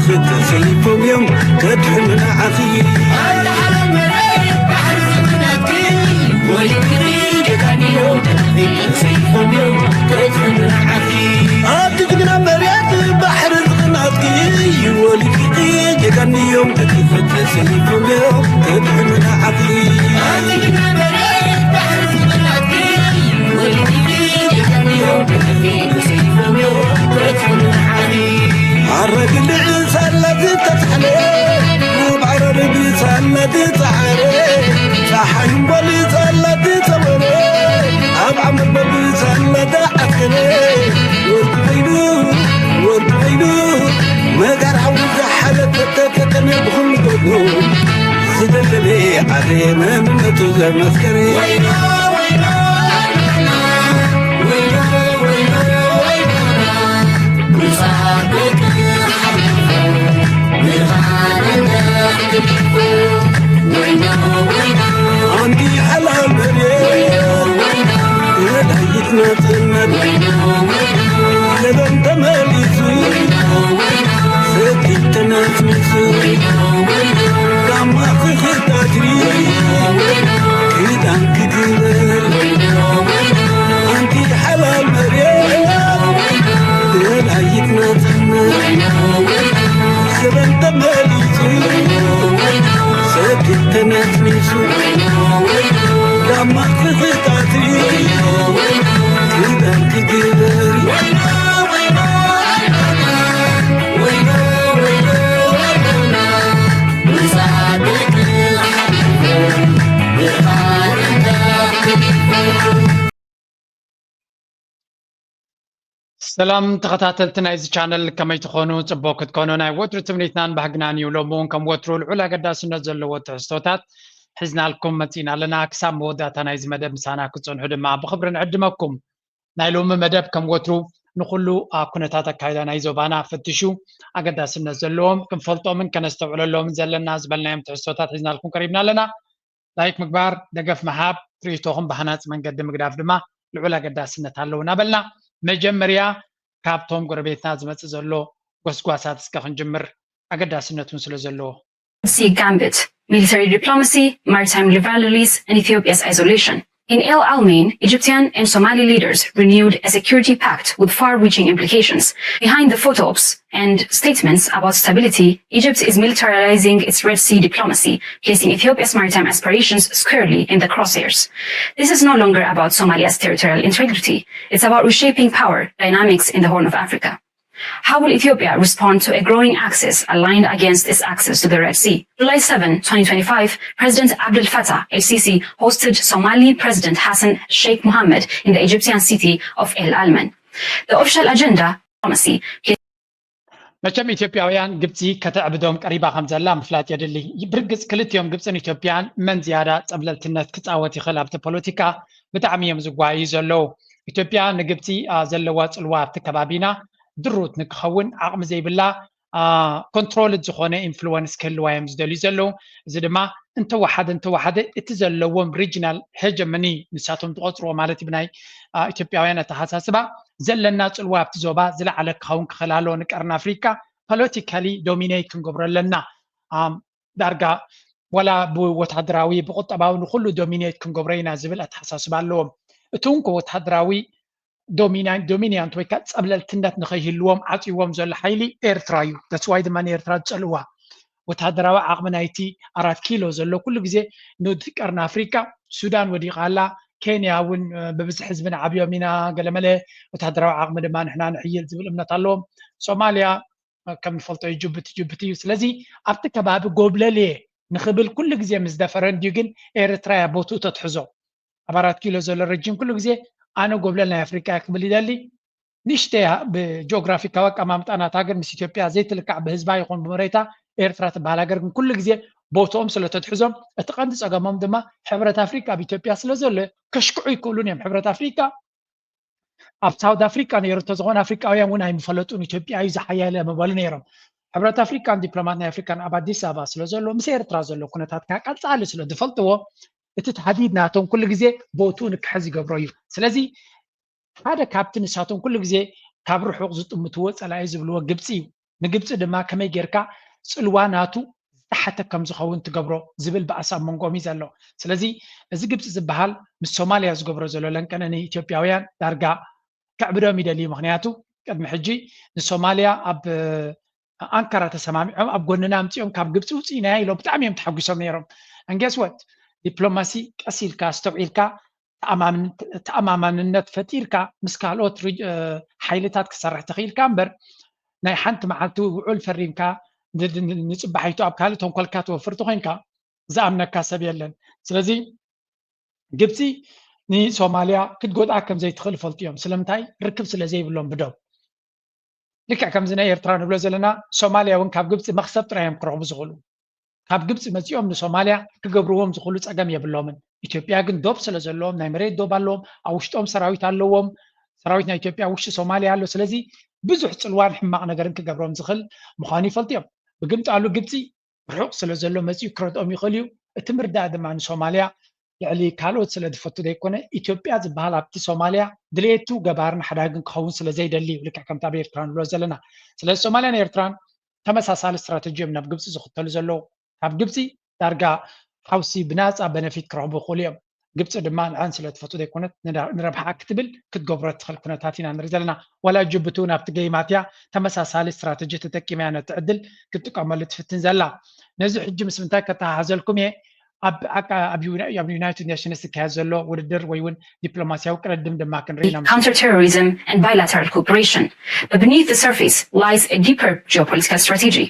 ተሰይፎም እዮም ከድሕኑ ንዓኺ። ኣቲ ጅግና መሬት ባሕሪ ዝቕናትኪ ወሊድኪ ጀጋኑ እዮም ደቂኺ ተሰይፎም እዮም ከድሕኑ ንዓኺ። ኣረ ግልዕ ሳላ ዝተጻሕለ፣ ኣብ ዓረር ብሳላ ዝጸዓረ፣ ጸሓይ እምበል ሳላ ዝጸወረ፣ ኣብ ዓመት በብሳላ ዝዓስከረ፣ ወርቂ ኮይኑ፣ ወርቂ ኮይኑ፣ መጋር ሓዊ ዝሓለፈ ተፈተነ ብኹሉ ጎድኑ፣ ዝደለለ ዓረ መንነቱ ዘመስከረ። ኣንቲ ሓላል መሬት፣ ገዳይት ናጽነት፣ ዘበን ተመሊሱ፣ ሰቲት ተነስኒሱ፣ ጋማ ክኽታትሪ፣ ክዳን ክግበር፣ ኣንቲ ሓላል መሬት፣ ገዳይት ናጽነት፣ ዘበን ተመሊሱ፣ ሰቲት ተነስኒሱ፣ ጋማ ክኽታትሪ፣ ክዳን ክግበር። ሰላም ተኸታተልቲ ናይዚ ቻነል፣ ከመይ ትኾኑ? ጽቡቕ ክትኮኑ ናይ ወትሩ ትምኒትናን ባህግናን እዩ። ሎሚ እውን ከም ወትሩ ልዑል ኣገዳስነት ዘለዎ ትሕዝቶታት ሒዝናልኩም መጺእና ኣለና። ክሳብ መወዳእታ ናይዚ መደብ ምሳና ክትጸንሑ ድማ ብኽብሪ ንዕድመኩም። ናይ ሎሚ መደብ ከም ወትሩ ንኹሉ ኣብ ኩነታት ኣካይዳ ናይ ዞባና ፈትሹ ኣገዳስነት ዘለዎም ክንፈልጦምን ከነስተውዕለሎምን ዘለና ዝበልናዮም ትሕዝቶታት ሒዝናልኩም ቀሪብና ኣለና። ላይክ ምግባር፣ ደገፍ ምሃብ፣ ርእይቶኹም ብሃናጺ መንገዲ ምግዳፍ ድማ ልዑል ኣገዳስነት ኣለዎ እናበልና፣ መጀመርያ ካብቶም ጎረቤትና ዝመጽእ ዘሎ ጎስጓሳት እስከ ክንጅምር፣ ኣገዳስነት እውን ስለ ዘለዎ። Sea Gambit, military diplomacy, maritime rivalries, and Ethiopia's isolation. In El Alamein, Egyptian and Somali leaders renewed a security pact with far-reaching implications. Behind the photo ops and statements about stability, Egypt is militarizing its Red Sea diplomacy, placing Ethiopia's maritime aspirations squarely in the crosshairs. This is no longer about Somalia's territorial integrity. It's about reshaping power dynamics in the Horn of Africa. How will Ethiopia respond to a growing axis aligned against its access to the Red Sea? July seven, twenty twenty-five, President Abdel Fattah el-Sisi hosted Somali President Hassan Sheikh Mohammed in the Egyptian city of El Alamein. The official agenda, diplomacy, መቸም ኢትዮጵያውያን ግብፂ ከተዕብዶም ቀሪባ ከም ዘላ ምፍላጥ የድሊ። ብርግፅ ክልቲኦም ግብፅን ኢትዮጵያን መን ዝያዳ ፀብለልትነት ክፃወት ይኽእል ኣብቲ ፖለቲካ ብጣዕሚ እዮም ዝጓዩ ዘለዉ። ኢትዮጵያ ንግብፂ፣ አ፣ ዘለዋ ፅልዋ ኣብቲ ከባቢና ድሩት ንክኸውን ዓቕሚ ዘይብላ፣ አ፣ ኮንትሮልድ ዝኾነ ኢንፍሉወንስ ክህልዋ እዮም ዝደልዩ ዘለዉ። እዚ ድማ እንተወሓደ እንተወሓደ እቲ ዘለዎም ሪጅናል ሄጀመኒ ንሳቶም ዝቆፅርዎ ማለት እዩ ብናይ፣ አ፣ ኢትዮጵያውያን ኣተሓሳስባ ዘለና ፅልዋ ኣብቲ ዞባ ዝለዓለ ክኸውን ክኽእል ኣለዎ። ንቀርኒ ኣፍሪካ ፖለቲካሊ ዶሚኔት ክንገብሮ ኣለና። ኣም፣ ዳርጋ ዋላ ብወታደራዊ ብቁጠባዊ ንኩሉ ዶሚኔት ክንገብሮ ኢና ዝብል ኣተሓሳስባ ኣለዎም። እቲ እንኮ ወታደራዊ ዶሚና-፣ ዶሚኒያንት ወይ ከዓ ፀብለልትነት ንኸይህልዎም ዓፅይዎም ዘሎ ሓይሊ ኤርትራ እዩ። ተስዋይ ድማ ንኤርትራ ዝፀልእዋ። ወታደራዊ ዓቕሚ ናይቲ ኣራት ኪሎ ዘሎ ኩሉ ግዜ ንውድብ ቀርኒ ኣፍሪካ፣ ሱዳን ወዲቓ ኣላ፣ ኬንያ እውን፣ እ፣ ብብዝሒ ህዝቢ ንዓብዮም ኢና፣ ገለመለ ወታደራዊ ዓቕሚ ድማ ንሕና ንሕይል ዝብል እምነት ኣለዎም። ሶማልያ፣ እ፣ ከም ንፈልጦ እዩ፣ ጅቡቲ፣ ጅቡቲ እዩ። ስለዚ ኣብቲ ከባቢ ጎብለል እየ ንኽብል ኩሉ ግዜ ምስ ደፈረ እንድዩ ግን ኤርትራ እያ ቦትኡ ተትሕዞ። ኣብ ኣራት ኪሎ ዘሎ ረጂም ኩሉ ግዜ ኣነ ጎብለል ናይ ኣፍሪቃ እየ ክብል ይደሊ። ንእሽተይ ብጂኦግራፊካዊ ኣቀማምጣ ናታ ግን ምስ ኢትዮጵያ ዘይትልካዕ ብህዝባ ይኹን ብመሬታ ኤርትራ ትበሃል ሃገር ግን ኩሉ ግዜ ቦትኦም ስለ ተትሕዞም፣ እቲ ቀንዲ ጸገሞም ድማ ሕብረት ኣፍሪቃ ኣብ ኢትዮጵያ ስለ ዘሎ ከሽክዑ ይክእሉን እዮም። ሕብረት ኣፍሪቃ ኣብ ሳውት ኣፍሪቃ ነይሩ እንተዝኾነ ኣፍሪቃውያን እውን ኣይምፈለጡን፣ ኢትዮጵያ እዩ ዝሓያለ ምበሉ ነይሮም። ሕብረት ኣፍሪቃን ዲፕሎማት ናይ ኣፍሪቃን ኣብ ኣዲስ ኣበባ ስለ ዘሎ ምስ ኤርትራ ዘሎ ኩነታት ከዓ ቀጻሊ ስለ ዝፈልጥዎ እቲ ታህዲድ ናቶም ኩሉ ግዜ ቦትኡ ንክሕዝ ይገብሮ እዩ። ስለዚ ሓደ ካብቲ ንሳቶም ኩሉ ግዜ ካብ ርሑቕ ዝጥምትዎ ጸላኢ ዝብልዎ ግብጺ እዩ። ንግብፂ ድማ ከመይ ጌርካ ፅልዋ ናቱ ዝተሓተ ከም ዝኸውን ትገብሮ ዝብል ባእሲ ኣብ መንጎኦም እዩ ዘሎ። ስለዚ እዚ ግብፂ ዝበሃል ምስ ሶማልያ ዝገብሮ ዘሎ ለንቀነ ንኢትዮጵያውያን ዳርጋ ከዕብዶም ይደልዩ። ምክንያቱ ቅድሚ ሕጂ ንሶማልያ ኣብ ኣንካራ ተሰማሚዖም ኣብ ጎንና ኣምፂኦም ካብ ግብፂ ውፅኢናያ ኢሎም ብጣዕሚ እዮም ተሓጒሶም ነይሮም። And guess what? ዲፕሎማሲ ቀስ ኢልካ ኣስተውዒልካ ተኣማምንነት ፈጢርካ ምስ ካልኦት ሓይልታት ክሰርሕ ተኽኢልካ እምበር ናይ ሓንቲ መዓልቲ ውዑል ፈሪምካ ንፅባሒቱ ኣብ ካልእ ተንኮልካ ትወፍር ተኮይንካ ዝኣምነካ ሰብ የለን። ስለዚ ግብፂ ንሶማልያ ክትጎድኣ ከም ዘይትኽእል ይፈልጡ እዮም። ስለምንታይ? ርክብ ስለ ዘይብሎም ብደው። ልክዕ ከምዚ ናይ ኤርትራ ንብሎ ዘለና ሶማልያ እውን ካብ ግብፂ መኽሰብ ጥራይ እዮም ክረኽቡ ዝኽእሉ። ካብ ግብፂ መፂኦም ንሶማልያ ክገብርዎም ዝኽእሉ ፀገም የብሎምን። ኢትዮጵያ ግን ዶብ ስለ ዘለዎም ናይ መሬት ዶብ ኣለዎም፣ ኣብ ውሽጦም ሰራዊት ኣለዎም። ሰራዊት ናይ ኢትዮጵያ ኣብ ውሽጢ ሶማልያ ኣሎ። ስለዚ ብዙሕ ፅልዋን ሕማቕ ነገርን ክገብሮም ዝኽእል ምዃኑ ይፈልጡ እዮም። ብግምጣሉ ግብፂ ርሑቕ ስለ ዘሎ መፂኡ ክረድኦም ይኽእል እዩ። እቲ ምርዳእ ድማ ንሶማልያ ልዕሊ ካልኦት ስለ ዝፈቱ ዘይኮነ ኢትዮጵያ ዝበሃል ኣብቲ ሶማልያ ድሌቱ ገባርን ሓዳግን ክኸውን ስለ ዘይደሊ እዩ። ልክዕ ከምቲ ኣብ ኤርትራ ንብሎ ዘለና። ስለዚ ሶማልያን ኤርትራን ተመሳሳሊ ስትራተጂ እዮም ናብ ግብፂ ዝኽተሉ ዘለዉ። ካብ ግብፂ ዳርጋ ሓውሲ ብናፃ በነፊት ክረኽቡ ይኽእሉ እዮም። ግብፂ ድማ ንዐን ስለ ትፈቱ ዘይኮነት ንረብሓ ክትብል ክትገብሮ ትኽእል ኩነታት ኢና ንርኢ ዘለና። ዋላ ጅቡቲ እውን ኣብቲ ገይማት እያ ተመሳሳሊ ስትራተጂ ተጠቂማ እያ ነቲ ዕድል ክትጥቀመሉ ትፍትን ዘላ። ነዚ ሕጂ ምስ ምንታይ ከተሓሓዘልኩም እየ? ኣብ ዩናይትድ ኔሽንስ ዝካየድ ዘሎ ውድድር ወይ እውን ዲፕሎማሲያዊ ቅድድም ድማ ክንርኢ ኢና። Counterterrorism and bilateral cooperation, but beneath the surface lies a deeper geopolitical strategy.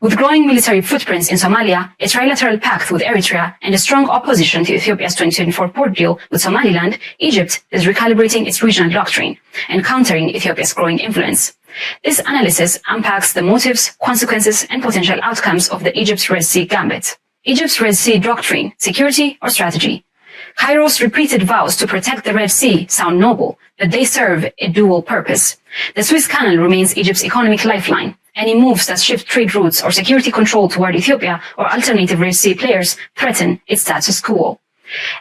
With growing military footprints in Somalia, a trilateral pact with Eritrea, and a strong opposition to Ethiopia's twenty twenty-four port deal with Somaliland, Egypt is recalibrating its regional doctrine and countering Ethiopia's growing influence. This analysis unpacks the motives, consequences, and potential outcomes of the Egypt's Red Sea gambit. Egypt's Red Sea doctrine, security or strategy? Cairo's repeated vows to protect the Red Sea sound noble, but they serve a dual purpose. The Suez Canal remains Egypt's economic lifeline. Any moves that shift trade routes or security control toward Ethiopia or alternative Red Sea players threaten its status quo.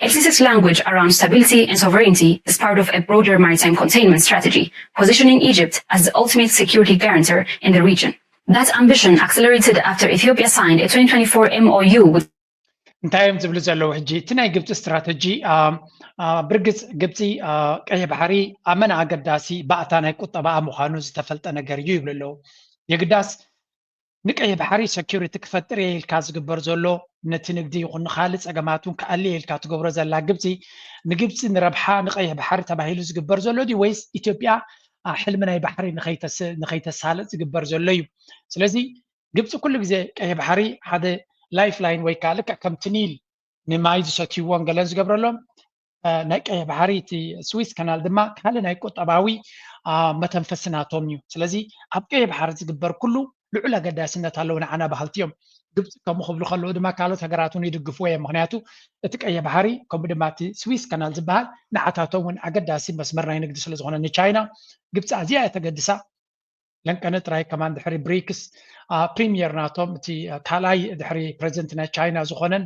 Explicit language around stability and sovereignty is part of a broader maritime containment strategy, positioning Egypt as the ultimate security guarantor in the region. That ambition accelerated after Ethiopia signed a twenty twenty-four M O U with እንታይ እዮም ዝብሉ ዘለዉ ሕጂ? እቲ ናይ ግብፂ ስትራተጂ ብርግፅ ግብፂ ቀይሕ ባሕሪ ኣመና ኣገዳሲ ባእታ ናይ ቁጠባኣ ምዃኑ ዝተፈልጠ ነገር እዩ ይብሉ ኣለዉ። የግዳስ ንቀይሕ ባሕሪ ሰኪሪቲ ክፈጥር እየ ኢልካ ዝግበር ዘሎ ነቲ ንግዲ ይኹን ንካልእ ፀገማት እውን ክኣሊ እየ ኢልካ ትገብሮ ዘላ ግብፂ ንግብፂ ንረብሓ ንቀይሕ ባሕሪ ተባሂሉ ዝግበር ዘሎ ድዩ ወይስ ኢትዮጵያ ሕልሚ ናይ ባሕሪ ንኸይተሳልጥ ዝግበር ዘሎ እዩ? ስለዚ ግብፂ ኩሉ ግዜ ቀይሕ ባሕሪ ሓደ ላይፍ ላይን ወይ ከዓ ልክዕ ከምቲ ኒል ንማይ ዝሰትይዎን ገለን ዝገብረሎም ናይ ቀይሕ ባሕሪ እቲ ስዊስ ከናል ድማ ካልእ ናይ ቁጠባዊ መተንፈሲ ናቶም እዩ። ስለዚ ኣብ ቀይሕ ባሕሪ ዝግበር ኩሉ ልዑል ኣገዳስነት ኣለዎ ንዓና በሃልቲ እዮም። ግብፂ ከምኡ ክብሉ ከለዉ ድማ ካልኦት ሃገራት እውን ይድግፍዎ እዮም። ምክንያቱ እቲ ቀይሕ ባሕሪ ከምኡ ድማ እቲ ስዊስ ከናል ዝበሃል ንዓታቶም እውን ኣገዳሲ መስመር ናይ ንግዲ ስለዝኾነ ንቻይና ግብፂ ኣዝያ እያ ተገድሳ። ለንቀነ ጥራይ ከማን ድሕሪ ብሪክስ ፕሪሚየር ናቶም እቲ ካልኣይ ድሕሪ ፕሬዚደንት ናይ ቻይና ዝኾነን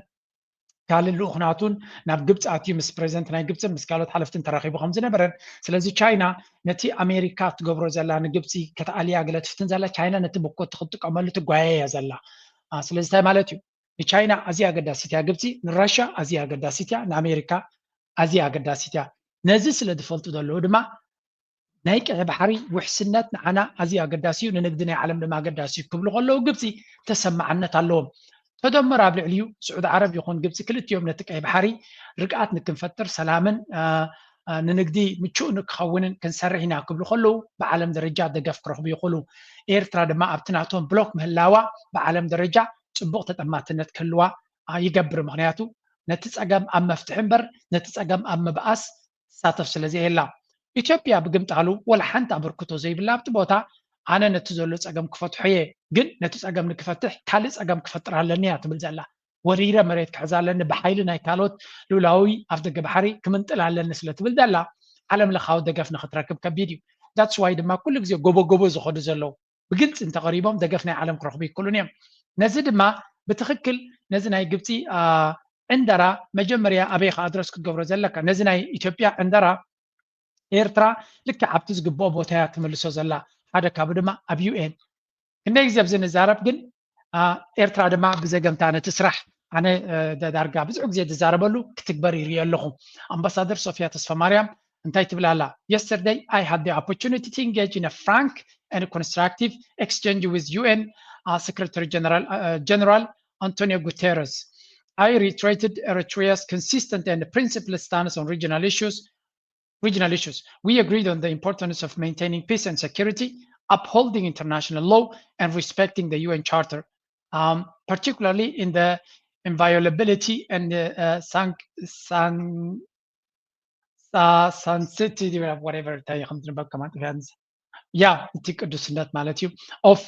ካልእ ልኡኽ ናቱን ናብ ግብፂ ኣትዩ ምስ ፕሬዚደንት ናይ ግብፅን ምስ ካልኦት ሓለፍትን ተራኺቡ ከም ዝነበረን። ስለዚ ቻይና ነቲ ኣሜሪካ ትገብሮ ዘላ ንግብፂ ከተኣልያ ገለ ትፍትን ዘላ ቻይና ነቲ ብኮት ክትጥቀመሉ ትጓየ እያ ዘላ። ስለዚ እንታይ ማለት እዩ? ንቻይና ኣዝያ ኣገዳሲት እያ ግብፂ፣ ንራሻ ኣዝያ ኣገዳሲት እያ፣ ንኣሜሪካ ኣዝያ ኣገዳሲት እያ። ነዚ ስለ ዝፈልጡ ዘለዉ ድማ ናይ ቀይሕ ባሕሪ ውሕስነት ንዓና ኣዝዩ ኣገዳሲ እዩ፣ ንንግዲ ናይ ዓለም ድማ ኣገዳሲ እዩ ክብሉ ከለዉ ግብፂ ተሰማዕነት ኣለዎም። ተደመር ኣብ ልዕሊኡ ስዑድ ዓረብ ይኹን ግብፂ ክልቲኦም ነቲ ቀይሕ ባሕሪ ርግኣት ንክንፈጥር ሰላምን ንንግዲ ምቹእ ንክኸውንን ክንሰርሕ ኢና ክብሉ ከለዉ ብዓለም ደረጃ ደገፍ ክረኽቡ ይኽእሉ። ኤርትራ ድማ ኣብቲ ናቶም ብሎክ ምህላዋ ብዓለም ደረጃ ፅቡቕ ተጠማትነት ክህልዋ ይገብር። ምክንያቱ ነቲ ፀገም ኣብ መፍትሒ እምበር ነቲ ፀገም ኣብ ምብኣስ ትሳተፍ ስለ ዘየላ። ኢትዮጵያ ብግምጣሉ ወላ ሓንቲ ኣበርክቶ ዘይብላ ኣብቲ ቦታ ኣነ ነቲ ዘሎ ፀገም ክፈትሖ እየ ግን ነቲ ፀገም ንክፈትሕ ካልእ ፀገም ክፈጥር ኣለኒ እያ ትብል ዘላ። ወሪረ መሬት ክሕዝ ኣለኒ ብሓይሊ ናይ ካልኦት ልኡላዊ ኣፍደገ ባሕሪ ክምንጥል ኣለኒ ስለ ትብል ዘላ ዓለም ለኻዊ ደገፍ ንክትረክብ ከቢድ እዩ። That's why ድማ ኩሉ ግዜ ጎቦ ጎቦ ዝኸዱ ዘለዉ ብግልፂ እንተቐሪቦም ደገፍ ናይ ዓለም ክረኽቡ ይክእሉን እዮም። ነዚ ድማ ብትኽክል ነዚ ናይ ግብፂ ዕንደራ መጀመርያ ኣበይ ከ ኣድረስ ክትገብሮ ዘለካ ነዚ ናይ ኢትዮጵያ ዕንደራ ኤርትራ ልክዕ ኣብቲ ዝግብኦ ቦታ እያ ትምልሶ ዘላ ሓደ ካብኡ ድማ ኣብ ዩ ኤን ክንደይ ግዜ ኣብዚ ንዛረብ ግን ኤርትራ ድማ ብዘገምታ ነቲ ስራሕ ኣነ ዳርጋ ብዙሕ ግዜ ዝዛረበሉ ክትግበር ይርኢ ኣለኹ። ኣምባሳደር ሶፊያ ተስፋማርያም እንታይ ትብል ኣላ? Yesterday I had the opportunity to engage in a frank and constructive exchange with U N Secretary General Antonio Guterres. I reiterated Eritrea's consistent and principled stance on regional issues regional issues. We agreed on the importance of maintaining peace and security, upholding international law, and respecting the U N Charter, um, particularly in the inviolability and the uh, san- san- uh, sanctity, whatever. ያ እቲ ቅዱስነት ማለት እዩ of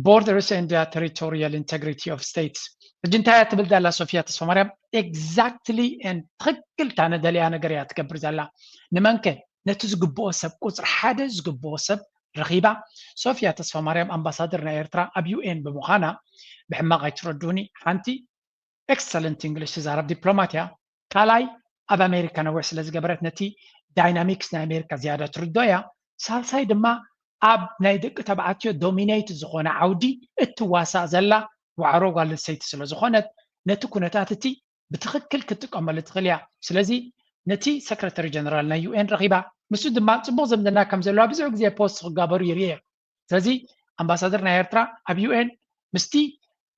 borders and the territorial integrity of states. ሕጂ እንታይ እያ ትብል ዘላ ሶፊያ ተስፋማርያም? Exactly and ትኽክል እታ ንደልያ ነገር እያ ትገብር ዘላ። ንመንከ? ነቲ ዝግብኦ ሰብ፣ ቁፅሪ ሓደ ዝግብኦ ሰብ ረኺባ። ሶፊያ ተስፋማርያም ኣምባሳደር ናይ ኤርትራ ኣብ ዩ ኤን ብምዃና ብሕማቕ ኣይትረድኡኒ። ሓንቲ excellent English ትዛረብ ዲፕሎማት እያ። ካልኣይ ኣብ ኣሜሪካ ነዊሕ ስለ ዝገበረት ነቲ ዳይናሚክስ ናይ ኣሜሪካ ዝያዳ ትርዶ እያ። ሳልሳይ ድማ ኣብ ናይ ደቂ ተባዕትዮ ዶሚኔት ዝኾነ ዓውዲ እትዋሳእ ዘላ ዋዕሮ ጓል ኣንስተይቲ ስለ ዝኾነት ነቲ ኩነታት እቲ ብትኽክል ክትጥቀመሉ ትኽእል እያ። ስለዚ ነቲ ሰክረተሪ ጀነራል ናይ ዩ ኤን ረኺባ፣ ንሱ ድማ ጽቡቕ ዝምድና ከም ዘለዋ ብዙሕ ግዜ ፖስት ክጋበሩ ይርኤ። ስለዚ ኣምባሳደር ናይ ኤርትራ ኣብ ዩ ኤን ምስቲ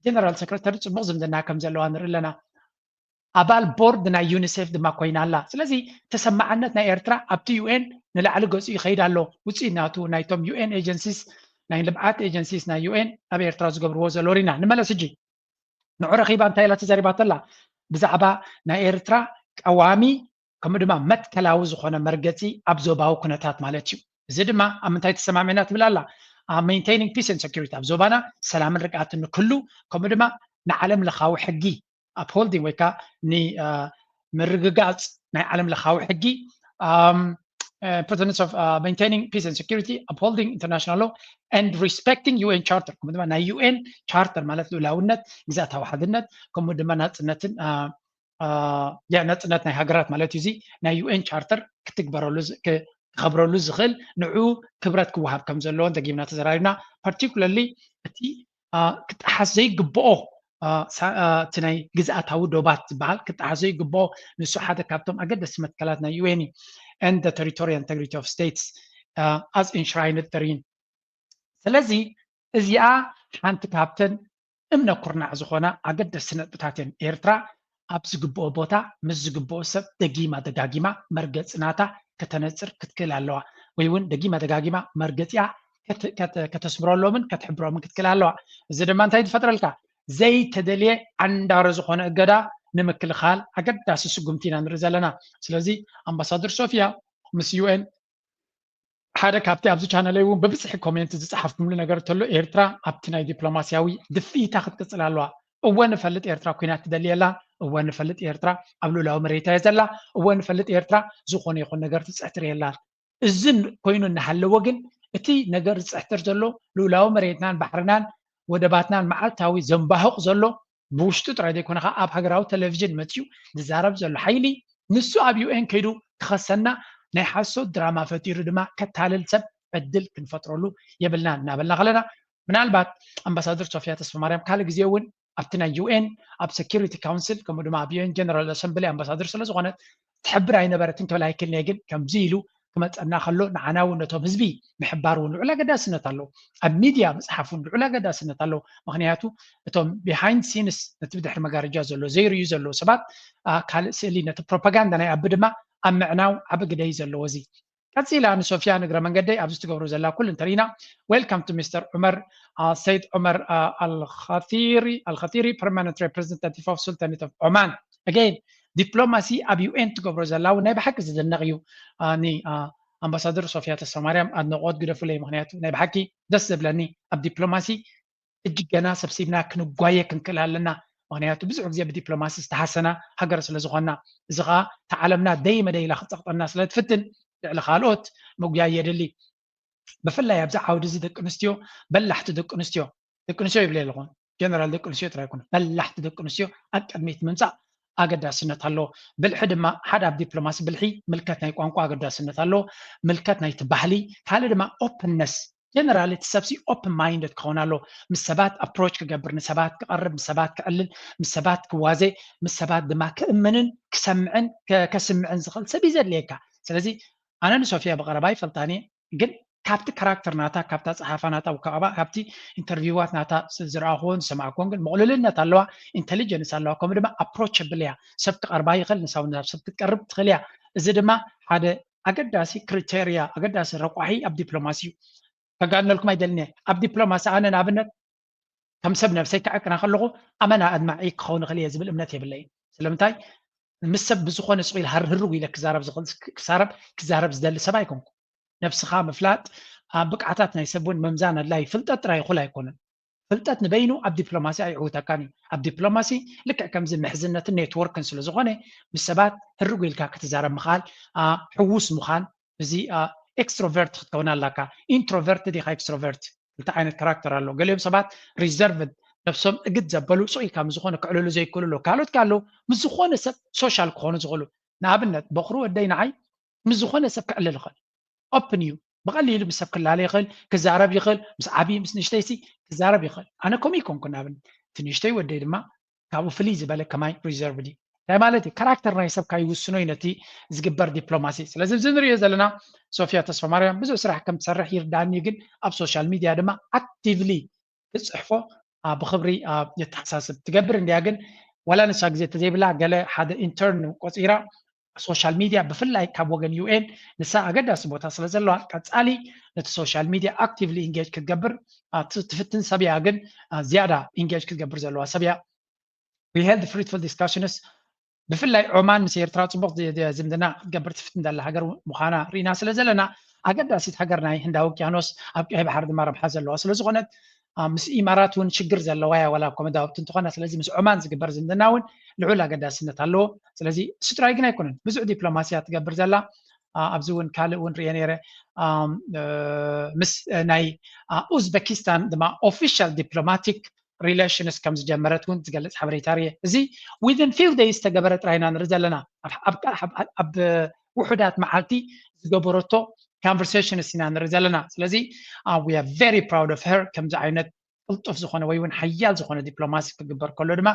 ጀነራል ሰክረተሪ ጽቡቕ ዝምድና ከም ዘለዋ ንርኢ ኣለና። ኣባል ቦርድ ናይ ዩኒሴፍ ድማ ኮይና ኣላ። ስለዚ ተሰማዕነት ናይ ኤርትራ ኣብቲ ዩ ኤን ንላዕሊ ገጹ ይኸይድ ኣሎ። ውፅኢት ናቱ ናይቶም ዩ ኤን ኤጀንሲስ ናይ ልምዓት ኤጀንሲስ ናይ ዩ ኤን ኣብ ኤርትራ ዝገብርዎ ዘሎ ሪና ንመለስ። ሕጂ ንዑ ረኺባ እንታይ ኢላ ተዛሪባቶ ኣላ? ብዛዕባ ናይ ኤርትራ ቀዋሚ ከምኡ ድማ መትከላዊ ዝኾነ መርገፂ ኣብ ዞባዊ ኩነታት ማለት እዩ። እዚ ድማ ኣብ ምንታይ ተሰማሚዕና ትብል ኣላ? ኣብ maintaining peace and security፣ ኣብ ዞባና ሰላምን ርግኣትን ንክህሉ፣ ከምኡ ድማ ንዓለም ለኻዊ ሕጊ ኣፕሆልዲንግ ወይ ከዓ ንምርግጋፅ ናይ ዓለም ለኻዊ ሕጊ ፕረዘንስ ኦፍ maintaining peace and security, upholding international law and respecting U N charter፣ ከምኡ ድማ ናይ ዩ ኤን ቻርተር ማለት ልኡላውነት፣ ግዝኣታዊ ሓድነት ከምኡ ድማ ናፅነትን ያ ናፅነት ናይ ሃገራት ማለት እዩ። እዚ ናይ ዩ ኤን ቻርተር ክትግበረሉ ክኸብረሉ ዝኽእል ንዑ ክብረት ክወሃብ ከም ዘለዎ ደጊምና ተዘራሪብና። ፓርቲኩለርሊ እቲ ክጠሓስ ዘይግብኦ እቲ ናይ ግዝኣታዊ ዶባት ዝበሃል ክጠሓስ ዘይግብኦ ንሱ ሓደ ካብቶም ኣገደስቲ መትከላት ናይ ዩ ኤን እዩ። And the territorial integrity of states as enshrined therein። ስለዚ እዚኣ ሓንቲ ካብተን እምነ ኩርናዕ ዝኾና ኣገደስቲ ነጥብታት እየን። ኤርትራ ኣብ ዝግብኦ ቦታ ምስ ዝግብኦ ሰብ ደጊማ ደጋጊማ መርገፂ ናታ ከተነፅር ክትክእል ኣለዋ፣ ወይ እውን ደጊማ ደጋጊማ መርገፂኣ ከተስምረሎምን ከተሕብሮምን ክትክእል ኣለዋ። እዚ ድማ እንታይ ዝፈጥረልካ? ዘይተደልየ ዓንዳሪ ዝኾነ እገዳ ንምክልኻል ኣገዳሲ ስጉምቲ ኢና ንርኢ ዘለና። ስለዚ ኣምባሳደር ሶፊያ ምስ ዩ ኤን ሓደ ካብቲ ኣብዚ ቻነለይ እውን ብብዝሒ ኮሜንት ዝፀሓፍኩምሉ ነገር እንተሎ ኤርትራ ኣብቲ ናይ ዲፕሎማስያዊ ድፍኢታ ክትቅፅል ኣለዋ። እወ ንፈልጥ ኤርትራ ኩናት ትደሊ የላ፣ እወ ንፈልጥ ኤርትራ ኣብ ልኡላዊ መሬታ እየ ዘላ፣ እወ ንፈልጥ ኤርትራ ዝኾነ ይኹን ነገር ትፅሕትር የላ። እዚ ኮይኑ እናሃለወ ግን እቲ ነገር ዝፅሕትር ዘሎ ልኡላዊ መሬትናን ባሕርናን ወደባትናን መዓልታዊ ዘንባህቕ ዘሎ ብውሽጡ ጥራይ ዘይኮነ ከዓ ኣብ ሃገራዊ ቴሌቪዥን መፅዩ ዝዛረብ ዘሎ ሓይሊ ንሱ ኣብ ዩ ኤን ከይዱ ክኸሰና ናይ ሓሶት ድራማ ፈጢሩ ድማ ከታልል ሰብ ዕድል ክንፈጥረሉ የብልናን እናበልና ከለና ምናልባት ኣምባሳደር ሶፊያ ተስፋማርያም ካልእ ግዜ እውን ኣብቲ ናይ ዩ ኤን ኣብ ሴኪሪቲ ካውንስል ከምኡ ድማ ኣብ ዩ ኤን ጀነራል ኣሰምብሊ ኣምባሳደር ስለ ዝኾነት ትሕብር ኣይነበረትን ክብል ኣይክልንየ። ግን ከምዚ ኢሉ ክመፀና ከሎ ንዓና እውን ነቶም ህዝቢ ምሕባር እውን ልዑል ኣገዳስነት ኣለዎ። ኣብ ሚድያ ምፅሓፍ እውን ልዑል ኣገዳስነት ኣለዎ። ምክንያቱ እቶም ቢሃይንድ ሲንስ ነቲ ብድሕሪ መጋረጃ ዘሎ ዘይርእዩ ዘለዉ ሰባት ካልእ ስእሊ ነቲ ፕሮፓጋንዳ ናይ ኣቢ ድማ ኣብ ምዕናው ዓቢ ግደ እዩ ዘለዎ። እዚ ቀፂላ ንሶፊያ ንግረ መንገደይ ኣብዚ ትገብሮ ዘላ ኩሉ እንተሪኢና። Welcome to Mister Umar Said Umar Al Khatiri, Al Khatiri, permanent representative of Sultanate of Oman. Again ዲፕሎማሲ ኣብ ዩ ኤን ትገብሮ ዘላ እውን ናይ ብሓቂ ዝድነቕ እዩ። ኣምባሳደር ሶፊያ ተስፋማርያም ኣድነቆት ግደፉለይ፣ ምክንያቱ ናይ ብሓቂ ደስ ዘብለኒ ኣብ ዲፕሎማሲ እጅ ገና ሰብሲብና ክንጓየ ክንክእል ኣለና። ምክንያቱ ብዙሕ ግዜ ብዲፕሎማሲ ዝተሓሰና ሃገር ስለ ዝኾና፣ እዚ ከዓ እታ ዓለምና ደይ መደይ ኢላ ክትፀቕጠና ስለ ትፍትን ልዕሊ ካልኦት ምጉያይ የድሊ። ብፍላይ ኣብዚ ዓውዲ እዚ ደቂ ኣንስትዮ፣ በላሕቲ ደቂ ኣንስትዮ፣ ደቂ ኣንስትዮ ይብለ ኣለኹ፣ ጀነራል ደቂ ኣንስትዮ ጥራይ ኣይኮነ፣ በላሕቲ ደቂ ኣንስትዮ ኣብ ቅድሚት ምምፃእ ኣገዳስነት ኣለዎ። ብልሒ ድማ ሓደ ኣብ ዲፕሎማሲ ብልሒ ምልከት ናይ ቋንቋ ኣገዳስነት ኣለዎ፣ ምልከት ናይቲ ባህሊ፣ ካልእ ድማ ኦፕንነስ ጀነራል እቲ ሰብሲ ኦፕን ማይንድድ ክኸውን ኣለዎ። ምስ ሰባት ኣፕሮች ክገብር፣ ንሰባት ክቐርብ፣ ምስ ሰባት ክዕልል፣ ምስ ሰባት ክዋዘ፣ ምስ ሰባት ድማ ክእምንን ክሰምዕን ከስምዕን ዝኽእል ሰብ እዩ ዘድልየካ። ስለዚ ኣነ ንሶፊያ ብቐረባ ይፈልጣኒ፣ ግን ካብቲ ካራክተር ናታ፣ ካብታ ፀሓፋ ናታ፣ ካብቲ ኢንተርቪዋት ናታ ዝረኣኹዎን ዝሰማዕኩዎን ግን ምቕልልነት ኣለዋ፣ ኢንቴሊጀንስ ኣለዋ፣ ከምኡ ድማ ኣፕሮቸብል እያ። ሰብ ክቐርባ ይኽእል፣ ንሳ እውን ናብ ሰብ ክትቀርብ ትኽእል እያ። እዚ ድማ ሓደ ኣገዳሲ ክሪቴርያ፣ ኣገዳሲ ረቋሒ ኣብ ዲፕሎማሲ እዩ። ከጋነልኩም ኣይደልን እየ። ኣብ ዲፕሎማሲ ኣነ ንኣብነት ከም ሰብ ነብሰይ ክዕቅና ከለኹ ኣመና ኣድማዒ ክኸውን ይኽእል እየ ዝብል እምነት የብለይን። ስለምንታይ? ምስ ሰብ ብዝኾነ ስቕ ኢለ ሃርህርጉ ኢለ ክዛረብ ዝኽእል ክሳረብ ክዛረብ ዝደሊ ሰብ ኣይኮንኩ። ነብስኻ ምፍላጥ፣ ብቅዓታት ናይ ሰብ እውን ምምዛን ኣድላይ። ፍልጠት ጥራይ እኹል ኣይኮነን። ፍልጠት ንበይኑ ኣብ ዲፕሎማሲ ኣይዕውተካን እዩ። ኣብ ዲፕሎማሲ ልክዕ ከምዚ ምሕዝነትን ኔትወርክን ስለ ዝኾነ ምስ ሰባት ህርጉ ኢልካ ክትዛረብ ምኽኣል፣ ሕዉስ ምዃን፣ እዚ ኤክስትሮቨርት ክትከውን ኣላካ። ኢንትሮቨርት ዲኻ ኤክስትሮቨርት? ክልተ ዓይነት ካራክተር ኣሎ። ገሊኦም ሰባት ሪዘርቭድ፣ ነብሶም እግድ ዘበሉ፣ ሱቕ ኢልካ ምስ ዝኾነ ክዕልሉ ዘይክእሉ ኣለዉ። ካልኦት ከ ኣለዉ ምስ ዝኾነ ሰብ ሶሻል ክኾኑ ዝኽእሉ። ንኣብነት በኹሪ ወደይ ንዓይ ምስ ዝኾነ ሰብ ክዕልል ይኽእል። ኦፕን እዩ። ብቐሊሉ ምስ ሰብ ክላለ ይኽእል፣ ክዛረብ ይኽእል፣ ምስ ዓብዪ ምስ ንእሽተይሲ ክዛረብ ይኽእል። ኣነ ከምኡ ኣይኮንኩን። ንኣብነት እቲ ንእሽተይ ወደይ ድማ ካብኡ ፍልይ ዝበለ ከማይ ሪዘርቭድ እዩ። እንታይ ማለት እዩ? ካራክተር ናይ ሰብካ ይውስኖ እዩ ነቲ ዝግበር ዲፕሎማሲ። ስለዚ እዚ ንሪኦ ዘለና ሶፊያ ተስፋማርያም ብዙሕ ስራሕ ከም ትሰርሕ ይርዳእኒ እዩ፣ ግን ኣብ ሶሻል ሚድያ ድማ ኣክቲቭሊ ክትፅሕፎ ብክብሪ የተሓሳስብ ትገብር እንድያ። ግን ዋላ ንሳ ግዜ ተዘይብላ ገለ ሓደ ኢንተርን ቆፂራ ሶሻል ሚድያ ብፍላይ ካብ ወገን ዩ ኤን ንሳ ኣገዳሲ ቦታ ስለ ዘለዋ ቀፃሊ ነቲ ሶሻል ሚድያ ኣክቲቭሊ ኢንጌጅ ክትገብር ትፍትን ሰብ እያ። ግን ዝያዳ ኢንጌጅ ክትገብር ዘለዋ ሰብ እያ። We held fruitful discussions. ብፍላይ ዖማን ምስ ኤርትራ ፅቡቕ ዝምድና ክትገብር ትፍትን ዘላ ሃገር ምዃና ርኢና ስለ ዘለና ኣገዳሲት ሃገር ናይ ህንዳዊ ውቅያኖስ ኣብ ቀይ ባሕሪ ድማ ረብሓ ዘለዋ ስለ ዝኾነት ምስ ኢማራት እውን ሽግር ዘለዋ እያ ዋላ ኮመዳውብቲ እንትኾና። ስለዚ ምስ ዖማን ዝግበር ዝምድና እውን ልዑል ኣገዳስነት ኣለዎ። ስለዚ እሱ ጥራይ ግን ኣይኮነን፣ ብዙሕ ዲፕሎማስያ ትገብር ዘላ። ኣብዚ እውን ካልእ እውን ርየ ነይረ ምስ ናይ ኡዝበኪስታን ድማ ኦፊሻል ዲፕሎማቲክ ሪሌሽንስ ከም ዝጀመረት እውን ዝገልፅ ሓበሬታ ርየ። እዚ within few days ዝተገበረ ጥራይ ኢና ንርኢ ዘለና። ኣብ ውሑዳት መዓልቲ ዝገበረቶ ኮንቨርሴሽንስ ኢና ንርኢ ዘለና። ስለዚ we are very proud of her። ከምዚ ዓይነት ቅልጡፍ ዝኾነ ወይ እውን ሓያል ዝኾነ ዲፕሎማሲ ክግበር ከሎ ድማ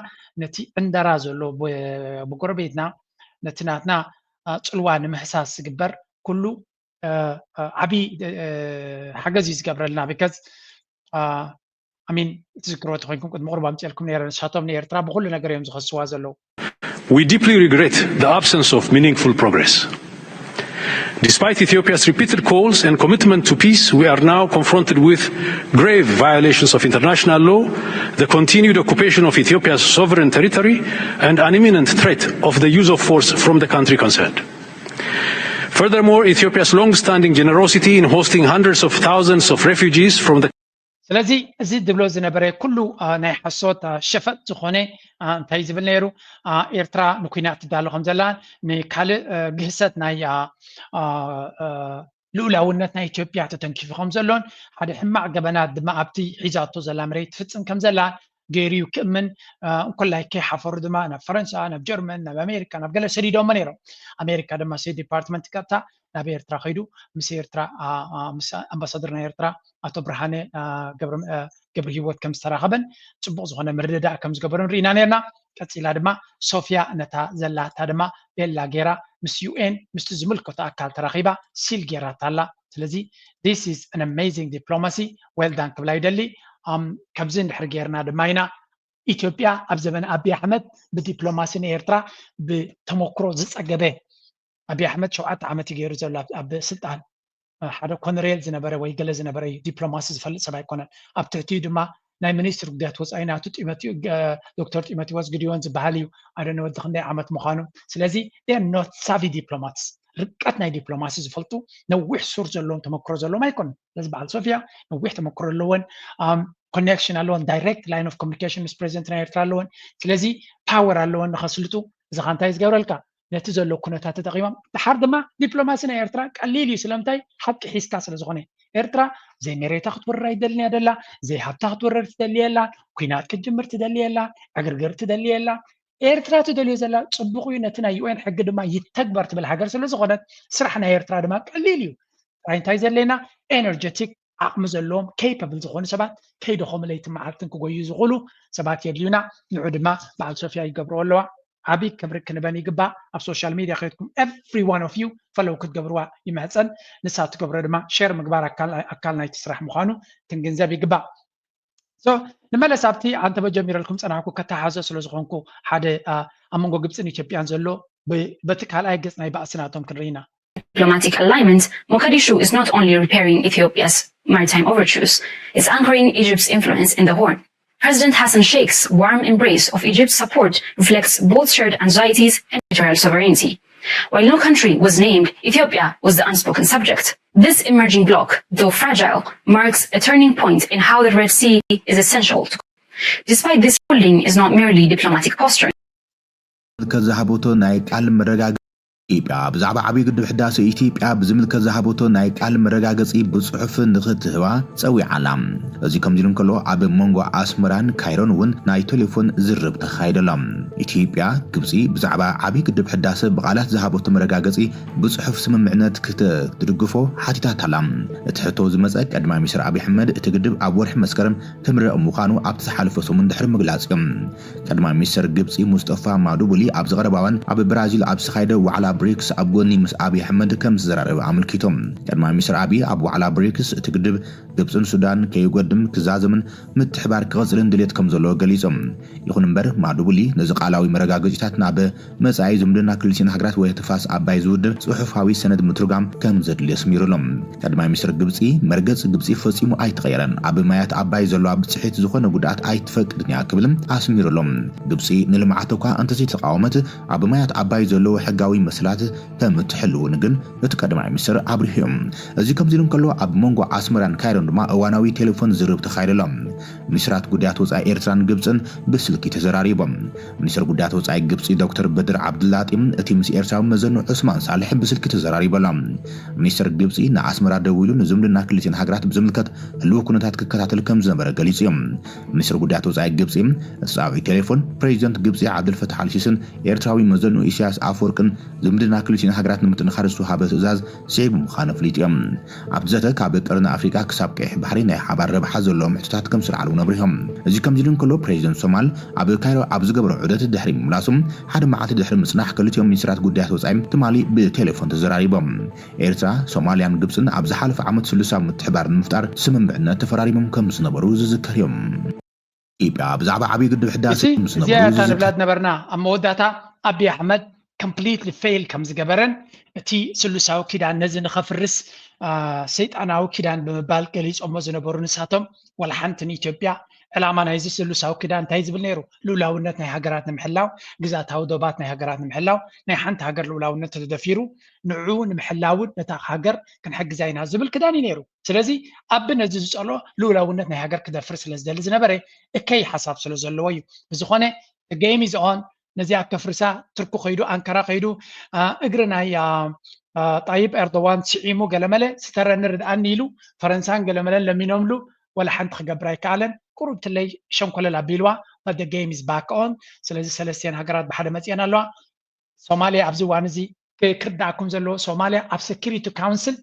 ነቲ ዕንደራ ዘሎ ብጎረቤትና ነቲ ናትና ፅልዋ ንምህሳስ ዝግበር ኩሉ ዓብዪ ሓገዝ እዩ ዝገብረልና። ቢካዝ ኣሚን ትዝክሮ ተኮይንኩም ቅድሚ ቁርብ ኣምፅኤልኩም ነረ ንሳቶም ንኤርትራ ብኩሉ ነገር እዮም ዝኸስዋ ዘለዉ። We deeply regret the absence of meaningful progress. Despite Ethiopia's repeated calls and commitment to peace, we are now confronted with grave violations of international law, the continued occupation of Ethiopia's sovereign territory, and an imminent threat of the use of force from the country concerned. Furthermore, Ethiopia's long-standing generosity in hosting hundreds of thousands of refugees from the ስለዚ እዚ ዝብሎ ዝነበረ ኩሉ ናይ ሓሶት ሸፈጥ ዝኾነ እንታይ ዝብል ነይሩ? ኤርትራ ንኩናት ትዳሎ ከም ዘላን ንካልእ ግህሰት ናይ ልኡላውነት ናይ ኢትዮጵያ ተተንኪፉ ከም ዘሎን ሓደ ሕማቕ ገበናት ድማ ኣብቲ ሒዛቶ ዘላ መሬት ትፍጽም ከም ዘላ ገይሩ እዩ ክእምን። እንኮላይ ከይሓፈሩ ድማ ናብ ፈረንሳ፣ ናብ ጀርመን፣ ናብ ኣሜሪካ፣ ናብ ገለ ሰዲዶሞ ነይሮም። ኣሜሪካ ድማ ስቴት ዲፓርትመንት ቀጥታ ናብ ኤርትራ ከይዱ ምስ ኤርትራ ምስ ኣምባሳደር ናይ ኤርትራ ኣቶ ብርሃነ ገብረ ህይወት ከም ዝተራኸበን ፅቡቕ ዝኾነ ምርድዳእ ከም ዝገበሩን ርኢና ነርና። ቀፂላ ድማ ሶፊያ ነታ ዘላታ ድማ ቤላ ገይራ ምስ ዩ ኤን ምስቲ ዝምልከቶ ኣካል ተራኺባ ሲል ገይራታ ኣላ። ስለዚ this is an amazing diplomacy፣ well done ክብላ ይደሊ። ከምዚ እንድሕር ገይርና ድማ ኢና ኢትዮጵያ ኣብ ዘመን ኣብይ ኣሕመድ ብዲፕሎማሲ ንኤርትራ ብተመክሮ ዝፀገበ፣ ኣብይ ኣሕመድ ሸውዓተ ዓመት እዩ ገይሩ ዘሎ ኣብ ስልጣን። ሓደ ኮነሬል ዝነበረ ወይ ገለ ዝነበረ እዩ፣ ዲፕሎማሲ ዝፈልጥ ሰብ ኣይኮነን። ኣብ ትሕቲኡ ድማ ናይ ሚኒስትር ጉዳያት ወፃኢ ናቱ ዶክተር ጢሞቴዎስ ግዲዮን ዝበሃል እዩ። ኣደነ ወዲ ክንደይ ዓመት ምዃኑ። ስለዚ not savvy diplomats፣ ርቀት ናይ ዲፕሎማሲ ዝፈልጡ ነዊሕ ሱር ዘለዎም ተመክሮ ዘለዎም ኣይኮኑን። ስለዚ በዓል ሶፊያ ነዊሕ ተመክሮ ኣለወን፣ ኮኔክሽን ኣለወን፣ ዳይሬክት ላይን ኦፍ ኮሚኒኬሽን ምስ ፕሬዚደንት ናይ ኤርትራ ኣለወን። ስለዚ ፓወር ኣለወን ንኸስልጡ። እዚ ኸ እንታይ ዝገብረልካ? ነቲ ዘሎ ኩነታት ተጠቒሞም። ድሓር ድማ ዲፕሎማሲ ናይ ኤርትራ ቀሊል እዩ። ስለምንታይ? ሓቂ ሒዝካ ስለ ዝኾነ። ኤርትራ ዘይ መሬታ ክትወርር ኣይደልን እያ ደላ፣ ዘይ ሃብታ ክትወርር ትደሊ የላ፣ ኩናት ክትጅምር ትደሊ የላ፣ ዕግርግር ትደሊ የላ። ኤርትራ ትደልዮ ዘላ ጽቡቕ እዩ፣ ነቲ ናይ ዩ ኤን ሕጊ ድማ ይተግበር ትብል ሃገር ስለ ዝኾነት ስራሕ ናይ ኤርትራ ድማ ቀሊል እዩ። ጥራይ እንታይ ዘድለየና? ኤነርጀቲክ ዓቕሚ ዘለዎም capable ዝኾኑ ሰባት ከይደኸሙ ለይትን መዓልትን ክጎዩ ዝኽእሉ ሰባት የድልዩና። ንዑ ድማ በዓል ሶፍያ ይገብርኦ ኣለዋ። ዓቢ ክብሪ ክንበን ይግባእ። ኣብ social media ከይድኩም every one of you follow ክትገብርዋ ይምሕጸን። ንሳ ትገብሮ ድማ share ምግባር ኣካል ኣካል ናይቲ ስራሕ ምዃኑ ክንግንዘብ ይግባእ። So ንመለስ ኣብቲ ኣንተበ ጀሚረልኩም ጸናሕኩ ከተሓዞ ስለ ዝኾንኩ ሓደ ኣብ መንጎ ግብጽን ኢትዮጵያን ዘሎ በቲ ካልኣይ ገጽ ናይ ባእሲ ናቶም ክንርኢ ኢና። Diplomatic alignment, Mogadishu is not only repairing Ethiopia's maritime overtures, it's anchoring Egypt's influence in the Horn. President Hassan Sheikh's warm embrace of Egypt's support reflects both shared anxieties and territorial sovereignty. While no country was named, Ethiopia was the unspoken subject. This emerging bloc, though fragile, marks a turning point in how the Red Sea is essential to. Despite this holding is not merely diplomatic posturing. ከዝሃቦቶ ናይ ቃል መረጋገ ኢትዮጵያ ብዛዕባ ዓብዪ ግድብ ሕዳሴ ኢትዮጵያ ብዝምልከት ዝሃቦቶ ናይ ቃል መረጋገፂ ብፅሑፍ ንክትህባ ፀዊዓ ኣላ። እዚ ከምዚ ኢሉ እንከሎ ኣብ መንጎ ኣስመራን ካይሮን እውን ናይ ቴሌፎን ዝርርብ ተኻይደ ኣሎ። ኢትዮጵያ ግብፂ ብዛዕባ ዓብዪ ግድብ ሕዳሰ ብቓላት ዝሃቦቶ መረጋገፂ ብፅሑፍ ስምምዕነት ክትድግፎ ሓቲታታ ኣላ። እቲ ሕቶ ዝመፀ ቀዳማይ ሚኒስትር ኣብይ ኣሕመድ እቲ ግድብ ኣብ ወርሒ መስከረም ክምረቕ ምዃኑ ኣብቲ ዝሓለፈ ሰሙን ድሕሪ ምግላፅ እዩ። ቀዳማይ ሚኒስተር ግብጺ ሙስጠፋ ማዱቡሊ ኣብዚ ቀረባ እዋን ኣብ ብራዚል ኣብ ዝተኻየደ ዋዕላ ብሪክስ ኣብ ጎኒ ምስ ኣብይ ኣሕመድ ከም ዝተዘራረበ ኣመልኪቱ። ቀዳማይ ሚኒስተር ኣብይ ኣብ ዋዕላ ብሪክስ እቲ ግድብ ግብጽን ሱዳን ከይጎድም ክዛዘምን ምትሕባር ክቕጽልን ድሌት ከም ዘለዎ ገሊጹ። ይኹን እምበር ማዱቡሊ ነዚ ቃላዊ መረጋገጺታት ናብ መጻኢ ዝምድና ክልቲኤን ሃገራት ወይ ተፋስ ኣባይ ዝውድብ ጽሑፋዊ ሰነድ ምትርጓም ከም ዘድሊ ኣስሚሩሉ። ቀዳማይ ሚኒስትር ግብጺ መርገጽ ግብጺ ፈጺሙ ኣይተቐየረን፣ ኣብ ማያት ኣባይ ዘለዋ ብጽሒት ዝኾነ ጉድኣት ኣይትፈቅድን እያ ክብል ኣስሚሩሉ። ግብጺ ንልምዓት እኳ እንተዘይተቓወመት ኣብ ማያት ኣባይ ዘለዉ ሕጋዊ መሰላት ከም እትሕልውን ግን እቲ ቀዳማይ ሚኒስትር ኣብሪሁ እዩ። እዚ ከምዚ ኢሉ እንከሎ ኣብ መንጎ ኣስመራን ካይሮን ድማ እዋናዊ ቴሌፎን ዝርርብ ተኻይዱ ኣሎ። ሚኒስትራት ጉዳያት ወጻኢ ኤርትራን ግብጽን ብስልኪ ተዘራሪቦም። ሚኒስትር ጉዳያት ወጻኢ ግብጺ ዶክተር በድር ዓብድላጢ እቲ ምስ ኤርትራዊ መዘኑ ዑስማን ሳልሕ ብስልኪ ተዘራሪቡ ኣሎ። ሚኒስትር ግብጺ ንኣስመራ ደዊሉ ንዝምድና ክልቲኤን ሃገራት ብዝምልከት ህልው ኩነታት ክከታተል ከም ዝነበረ ገሊጹ እዩ። ሚኒስትር ጉዳያት ወጻኢ ግብጺ ጻውዒት ቴሌፎን ፕሬዚደንት ግብጺ ዓብደልፈታሕ ኣልሲስን ኤርትራዊ መዘኑ ኢሳያስ ኣፈወርቅን ዝምድና ክልቲኤን ሃገራት ንምጥንኻር ዝተውሃበ ትእዛዝ ስዒቡ ምዃኑ ኣፍሊጡ እዮም። ኣብቲ ዘተ ካብ ቀርኒ ኣፍሪቃ ክሳብ ቀይሕ ባሕሪ ናይ ሓባር ረብሓ ዘለዎም ሕቶታት ከም ዝተልዓሉ እውን ኣብሪሆም። እዚ ከምዚ ኢሉ እንከሎ ፕሬዚደንት ሶማል ኣብ ካይሮ ኣብ ዝገበሮ ዑደት ድሕሪ ምምላሱ ሓደ መዓልቲ ድሕሪ ምጽናሕ ክልቲኦም ሚኒስትራት ጉዳያት ወጻኢ ትማሊ ብቴሌፎን ተዘራሪቦም። ኤርትራ፣ ሶማልያን ግብጽን ኣብ ዝሓለፈ ዓመት ስሉሳዊ ምትሕባር ንምፍጣር ስምምዕነት ተፈራሪሞም ከም ዝነበሩ ዝዝከር እዮም። ኢትዮጵያ ብዛዕባ ዓብዪ ግድብ ሕዳሴ እዚ ምስ ነበሩ እዚኣ እታ ዝዝከር ንብላ ዝነበርና ኣብ መወዳእታ ኣብይ ኣሕመድ completely fail ከም ዝገበረን እቲ ስሉሳዊ ኪዳን ነዚ ንኸፍርስ ሰይጣናዊ ኪዳን ብምባል ገሊፆሞ ዝነበሩ ንሳቶም ዋላ ሓንቲ ንኢትዮጵያ ዕላማ ናይዚ ስሉሳዊ ኪዳን እንታይ ዝብል ነይሩ? ልኡላውነት ናይ ሃገራት ንምሕላው፣ ግዛታዊ ዶባት ናይ ሃገራት ንምሕላው፣ ናይ ሓንቲ ሃገር ልኡላውነት ተደፊሩ ንዑ ንምሕላውን ነታ ሃገር ክንሕግዛ ኢና ዝብል ክዳን እዩ ነይሩ። ስለዚ ኣቢ ነዚ ዝፀልኦ ልኡላውነት ናይ ሃገር ክደፍር ስለ ዝደሊ ዝነበረ እከይ ሓሳብ ስለ ዘለዎ እዩ። ብዝኾነ game is on። ነዚኣ ከፍርሳ ትርኩ ከይዱ ኣንካራ ከይዱ እግሪ ናይ ጣይብ ኤርዶዋን ስዒሙ ገለመለ ስተረኒ ርድኣኒ ኢሉ ፈረንሳን ገለመለን ለሚኖምሉ ወላ ሓንቲ ክገብር ኣይከኣለን። ቁሩብ ትለይ ሸንኮለል ኣቢልዋ but the game is back on። ስለዚ ሰለስቲኤን ሃገራት ብሓደ መፅኤን ኣለዋ። ሶማሊያ ኣብዚ እዋን እዚ ክርዳእኩም ዘለዎ ሶማሊያ ኣብ security council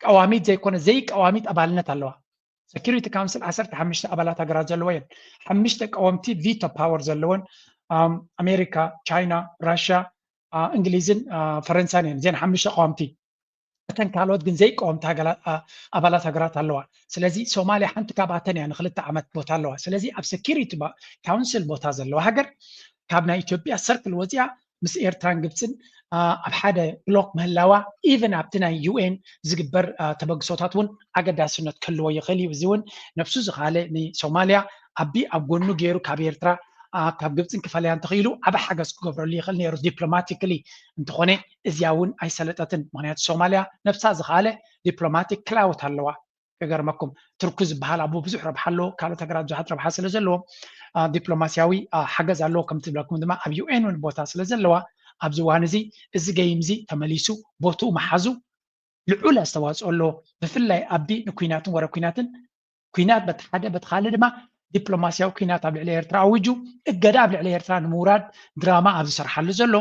ቀዋሚት ዘይኮነ ዘይቀዋሚት ኣባልነት ኣለዋ። Security Council ዓሰርተ ሓሙሽተ ኣባላት ሃገራት ዘለዎ እየን። ሓሙሽተ ቀወምቲ veto power ዘለወን ኣሜሪካ፣ ቻይና፣ ራሽያ፣ እንግሊዝን ፈረንሳን እየን። እዚን ሓሙሽተ ቀወምቲ። እተን ካልኦት ግን ዘይቀወምቲ ኣባላት ሃገራት ኣለዋ። ስለዚ ሶማሊያ ሓንቲ ካብኣተን እያ፣ ንክልተ ዓመት ቦታ ኣለዋ። ስለዚ ኣብ security council ቦታ ዘለዋ ሃገር ካብ ናይ ኢትዮጵያ circle ወፂኣ ምስ ኤርትራን ግብፅን ኣብ ሓደ block ምህላዋ even ኣብቲ ናይ UN ዝግበር ተበግሶታት እውን ኣገዳስነት ክህልዎ ይኽእል እዩ። እዚ እውን ነብሱ ዝኸኣለ ንሶማሊያ ኣቢ ኣብ ጎኑ ገይሩ ካብ ኤርትራ ካብ ግብፅን ክፈለያ እንተኽኢሉ ዓቢ ሓገዝ ክገብረሉ ይኽእል ነይሩ diplomatically። እንተኾነ እዚኣ እውን ኣይሰለጠትን። ምክንያቱ ሶማሊያ ነብሳ ዝኸኣለ diplomatic clout ኣለዋ። ክገርመኩም ትርኩ ዝበሃል ኣቦ ብዙሕ ረብሓ ኣለዎ። ካልኦት ሃገራት ብዙሓት ረብሓ ስለ ዘለዎ ዲፕሎማሲያዊ ሓገዝ ኣለዎ። ከም ትብለኩም ድማ ኣብ UN እውን ቦታ ስለ ዘለዋ ኣብዚ እዋን እዚ እዚ game እዚ ተመሊሱ ቦትኡ ምሓዙ ልዑል ኣስተዋፅኦ ኣለዎ። ብፍላይ ኣቢ ንኩናትን ወረ ኩናትን ኩናት በቲ ሓደ በቲ ካልእ ድማ ዲፕሎማሲያዊ ኩናት ኣብ ልዕሊ ኤርትራ ኣዊጁ እገዳ ኣብ ልዕሊ ኤርትራ ንምውራድ ድራማ ኣብ ዝሰርሓሉ ዘሎ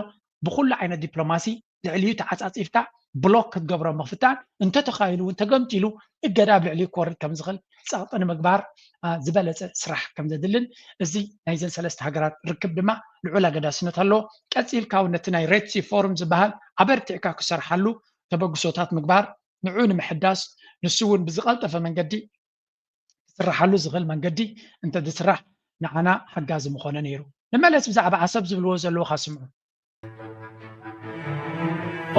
ብኩሉ ዓይነት ዲፕሎማሲ ልዕሊኡ ተዓፃፂፍካ ብሎክ ክትገብሮ ምፍታን፣ እንተተኻኢሉ እውን ተገምጢሉ እገዳ ኣብ ልዕሊኡ ክወርድ ከም ዝኽእል ጸቕጢ ንምግባር ዝበለጸ ስራሕ ከም ዘድልን፣ እዚ ናይዘን ሰለስተ ሃገራት ርክብ ድማ ልዑል ኣገዳስነት ኣለዎ። ቀጺልካ እውን ነቲ ናይ ሬድ ሲ ፎርም ዝበሃል ኣበርቲዕካ ክሰርሓሉ ተበግሶታት ምግባር፣ ንዕኡ ንምሕዳስ፣ ንሱ እውን ብዝቐልጠፈ መንገዲ ክስርሓሉ ዝኽእል መንገዲ እንተዝስራሕ ንዓና ሓጋዚ ምኾነ ነይሩ። ንመለስ ብዛዕባ ዓሰብ ዝብልዎ ዘለዉ ካስምዑ።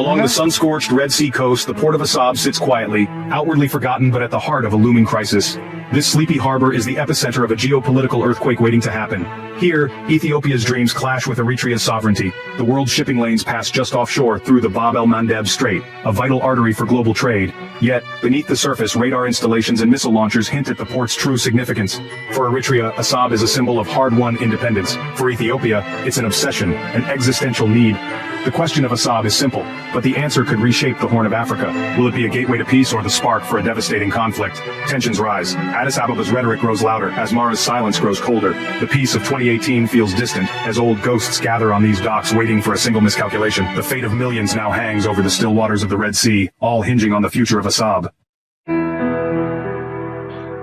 Along the sun-scorched Red Sea coast, the port of Assab sits quietly, outwardly forgotten but at the heart of a looming crisis. This sleepy harbor is the epicenter of a geopolitical earthquake waiting to happen. Here, Ethiopia's dreams clash with Eritrea's sovereignty. The world's shipping lanes pass just offshore through the Bab el Mandeb Strait, a vital artery for global trade. Yet, beneath the surface, radar installations and missile launchers hint at the port's true significance. For Eritrea, Assab is a symbol of hard-won independence. For Ethiopia, it's an obsession, an existential need. The question of Assab is simple, but the answer could reshape the Horn of Africa. Will it be a gateway to peace or the spark for a devastating conflict? Tensions rise. Addis Abeba's rhetoric grows louder. Asmara's silence grows colder. The peace of twenty eighteen feels distant as old ghosts gather on these docks waiting for a single miscalculation. The fate of millions now hangs over the still waters of the Red Sea, all hinging on the future of Assab.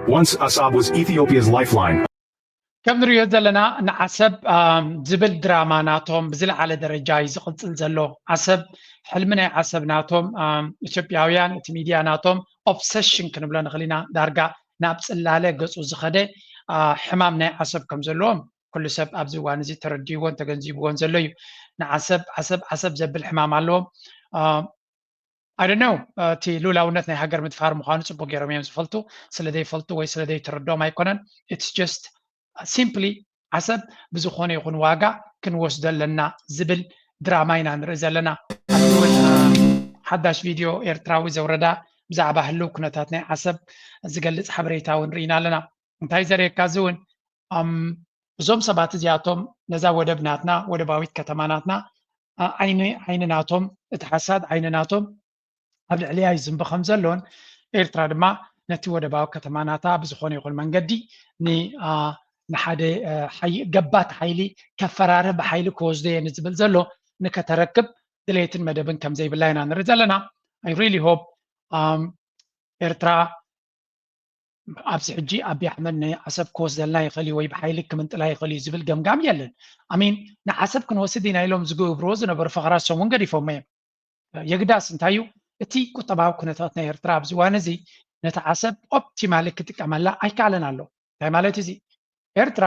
Once Assab was Ethiopia's lifeline. ከም ንሪኦ ዘለና ንዓሰብ ዝብል ድራማ ናቶም ብዝለዓለ ደረጃ እዩ ዝቕፅል ዘሎ። ዓሰብ ሕልሚ ናይ ዓሰብ ናቶም ኢትዮጵያውያን እቲ ሚድያ ናቶም ኦብሰሽን ክንብሎ ንኽእል ኢና። ዳርጋ ናብ ፅላለ ገፁ ዝኸደ ሕማም ናይ ዓሰብ ከም ዘለዎም ኩሉ ሰብ ኣብዚ እዋን እዚ ተረዲእዎን ተገንዚብዎን ዘሎ እዩ። ንዓሰብ ዓሰብ ዓሰብ ዘብል ሕማም ኣለዎም። I don't know እቲ ሉላውነት ናይ ሃገር ምድፋር ምዃኑ ፅቡቅ ገይሮም እዮም ዝፈልጡ። ስለ ዘይፈልጡ ወይ ስለ ዘይተረድኦም ኣይኮነን። It's just simply ዓሰብ ብዝኾነ ይኹን ዋጋ ክንወስዶ ኣለና ዝብል ድራማ ኢና ንርኢ ዘለና። ሓዳሽ ቪድዮ ኤርትራዊ ዘውረዳ ብዛዕባ ህልው ኩነታት ናይ ዓሰብ ዝገልፅ ሓበሬታ እውን ርኢና ኣለና። እንታይ ዘርእየካ እዚ እውን እዞም ሰባት እዚኣቶም ነዛ ወደብ ናትና ወደባዊት ከተማ ናትና ዓይኒ ዓይኒ ናቶም እቲ ሓሳድ ዓይኒ ናቶም ኣብ ልዕሊያ ይዝንቢ ከም ዘሎን ኤርትራ ድማ ነቲ ወደባዊ ከተማ ናታ ብዝኾነ ይኹን መንገዲ ንሓደ ገባት ሓይሊ ከፈራርህ ብሓይሊ ክወስዶ እየ ንዝብል ዘሎ ንከተረክብ ድሌትን መደብን ከም ዘይብላ ኢና ንርኢ ዘለና። I really hope ኤርትራ ኣብዚ ሕጂ ኣቢ ኣሕመድ ንዓሰብ ክወስደልና ይኽእል እዩ ወይ ብሓይሊ ክምንጥላ ይኽእል እዩ ዝብል ገምጋም የለን። ኣሚን ንዓሰብ ክንወስድ ኢና ኢሎም ዝገብርዎ ዝነበሩ ፈኸራሶም እውን ገዲፎሞ እዮም። የግዳስ እንታይ እዩ እቲ ቁጠባዊ ኩነታት ናይ ኤርትራ ኣብዚ እዋን እዚ ነቲ ዓሰብ ኦፕቲማሊ ክጥቀመላ ኣይከኣለን ኣሎ። እንታይ ማለት እዚ? ኤርትራ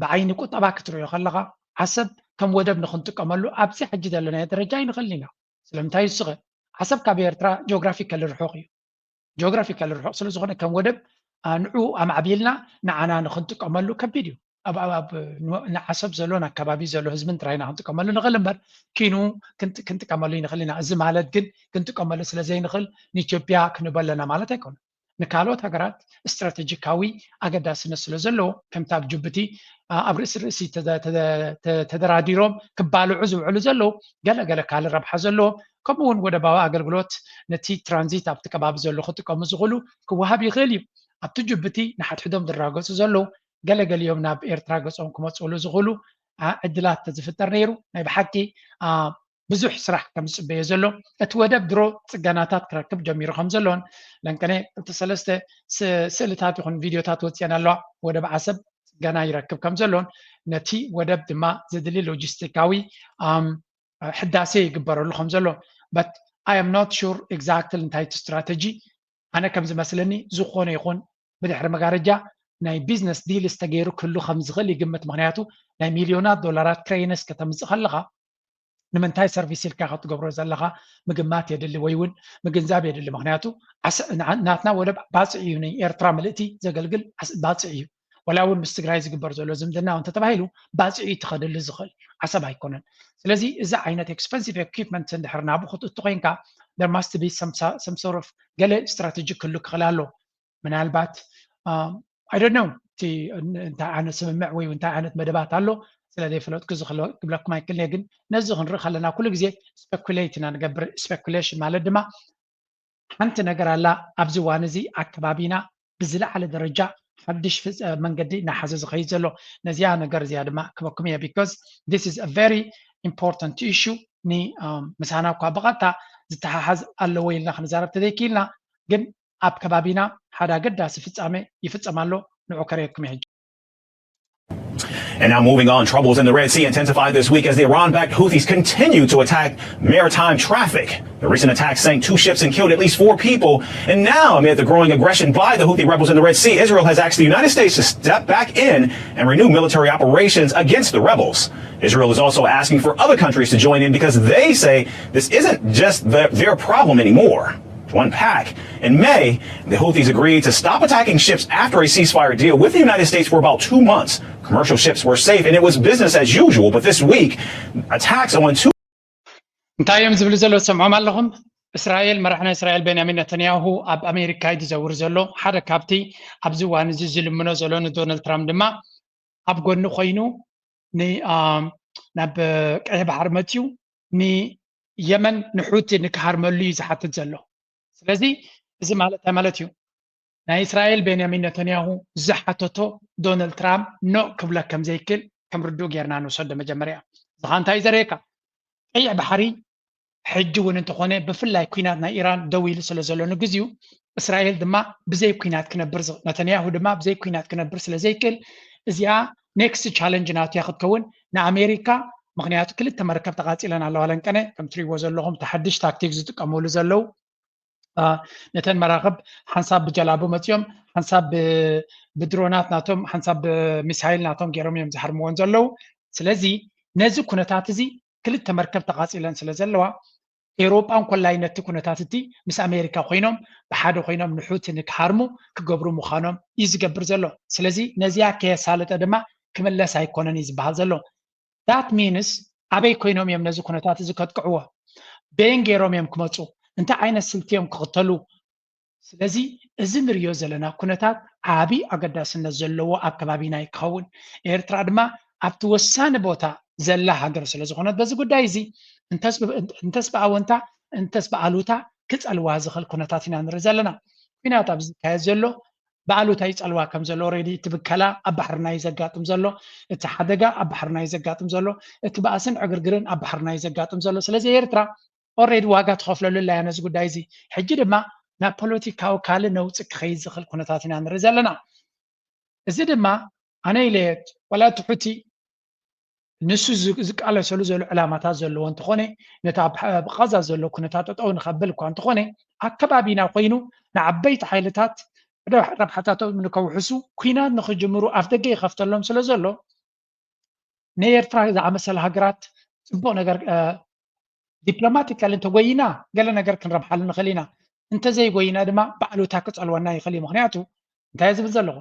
ብዓይኒ ቁጠባ ክትሪኦ ከለኻ ዓሰብ ከም ወደብ ንክንጥቀመሉ ኣብዚ ሕጂ ዘለናዮ ደረጃ ኣይንኽእልን ኢና። ስለምንታይ እስኸ ዓሰብ ካብ ኤርትራ ጂኦግራፊካሊ ርሑቕ እዩ። ጂኦግራፊካሊ ርሑቕ ስለ ዝኾነ ከም ወደብ ንዑ ኣማዕቢልና ንዓና ንክንጥቀመሉ ከቢድ እዩ። ኣብ ንዓሰብ ዘሎን ኣከባቢ ዘሎ ህዝብን ጥራይና ክንጥቀመሉ ንኽእል እምበር ኪኑ ክንጥቀመሉ ይንኽእል ኢና። እዚ ማለት ግን ክንጥቀመሉ ስለ ዘይንኽእል ንኢትዮጵያ ክንህቦ ኣለና ማለት ኣይኮነን። ንካልኦት ሃገራት ስትራተጂካዊ ኣገዳስነት ስለ ዘለዎ ከምቲ ኣብ ጅቡቲ ኣብ ርእሲ ርእሲ ተደራዲሮም ክባልዑ ዝውዕሉ ዘለዉ ገለ ገለ ካልእ ረብሓ ዘለዎም ከምኡ እውን ወደባዊ ኣገልግሎት ነቲ ትራንዚት ኣብቲ ከባቢ ዘሎ ክጥቀሙ ዝኽእሉ ክወሃብ ይኽእል እዩ። ኣብቲ ጅቡቲ ንሓድሕዶም ዝራገፁ ዘለዉ ገለገሊኦም ናብ ኤርትራ ገፆም ክመፅእሉ ዝኽእሉ ዕድላት ተዝፍጠር ነይሩ ናይ ብሓቂ ብዙሕ ስራሕ ከም ዝፅበዮ ዘሎ እቲ ወደብ ድሮ ፅገናታት ክረክብ ጀሚሩ ከም ዘሎን ለንቀነ ክልተ ሰለስተ ስእልታት ይኹን ቪድዮታት ወፅየን ኣለዋ። ወደብ ዓሰብ ፅገና ይረክብ ከም ዘሎን ነቲ ወደብ ድማ ዘድሊ ሎጂስቲካዊ ሕዳሴ ይግበረሉ ከም ዘሎ but I am not sure exactly እንታይ እቲ ስትራተጂ ኣነ ከም ዝመስለኒ ዝኾነ ይኹን ብድሕሪ መጋረጃ ናይ ቢዝነስ ዲል ዝተገይሩ ክህሉ ከም ዝኽእል ይግምት። ምክንያቱ ናይ ሚልዮናት ዶላራት ክሬንስ ከተምፅእ ከለኻ ንምንታይ ሰርቪስ ኢልካ ክትገብሮ ዘለኻ ምግማት የድሊ ወይ እውን ምግንዛብ የድሊ። ምክንያቱ ናትና ወደብ ባፅዕ እዩ ንኤርትራ ምልእቲ ዘገልግል ባፅዕ እዩ። ወላ እውን ምስ ትግራይ ዝግበር ዘሎ ዝምድና እውን ተተባሂሉ ባፅዕ እዩ ትኸደሉ ዝኽእል ዓሰብ ኣይኮነን። ስለዚ እዚ ዓይነት ኤክስፐንሲቭ ኤኩፕመንት እንድሕር ናብኡ ክትእቱ ኮይንካ there must be some sort of ገለ ስትራተጂ ክህሉ ክኽእል ኣሎ። ምናልባት I don't know እቲ እንታይ ዓይነት ስምምዕ ወይ እንታይ ዓይነት መደባት ኣሎ ስለ ዘይፈለጥኩ እዚ ክብለኩም ኣይክልነ ግን ነዚ ክንርኢ ከለና ኩሉ ግዜ ስፐኩሌት ኢና ንገብር። ስፐኩሌሽን ማለት ድማ ሓንቲ ነገር ኣላ ኣብዚ እዋን እዚ ኣከባቢና ብዝለዓለ ደረጃ ሓድሽ መንገዲ እናሓዘ ዝኸይድ ዘሎ ነዚኣ ነገር እዚኣ ድማ ክበኩም እየ because this is a very important issue ንምሳና እኳ ብቐጥታ ዝተሓሓዝ ኣለዎ ኢልና ክንዛረብ ተዘይክኢልና፣ ግን ኣብ ከባቢና ሓደ ኣገዳሲ ፍጻሜ ይፍጸም ኣሎ። ንዑ ከርእየኩም ሕጂ። And now moving on, troubles in the Red Sea intensified this week as the Iran-backed Houthis continue to attack maritime traffic. The recent attack sank two ships and killed at least four people. And now, amid the growing aggression by the Houthi rebels in the Red Sea, Israel has asked the United States to step back in and renew military operations against the rebels. Israel is also asking for other countries to join in because they say this isn't just their, their problem anymore. To unpack, in May, the Houthis agreed to stop attacking ships after a ceasefire deal with the United States for about two months. Commercial ships were safe and it was business as usual, but this week, attacks on two እንታይ እዮም ዝብሉ ዘለዉ ትሰምዖም ኣለኹም? እስራኤል፣ መራሕ ናይ እስራኤል ቤንያሚን ነተንያሁ ኣብ ኣሜሪካ እዩ ዝዘውር ዘሎ። ሓደ ካብቲ ኣብዚ እዋን እዚ ዝልምኖ ዘሎ ንዶናልድ ትራምፕ ድማ ኣብ ጎኒ ኮይኑ ናብ ቀይሕ ባሕሪ መፅዩ ንየመን ንሑቲ ንክሃርመሉ እዩ ዝሓትት ዘሎ። ስለዚ እዚ ማለት እንታይ ማለት እዩ? ናይ እስራኤል ቤንያሚን ነተንያሁ ዝሓተቶ ዶናልድ ትራምፕ ኖእ ክብለ ከም ዘይክእል ከም ርዱእ ጌርና ንውሰዶ። መጀመርያ እዚ ኸኣ እንታይ እዩ ዘርእየካ? ቀይሕ ባሕሪ ሕጂ እውን እንተኾነ ብፍላይ ኲናት ናይ ኢራን ደው ኢሉ ስለ ዘሎ ንግዚኡ እስራኤል ድማ ብዘይ ኲናት ክነብር ነተንያሁ ድማ ብዘይ ኲናት ክነብር ስለ ዘይክእል እዚኣ ኔክስት ቻለንጅ ናቱ እያ ክትከውን ንኣሜሪካ። ምኽንያቱ ክልተ መርከብ ተቓጺለን ኣለዋ ለንቀነ ከም ትሪእዎ ዘለኹም እቲ ሓድሽ ታክቲክ ዝጥቀምሉ ዘለዉ ነተን መራኽብ ሓንሳብ ብጀላቡ መፂኦም ሓንሳብ ብድሮናት ናቶም ሓንሳብ ብሚሳይል ናቶም ገይሮም እዮም ዝሃርምዎን ዘለዉ። ስለዚ ነዚ ኩነታት እዚ ክልተ መርከብ ተቓፂለን ስለ ዘለዋ ኤውሮጳ እንኮላይ ነቲ ኩነታት እቲ ምስ ኣሜሪካ ኮይኖም ብሓደ ኮይኖም ንሑቲ ንክሃርሙ ክገብሩ ምዃኖም እዩ ዝገብር ዘሎ። ስለዚ ነዚኣ ከየሳለጠ ድማ ክምለስ ኣይኮነን እዩ ዝበሃል ዘሎ። ዳት ሚንስ ኣበይ ኮይኖም እዮም ነዚ ኩነታት እዚ ከጥቅዕዎ? በየን ገይሮም እዮም ክመፁ? እንታይ ዓይነት ስልቲ እዮም ክኽተሉ? ስለዚ እዚ ንሪኦ ዘለና ኩነታት ዓቢ ኣገዳስነት ዘለዎ ኣብ ከባቢና እዩ ክኸውን። ኤርትራ ድማ ኣብቲ ወሳኒ ቦታ ዘላ ሃገር ስለ ዝኾነት በዚ ጉዳይ እዚ እንተስ ብኣወንታ እንተስ ብኣሉታ ክጸልዋ ዝኽእል ኩነታት ኢና ንርኢ ዘለና። ኩናት ኣብዚ ዝካየድ ዘሎ ብኣሉታ ይጸልዋ ከም ዘሎ ኦሬዲ እቲ ብከላ ኣብ ባሕርና እዩ ዘጋጥም ዘሎ፣ እቲ ሓደጋ ኣብ ባሕርና እዩ ዘጋጥም ዘሎ፣ እቲ ባእስን ዕግርግርን ኣብ ባሕርና እዩ ዘጋጥም ዘሎ። ስለዚ ኤርትራ ኦሬዲ ዋጋ ትኸፍለሉ ኣላ እያ ነዚ ጉዳይ እዚ። ሕጂ ድማ ናብ ፖለቲካዊ ካልእ ነውፂ ክኸይድ ዝኽእል ኩነታት ኢና ንርኢ ዘለና። እዚ ድማ ኣነ ኢለ ዋላ እቲ ሑቲ ንሱ ዝቃለሰሉ ዘሎ ዕላማታት ዘለዎ እንተኾነ ነቲ ኣብ ቃዛ ዘሎ ኩነታት ጠጠው ንኸብል እኳ እንተኾነ ኣብ ከባቢና ኮይኑ ንዓበይቲ ሓይልታት ረብሓታቶም ንከውሕሱ ኩናት ንክጅምሩ ኣፍ ደገ ይኸፍተሎም ስለ ዘሎ ንኤርትራ ዝኣመሰለ ሃገራት ፅቡቅ ነገር ዲፕሎማቲካል እንተጎይና ገለ ነገር ክንረብሓሉ ንኽእል ኢና። እንተዘይጎይና ድማ ባዕሉታ ክፀልወና ይኽእል እዩ። ምክንያቱ እንታይ ዝብል ዘለኹ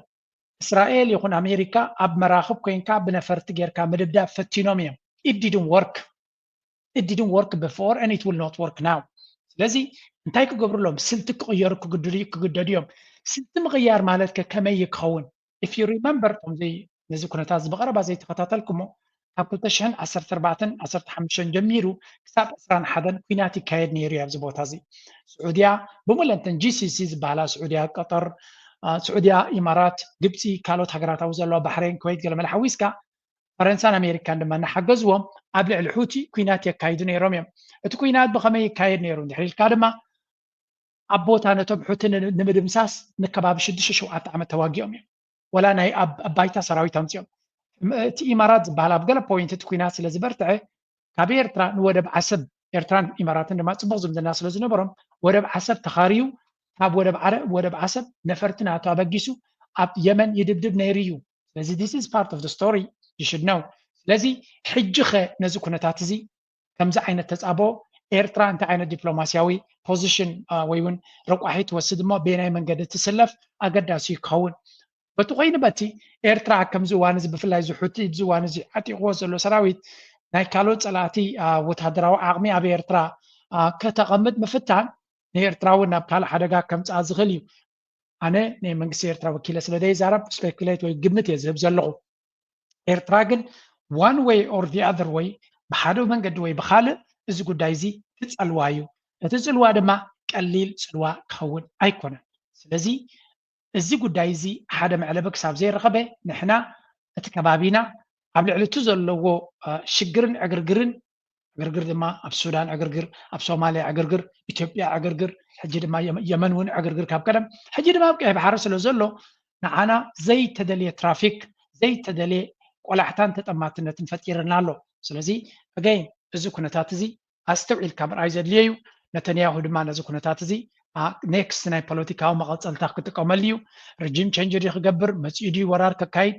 እስራኤል ይኹን ኣሜሪካ ኣብ መራኽብ ኮይንካ ብነፈርቲ ጌርካ ምድብዳብ ፈቲኖም እዮም። It didn't work. It didn't work before and it will not work now. ስለዚ እንታይ ክገብሩ ኣለዎም? ስልቲ ክቕየሩ ክግደዱ እዮም። ስልቲ ምቕያር ማለት ከ ከመይ ክኸውን? If you remember እቶም ነዚ ኩነታት እዚ ብቐረባ ዘይተኸታተልኩሞ ካብ ክልተ ሽሕን ዓሰርተ ኣርባዕተን ዓሰርተ ሓሙሽተን ጀሚሩ ክሳብ ዕስራን ሓደን ኲናት ይካየድ ነይሩ እዩ ኣብዚ ቦታ እዚ። ስዑድያ ብምለን እተን ጂ ሲ ሲ ዝበሃላ ስዑድያ፣ ቀጠር፣ ስዑድያ፣ ኢማራት፣ ግብፂ፣ ካልኦት ሃገራት ኣብኡ ዘለዋ ባሕሬን፣ ኩዌት ገለመለ ሓዊስካ ፈረንሳን ኣሜሪካን ድማ እናሓገዝዎም ኣብ ልዕሊ ሑቲ ኲናት የካይዱ ነይሮም እዮም። እቲ ኲናት ብኸመይ ይካየድ ነይሩ እንድሕር ኢልካ ድማ ኣብ ቦታ ነቶም ሑቲ ንምድምሳስ ንከባቢ ሽዱሽተ ሸውዓተ ዓመት ተዋጊኦም እዮም። ወላ ናይ ኣብ ባይታ ሰራዊት ኣምፂኦም እቲ ኢማራት ዝበሃል ኣብ ገለ ፖይንት እቲ ኩናት ስለ ዝበርትዐ ካብ ኤርትራ ንወደብ ዓሰብ ኤርትራን ኢማራትን ድማ ፅቡቅ ዝምድና ስለ ዝነበሮም ወደብ ዓሰብ ተኻርዩ ካብ ወደብ ዓረ ወደብ ዓሰብ ነፈርቲ ናቱ ኣበጊሱ ኣብ የመን ይድብድብ ነይሩ እዩ። ስለዚ this is part of the story, you should know። ስለዚ ሕጂ ኸ ነዚ ኩነታት እዚ ከምዚ ዓይነት ተፃቦ ኤርትራ እንታይ ዓይነት ዲፕሎማሲያዊ ፖዚሽን ወይ እውን ረቋሒ ትወስድ እሞ በየናይ መንገዲ ትስለፍ ኣገዳሲ ይኸውን። በቲ ኮይኑ በቲ ኤርትራ ከምዚ እዋን እዚ ብፍላይ እዚ ሑቲ እዚ እዋን እዚ ዓጢቕዎ ዘሎ ሰራዊት ናይ ካልኦት ፀላእቲ ወታደራዊ ዓቕሚ ኣብ ኤርትራ ከተቐምጥ ምፍታን ንኤርትራ እውን ናብ ካልእ ሓደጋ ከምፅኣ ዝኽእል እዩ። ኣነ ናይ መንግስቲ ኤርትራ ወኪለ ስለ ዘይዛረብ ስፔኩሌት ወይ ግምት እየ ዝህብ ዘለኹ። ኤርትራ ግን one way or the other way ብሓደ መንገዲ ወይ ብካልእ እዚ ጉዳይ እዚ ክፀልዋ እዩ። እቲ ፅልዋ ድማ ቀሊል ፅልዋ ክኸውን ኣይኮነን። ስለዚ እዚ ጉዳይ እዚ ሓደ መዕለቢ ክሳብ ዘይረኸበ ንሕና እቲ ከባቢና ኣብ ልዕሊ እቲ ዘለዎ ሽግርን ዕግርግርን ዕግርግር ድማ ኣብ ሱዳን ዕግርግር፣ ኣብ ሶማልያ ዕግርግር፣ ኢትዮጵያ ዕግርግር፣ ሕጂ ድማ የመን እውን ዕግርግር ካብ ቀደም፣ ሕጂ ድማ ኣብ ቀይ ባሕሪ ስለ ዘሎ ንዓና ዘይተደልየ ትራፊክ፣ ዘይተደልየ ቆላሕታን ተጠማትነትን ፈጢርና ኣሎ። ስለዚ ኣገይን እዚ ኩነታት እዚ ኣስተውዒልካ ምርኣይ ዘድልዮ እዩ። ነተንያሁ ድማ ነዚ ኩነታት እዚ ኔክስት ናይ ፖለቲካዊ መቐፀልታ ክጥቀመሉ እዩ። ሪጂም ቸንጅ ድዩ ክገብር፣ መፂኡ ድዩ ወራር ከካይድ?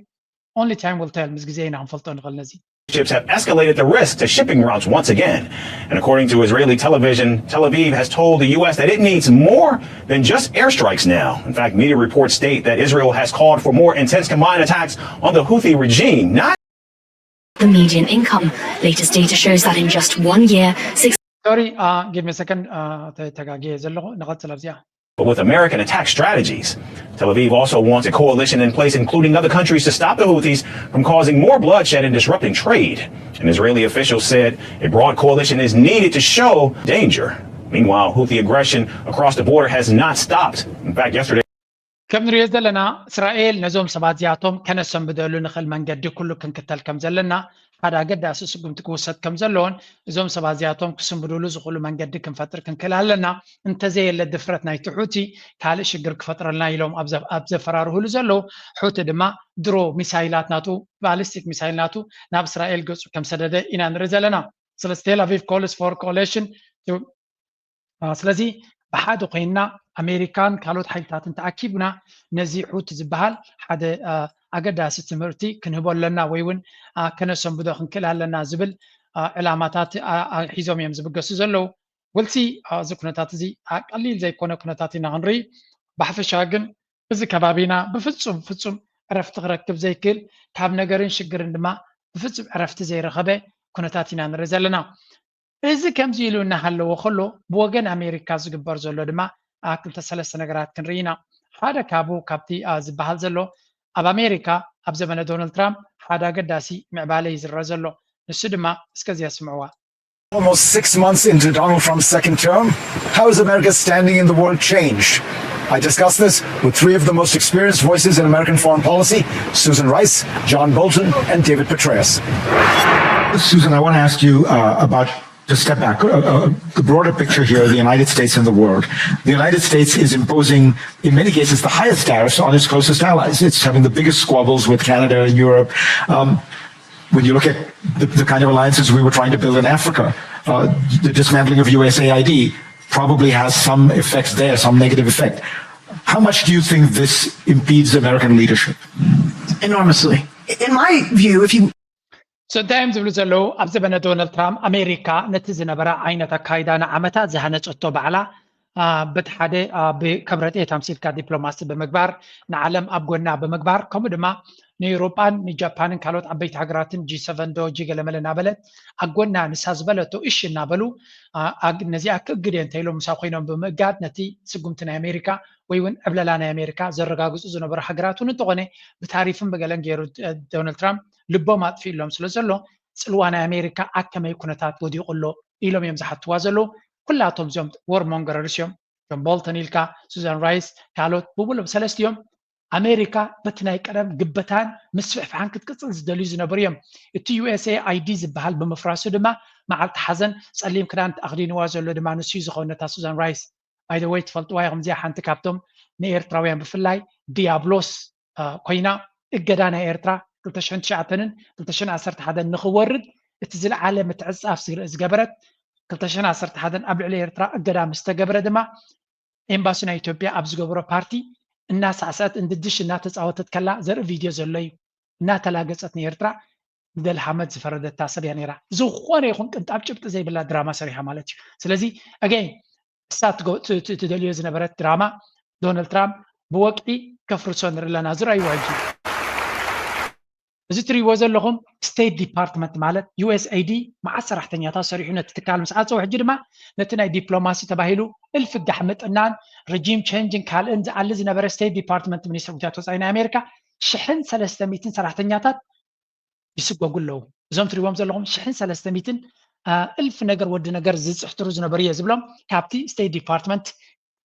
Only time will tell። ምስ ግዜ ኢና ክንፈልጦ ንኽእል ነዚ። Ships have escalated the risk to shipping routes once again. And according to Israeli television, Tel Aviv has told the U S that it needs more than just airstrikes now. In fact, media reports state that Israel has called for more intense combined attacks on the Houthi regime, not The median income. Latest data shows that in just one year, six Sorry, uh, give me a second. Uh, ተጋግየ ዘለኹ። ንቐጽል ኣብዚኣ። But with American attack strategies. Tel Aviv also wants a coalition in place, including other countries, to stop the Houthis from causing more bloodshed and disrupting trade. An Israeli official said a broad coalition is needed to show danger. Meanwhile, Houthi aggression across the border has not stopped. In fact, yesterday, ከም ንሪኦ ዘለና እስራኤል ነዞም ሰባት እዚኣቶም ከነሰንብደሉ ንኽእል መንገዲ ኩሉ ክንክተል ከም ዘለና ሓደ ኣገዳሲ ስጉምቲ ክውሰድ ከም ዘለዎን እዞም ሰባት እዚኣቶም ክስንብዱሉ ዝኽእሉ መንገዲ ክንፈጥር ክንክእል ኣለና። እንተዘየለ ድፍረት ናይቲ ሑቲ ካልእ ሽግር ክፈጥረልና ኢሎም ኣብ ዘፈራርህሉ ዘለዉ፣ ሑቲ ድማ ድሮ ሚሳይላት ናቱ፣ ባሊስቲክ ሚሳይል ናቱ ናብ እስራኤል ገጹ ከም ሰደደ ኢና ንርኢ ዘለና። ስለዚ Tel Aviv calls for coalition to ስለዚ ብሓደ ኮይንና ኣሜሪካን ካልኦት ሓይልታትን ተኣኪብና ነዚ ሑቲ ዝበሃል ሓደ ኣገዳሲ ትምህርቲ ክንህቦ ኣለና ወይ እውን ከነሰንብዶ ክንክእል ኣለና ዝብል ዕላማታት ሒዞም እዮም ዝብገሱ ዘለዉ። ወልሲ እዚ ኩነታት እዚ ቀሊል ዘይኮነ ኩነታት ኢና ክንርኢ። ብሓፈሻ ግን እዚ ከባቢና ብፍጹም ፍጹም ዕረፍቲ ክረክብ ዘይክእል ካብ ነገርን ሽግርን ድማ ብፍጹም ዕረፍቲ ዘይረኸበ ኩነታት ኢና ንርኢ ዘለና። እዚ ከምዚ ኢሉ እናሃለወ ከሎ ብወገን ኣሜሪካ ዝግበር ዘሎ ድማ ክልተ ሰለስተ ነገራት ክንርኢ ኢና። ሓደ ካብኡ ካብቲ ዝበሃል ዘሎ ኣብ ኣሜሪካ ኣብ ዘመነ ዶናልድ ትራምፕ ሓደ ኣገዳሲ ምዕባለ እዩ ዝረአ ዘሎ። ንሱ ድማ እስከዚ ኣስምዕዋ። Almost six months into Donald Trump's second term, how has America's standing in the world changed? I discussed this with three of the most experienced voices in American foreign policy, Susan Rice, John Bolton, and David Petraeus. Susan, I want to ask you uh, about to step back, uh, uh, the broader picture here, the United States and the world. The United States is imposing, in many cases, the highest tariffs on its closest allies. It's having the biggest squabbles with Canada and Europe. Um, when you look at the, the, kind of alliances we were trying to build in Africa, uh, the dismantling of U S A I D probably has some effects there, some negative effect. How much do you think this impedes American leadership? Enormously. In my view, if you So እንታይ እዮም ዝብሉ ዘለዉ? ኣብ ዘበነ ዶናልድ ትራምፕ ኣሜሪካ ነቲ ዝነበረ ዓይነት ኣካይዳ ንዓመታት ዝሃነፀቶ ባዕላ በቲ ሓደ ብከብረጤ ተምሲልካ ዲፕሎማሲ ብምግባር ንዓለም ኣብ ጎና ብምግባር ከምኡ ድማ ንኤውሮጳን ንጃፓንን ካልኦት ዓበይቲ ሃገራትን ጂ ሰቨን ዶ ጂ ገለመለ እናበለት ኣብ ጎና ንሳ ዝበለቶ እሺ እናበሉ ነዚኣ ክእግድ እየ እንተኢሎም ምሳ ኮይኖም ብምእጋድ ነቲ ስጉምቲ ናይ ኣሜሪካ ወይ እውን ዕብለላ ናይ ኣሜሪካ ዘረጋግፁ ዝነበሩ ሃገራት እውን እንተኾነ ብታሪፍን ብገለን ገይሩ ዶናልድ ትራምፕ ልቦም ኣጥፊእሎም ስለ ዘሎ ፅልዋ ናይ ኣሜሪካ ኣብ ከመይ ኩነታት ወዲቑ ኣሎ ኢሎም እዮም ዝሓትዋ ዘለዉ። ኩላቶም እዚኦም ወር ሞንገረርስ እዮም። ጆን ቦልተን ኢልካ ሱዛን ራይስ ካልኦት ብሙሉእ ሰለስቲኦም ኣሜሪካ በቲ ናይ ቀደም ግበታን ምስፍሕፋሕን ክትቅፅል ዝደልዩ ዝነበሩ እዮም። እቲ ዩ ኤስ ኤ ኣይ ዲ ዝበሃል ብምፍራሱ ድማ መዓልቲ ሓዘን ፀሊም ክዳን ኣኽዲንዋ ዘሎ ድማ ንሱ እዩ ዝኸውን ነታ ሱዛን ራይስ። ባይ ዘ ወይ ትፈልጥዋ ኢኹም እዚኣ ሓንቲ ካብቶም ንኤርትራውያን ብፍላይ ድያብሎስ ኮይና እገዳ ናይ ኤርትራ ክልተ ሽሕን ትሽዓተን ክልተ ሽሕን ዓሰርተ ሓደን ንኽወርድ እቲ ዝለዓለ ምትዕፅፃፍ ዝገበረት ክልተ ሽሕን ዓሰርተ ሓደን ኣብ ልዕሊ ኤርትራ እገዳ ምስ ተገብረ ድማ ኤምባሲ ናይ ኢትዮጵያ ኣብ ዝገበሮ ፓርቲ እናሳዕሰዐት እንድድሽ እናተፃወተት ከላ ዘርኢ ቪድዮ ዘሎ እዩ። እናተላገፀት ንኤርትራ ንደልሃመት ዝፈረደታ ሰብ እያ ነይራ። ዝኾነ ይኹን ቅንጣብ ጭብጢ ዘይብላ ድራማ ሰሪሓ ማለት እዩ። ስለዚ ኣገይን እሳ ትደልዮ ዝነበረት ድራማ ዶናልድ ትራምፕ ብወግዒ ከፍርሶ ንርኢ ኣለና። ዝረኣይዋ ሕጂ እዚ ትሪእዎ ዘለኹም ስቴት ዲፓርትመንት ማለት ዩ ኤስ ኤ ዲ መዓት ሰራሕተኛታት ሰሪሑ ነቲ ትካል ምስ ዓፀወ ሕጂ ድማ ነቲ ናይ ዲፕሎማሲ ተባሂሉ እልፊ ጋሕ ምጥናን ሪጂም ቸንጅን ካልእን ዝኣሊ ዝነበረ ስቴት ዲፓርትመንት ሚኒስትር ጉዳያት ወፃኢ ናይ ኣሜሪካ ሽሕን ሰለስተ ሚእትን ሰራሕተኛታት ይስጎጉ ኣለዉ። እዞም ትሪእዎም ዘለኹም ሽሕን ሰለስተ ሚእትን እልፊ ነገር ወዲ ነገር ዝፅሕትሩ ዝነበሩ እየ ዝብሎም ካብቲ ስቴት ዲፓርትመንት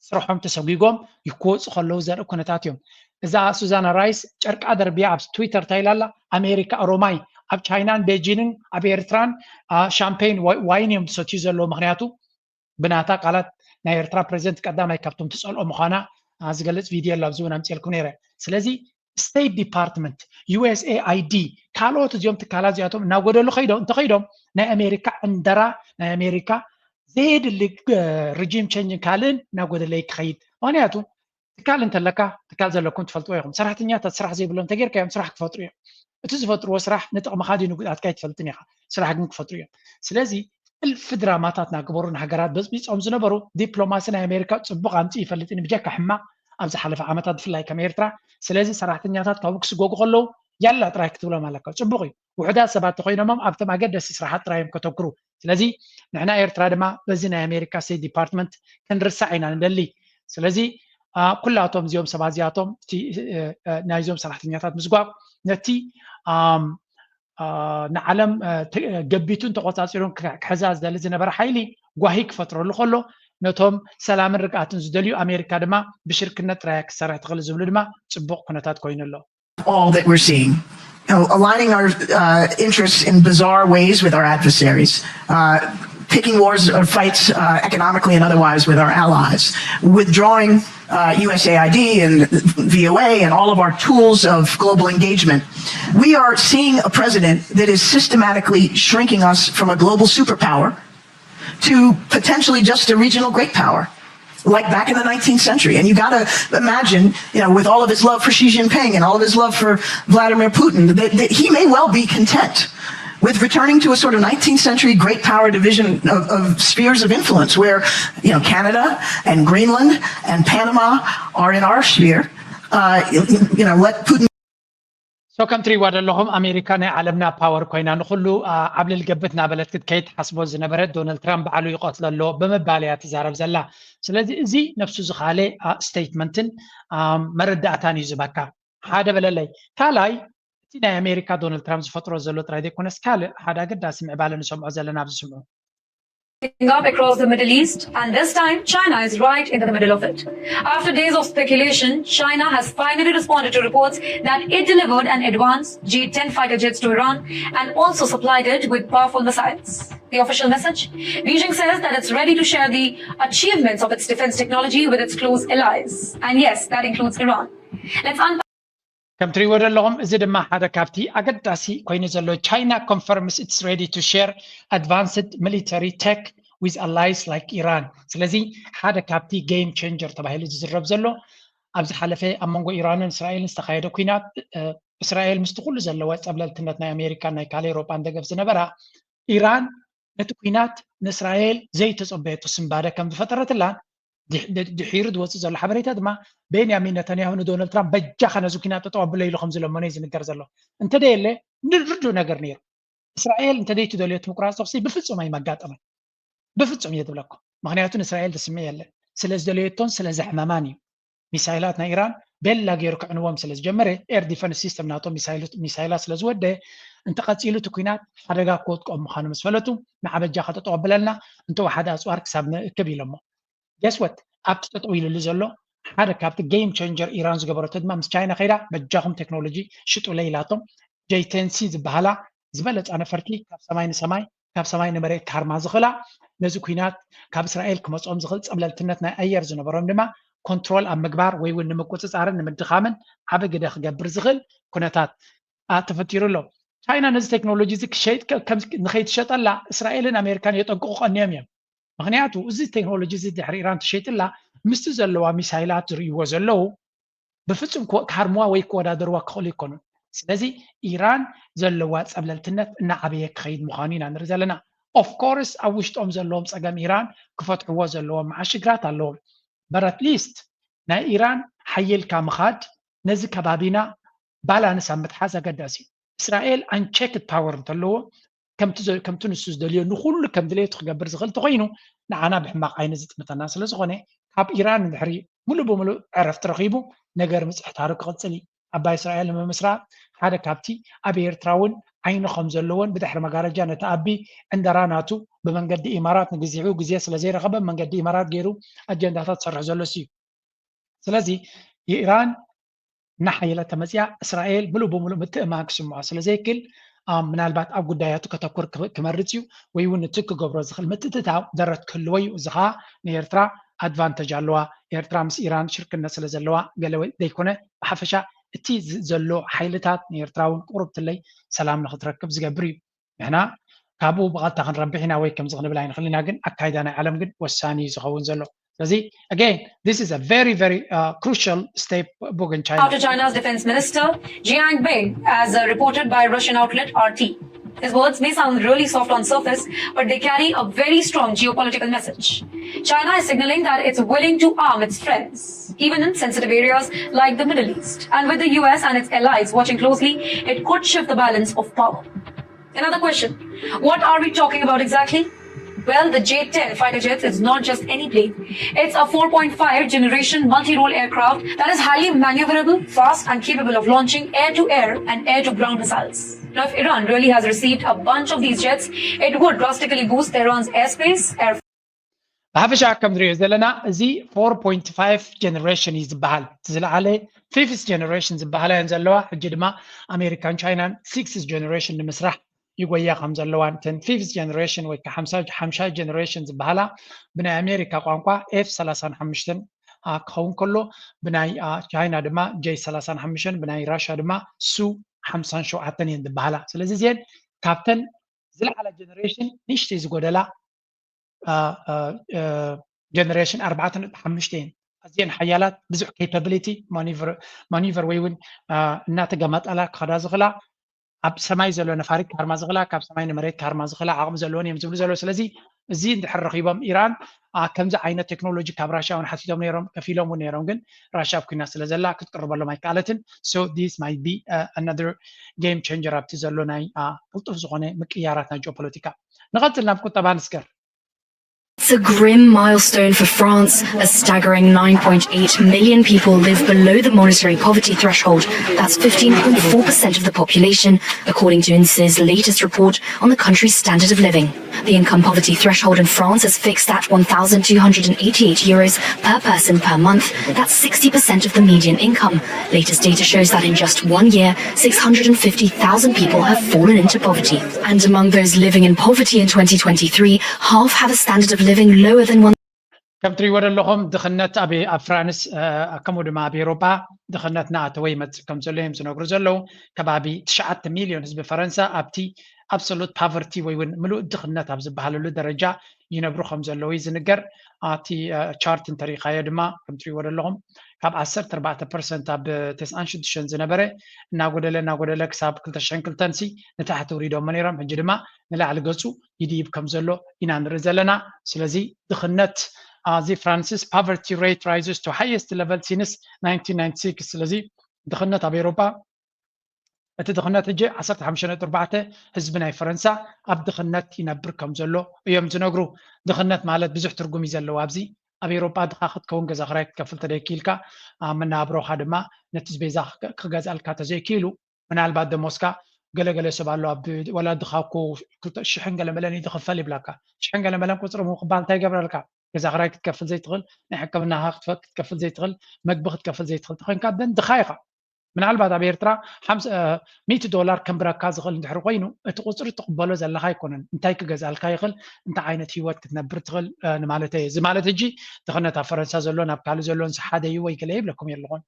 ስርሖም ተሰጒጎም ክወፁ ከለዉ ዘርኢ ኩነታት እዮም። እዛ ሱዛና ራይስ ጨርቃ ደርቢያ ኣብ ትዊተር እንታይ ኢላ ኣላ? ኣሜሪካ ኦሮማይ ኣብ ቻይናን ቤጂንን ኣብ ኤርትራን ሻምፔን ዋይን እዮም ዝሰትዩ ዘለዉ። ምክንያቱ ብናታ ቃላት ናይ ኤርትራ ፕሬዚደንት ቀዳማይ ካብቶም ትፀልኦ ምዃና ዝገልፅ ቪድዮ ኣሎ ኣብዚ እውን ኣምፅልኩም ነይረ። ስለዚ ስቴት ዲፓርትመንት፣ ዩ ኤስ ኤ ኣይ ዲ፣ ካልኦት እዚኦም ትካላት እዚኣቶም እናጎደሉ ከይዶም እንተኸይዶም ናይ ኣሜሪካ ዕንደራ ናይ ኣሜሪካ ዘየድሊ ሪጂም ቸንጅን ካልእን እናጎደለ ክኸይድ። ምክንያቱ ትካል እንተለካ ትካል ዘለኩም ትፈልጥዎ ኢኹም። ሰራሕተኛታት ስራሕ ዘይብሎም እንተጌርካዮም ስራሕ ክፈጥሩ እዮም። እቲ ዝፈጥርዎ ስራሕ ንጥቕምኻ ድዩ ንጉድኣትካ ኣይትፈልጥን ኢኻ። ስራሕ ግን ክፈጥሩ እዮም። ስለዚ እልፊ ድራማታት እናገበሩ ንሃገራት በፅቢፆም ዝነበሩ ዲፕሎማሲ ናይ ኣሜሪካ ፅቡቕ ኣምፅኡ ይፈልጥን ብጀካ ሕማቕ ኣብ ዝሓለፈ ዓመታት ብፍላይ ከም ኤርትራ። ስለዚ ሰራሕተኛታት ካብኡ ክስጎጉ ከለዉ ያላ ጥራይ ክትብሎም ኣለካ። ፅቡቕ እዩ። ውሑዳት ሰባት ተኮይኖሞም ኣብቶም ኣገደስቲ ስራሓት ጥራይ እዮም ከተኩሩ። ስለዚ ንሕና ኤርትራ ድማ በዚ ናይ ኣሜሪካ ስቴት ዲፓርትመንት ክንርሳዕ ኢና ንደሊ። ስለዚ ኩላቶም እዚኦም ሰባት እዚኣቶም ናይዞም ሰራሕተኛታት ምስጓግ ነቲ ንዓለም ገቢቱን ተቆፃፂሩን ክሕዛ ዝደሊ ዝነበረ ሓይሊ ጓሂ ክፈጥረሉ ከሎ ነቶም ሰላምን ርግኣትን ዝደልዩ ኣሜሪካ ድማ ብሽርክነት ጥራይ ክሰርሕ ትኽእል ዝብሉ ድማ ፅቡቅ ኩነታት ኮይኑ ኣሎ። All that we're seeing. You know, aligning our uh, interests in bizarre ways with our adversaries, uh, picking wars or fights uh, economically and otherwise with our allies, withdrawing uh, U S A I D and V O A and all of our tools of global engagement. We are seeing a president that is systematically shrinking us from a global superpower to potentially just a regional great power, like back in the nineteenth century. And you got to imagine, you know, with all of his love for Xi Jinping and all of his love for Vladimir Putin, that, that he may well be content with returning to a sort of nineteenth century great power division of, of spheres of influence, where, you know, Canada and Greenland and Panama are in our sphere. Uh, you know, let Putin ሶ ከም ትሪእዋ ዘለኹም ኣሜሪካ ናይ ዓለምና ፓወር ኮይና ንኩሉ ዓብልል ገብት ናበለት ክትከይድ ትሓስቦ ዝነበረት ዶናልድ ትራምፕ ባዕሉ ይቐትሎ ኣሎ ብምባል እያ ትዛረብ ዘላ። ስለዚ እዚ ነብሱ ዝኻለ ስቴትመንትን መረዳእታን እዩ ዝበካ። ሓደ በለለይ። ካልኣይ እቲ ናይ ኣሜሪካ ዶናልድ ትራምፕ ዝፈጥሮ ዘሎ ጥራይ ዘይኮነስ ካልእ ሓደ ኣገዳሲ ምዕባለ ንሰምዖ ዘለና ኣብዚ ስምዑ። Up across the Middle East, and this time China is right in the middle of it. After days of speculation, China has finally responded to reports that it delivered an advanced J ten fighter jets to Iran and also supplied it with powerful missiles. The official message? Beijing says that it's ready to share the achievements of its defense technology with its close allies. And yes, that includes Iran. Let's unpack. ከም ትሪእዎ ዘለኹም እዚ ድማ ሓደ ካብቲ ኣገዳሲ ኮይኑ ዘሎ። China confirms it's ready to share advanced military tech with allies like Iran። ስለዚ ሓደ ካብቲ game changer ተባሂሉ ዝዝረብ ዘሎ ኣብ ዝሓለፈ ኣብ መንጎ ኢራንን እስራኤልን ዝተኻየደ ኲናት እስራኤል ምስቲ ኩሉ ዘለዋ ፀብለልትነት ናይ ኣሜሪካን ናይ ካልእ ኤውሮጳን ደገፍ ዝነበራ ኢራን ነቲ ኲናት ንእስራኤል ዘይተፀበየቶ ስንባደ ከም ዝፈጠረትላን ድሒሩ ዝወፅእ ዘሎ ሓበሬታ ድማ ቤንያሚን ነተንያሁ ንዶናልድ ትራምፕ በጃኻ ነዚ ኲናት ጠጠው ኣብሎ ኢሉ ከም ዝለመኖ እዩ ዝንገር ዘሎ። እንተደየለ ርዱእ ነገር ነይሩ። እስራኤል እንተደይትደልዮ እቲ ምቁራፅ ተኹሲ ብፍፁም ኣይመጋጠመን። ብፍፁም እየ ዝብለኩም። ምክንያቱ ንእስራኤል ዝስምዕ የለን። ስለ ዝደለየቶን ስለ ዘሕመማን እዩ። ሚሳይላት ናይ ኢራን ቤላ ገይሩ ክዕንዎም ስለ ዝጀመረ air defense system ናቶም ሚሳይላት ስለ ዝወደየ እንተቐፂሉ እቲ ኲናት ሓደጋ ክወጥቀኦም ምዃኑ ምስ ፈለጡ ንዓ በጃኻ ጠጠው ኣብለልና እንተወሓደ ኣፅዋር ክሳብ ንእክብ ኢሎሞ። Guess what? ኣብቲ ጠጠው ኢሉሉ ዘሎ ሓደ ካብቲ game changer ኢራን ዝገበረቶ ድማ ምስ ቻይና ከይዳ በጃኹም ቴክኖሎጂ ሽጡለይ ኢላቶም። J ten C ዝበሃላ ዝበለፃ ነፈርቲ ካብ ሰማይ ንሰማይ ካብ ሰማይ ንመሬት ክሃርማ ዝኽእላ ነዚ ኲናት ካብ እስራኤል ክመፅኦም ዝኽእል ፀብለልትነት ናይ ኣየር ዝነበሮም ድማ ኮንትሮል ኣብ ምግባር ወይ እውን ንምቁፅፃርን ንምድኻምን ዓቢ ግደ ክገብር ዝኽእል ኩነታት ተፈጢሩ ኣሎ። ቻይና ነዚ ቴክኖሎጂ እዚ ንኸይትሸጠላ እስራኤልን ኣሜሪካን የጠንቅቑ ቀንዮም እዮም። ምክንያቱ እዚ ቴክኖሎጂ እዚ ድሕሪ ኢራን ተሸይጥላ ምስቲ ዘለዋ ሚሳይላት ዝርእይዎ ዘለዉ ብፍፁም ክሃርምዋ ወይ ክወዳደርዋ ክኽእሉ ኣይኮኑን። ስለዚ ኢራን ዘለዋ ፀብለልትነት እናዓበየ ክኸይድ ምዃኑ ኢና ንርኢ ዘለና። Of course ኣብ ውሽጦም ዘለዎም ፀገም ኢራን ክፈትሕዎ ዘለዎም መዓሽግራት ኣለዎም። But at least ናይ ኢራን ሓይልካ ምኻድ ነዚ ከባቢና ባላንስ ኣብ ምትሓዝ ኣገዳሲ እዩ። እስራኤል unchecked power እንተለዎ ከምቲ ንሱ ዝደልዮ ንኩሉ ከም ድሌቱ ክገብር ዝኽእል እንተኮይኑ ንዓና ብሕማቕ ዓይኒ ዝጥምተና ስለ ዝኾነ ካብ ኢራን እንድሕሪ ሙሉእ ብሙሉእ ዕረፍቲ ረኺቡ ነገር ምጽሕታሩ ክቕጽል እዩ። ዓባይ እስራኤል ንምምስራት ሓደ ካብቲ ኣብ ኤርትራ እውን ዓይኑ ከም ዘለዎን ብድሕሪ መጋረጃ ነቲ ኣቢ ዕንደራ ናቱ ብመንገዲ ኢማራት ንግዚኡ ግዜ ስለ ዘይረኸበ ብመንገዲ ኢማራት ገይሩ ኣጀንዳታት ዝሰርሕ ዘሎ እሱ እዩ። ስለዚ ኢራን እናሓየለት ተመፅያ እስራኤል ሙሉእ ብሙሉእ ምትእምማን ክስምዖ ስለ ዘይክል ምናልባት ኣብ ጉዳያቱ ከተኩር ክመርፅ እዩ፣ ወይ እውን እቲ ክገብሮ ዝኽእል ምትእትታው ደረት ክህልዎ እዩ። እዚ ከዓ ንኤርትራ ኣድቫንተጅ ኣለዋ። ኤርትራ ምስ ኢራን ሽርክነት ስለ ዘለዋ ገለ ዘይኮነ፣ ብሓፈሻ እቲ ዘሎ ሓይልታት ንኤርትራ እውን ቁርብትለይ ሰላም ንክትረክብ ዝገብር እዩ። ንሕና ካብኡ ብቐጥታ ክንረብሕ ኢና ወይ ከምዚ ክንብል ኣይንኽእል ኢና፣ ግን ኣካይዳ ናይ ዓለም ግን ወሳኒ እዩ ዝኸውን ዘሎ። ስለዚ again, this is a very, very uh, crucial step. Book in China. After China's defense minister Jiang Bei, as uh, reported by Russian outlet R T. His words may sound really soft on surface, but they carry a very strong geopolitical message. China is signaling that it's willing to arm its friends, even in sensitive areas like the Middle East. And with the U S and its allies watching closely, it could shift the balance of power. Another question, what are we talking about exactly? Well, the J ten fighter jets is not just any plane. It's a four point five generation multi-role aircraft that is highly maneuverable, fast, and capable of launching air-to-air and air-to-ground missiles. Now, if Iran really has received a bunch of these jets, it would drastically boost Tehran's airspace, air ብሓፈሻ ከም ንሪኦ ዘለና እዚ four point five generation እዩ ዝበሃል። እቲ ዝለዓለ fifth generation ዝበሃላ እየን ዘለዋ። ሕጂ ድማ ኣሜሪካን ቻይናን sixth generation ንምስራሕ ይጎያ ከም ዘለዋን፣ እተን fifth generation ወይ ከዓ ሓምሻይ generation ዝበሃላ ብናይ ኣሜሪካ ቋንቋ ኤፍ ሰላሳን ሓሙሽተን ክኸውን ከሎ፣ ብናይ ቻይና ድማ ጄ ሰላሳን ሓሙሽተን፣ ብናይ ራሻ ድማ ሱ ሓምሳን ሸውዓተን እየን ዝበሃላ። ስለዚ እዚአን ካብተን ዝለዓላ generation ንእሽተይ ዝጎደላ generation ኣርባዕተ ነጥቢ ሓሙሽተ እየን። ኣዝየን ሓያላት፣ ብዙሕ capability፣ ማኒቨር ወይ እውን እናተገማጠላ ክኸዳ ዝኽላ፣ ኣብ ሰማይ ዘሎ ነፋሪት ክሃርማ ዝኽላ፣ ካብ ሰማይ ንመሬት ክሃርማ ዝኽላ ዓቕሚ ዘለወን እዮም ዝብሉ ዘለዉ። ስለዚ እዚ እንድሕር ረኺቦም ኢራን ከምዚ ዓይነት ቴክኖሎጂ ካብ ራሽያ እውን ሓቲቶም ነይሮም፣ ከፊሎም እውን ነይሮም፣ ግን ራሽያ ኣብ ኲናት ስለ ዘላ ክትቅርበሎም ኣይከኣለትን። So this might be another game changer ኣብቲ ዘሎ ናይ ቅልጡፍ ዝኾነ ምቅያራት ናይ ጂኦፖለቲካ። ንቐጽል ናብ ቁጠባ ንስገር። It's a grim milestone for France. A staggering nine point eight million people live below the monetary poverty threshold. That's fifteen point four percent of the population, according to INSEE's latest report on the country's standard of living. The income poverty threshold in France is fixed at one thousand two hundred and eighty-eight euros per person per month. That's sixty percent of the median income. Latest data shows that in just one year, six hundred and fifty thousand people have fallen into poverty. And among those living in poverty in twenty twenty-three, half have a standard of living lower than one. ከም ትሪእዎ ዘለኹም ድኽነት ኣብ ኣብ ፍራንስ ከምኡ ድማ ኣብ ኤውሮጳ ድኽነት እናኣተወ ይመፅእ ከም ዘሎ እዮም ዝነግሩ ዘለዉ። ከባቢ ትሽዓተ ሚልዮን ህዝቢ ፈረንሳ ኣብቲ absolute poverty ወይ እውን ምሉእ ድኽነት ኣብ ዝበሃለሉ ደረጃ ይነብሩ ከም ዘለዉ እዩ ዝንገር። እቲ ቻርት እንተሪእኻዮ ድማ ከም ትሪእዎ ዘለኹም ካብ ዓሰርተ ኣርባዕተ ፐርሰንት ኣብ ተስዓን ሽዱሽተን ዝነበረ እናጎደለ እናጎደለ ክሳብ ክልተ ሽሕን ክልተን ሲ ንታሕቲ ውሪዶሞ ነይሮም። ሕጂ ድማ ንላዕሊ ገፁ ይድይብ ከም ዘሎ ኢና ንርኢ ዘለና። ስለዚ ድኽነት እዚ ፍራንሲስ poverty rate rises to highest level since nineteen ninety-six። ስለዚ ድኽነት ኣብ ኤውሮጳ እቲ ድኽነት ሕጂ ዓሰርተ ሓሙሽተ ነጥቢ ኣርባዕተ ህዝቢ ናይ ፈረንሳ ኣብ ድኽነት ይነብር ከም ዘሎ እዮም ዝነግሩ። ድኽነት ማለት ብዙሕ ትርጉም እዩ ዘለዎ ኣብዚ። ኣብ ኤውሮጳ ድኻ ክትከውን ገዛ ክራይ ክትከፍል ተደይክኢልካ መናብሮኻ ድማ ነቲ ቤዛ ክገዝኣልካ ተዘይክኢሉ ምናልባት ደሞዝካ ገለገለ ሰብ ኣሎ ኣብ ወላ ድኻ እኮ ሽሕን ገለ መለን እዩ ዝኽፈል ይብላካ። ሽሕን ገለ መለን ቁፅሪ ምክባል እንታይ ይገብረልካ? ገዛ ክራይ ክትከፍል ዘይትኽእል፣ ናይ ሕክምናኻ ክትከፍል ዘይትኽእል፣ መግቢ ክትከፍል ዘይትኽእል ተኾይንካ ደን ድኻ ኢኻ። ምናልባት ኣብ ኤርትራ ሚእቲ ዶላር ከንብረካ ዝኽእል እንድሕር ኮይኑ እቲ ቁፅሪ ትቕበሎ ዘለኻ ኣይኮነን። እንታይ ክገዝኣልካ ይኽእል፣ እንታይ ዓይነት ህይወት ክትነብር ትኽእል ንማለተይ። እዚ ማለት ሕጂ ድኽነት ኣብ ፈረንሳ ዘሎ ናብ ካልእ ዘሎ ንስ ሓደ እዩ ወይ ገለ ይብለኩም የለኹን።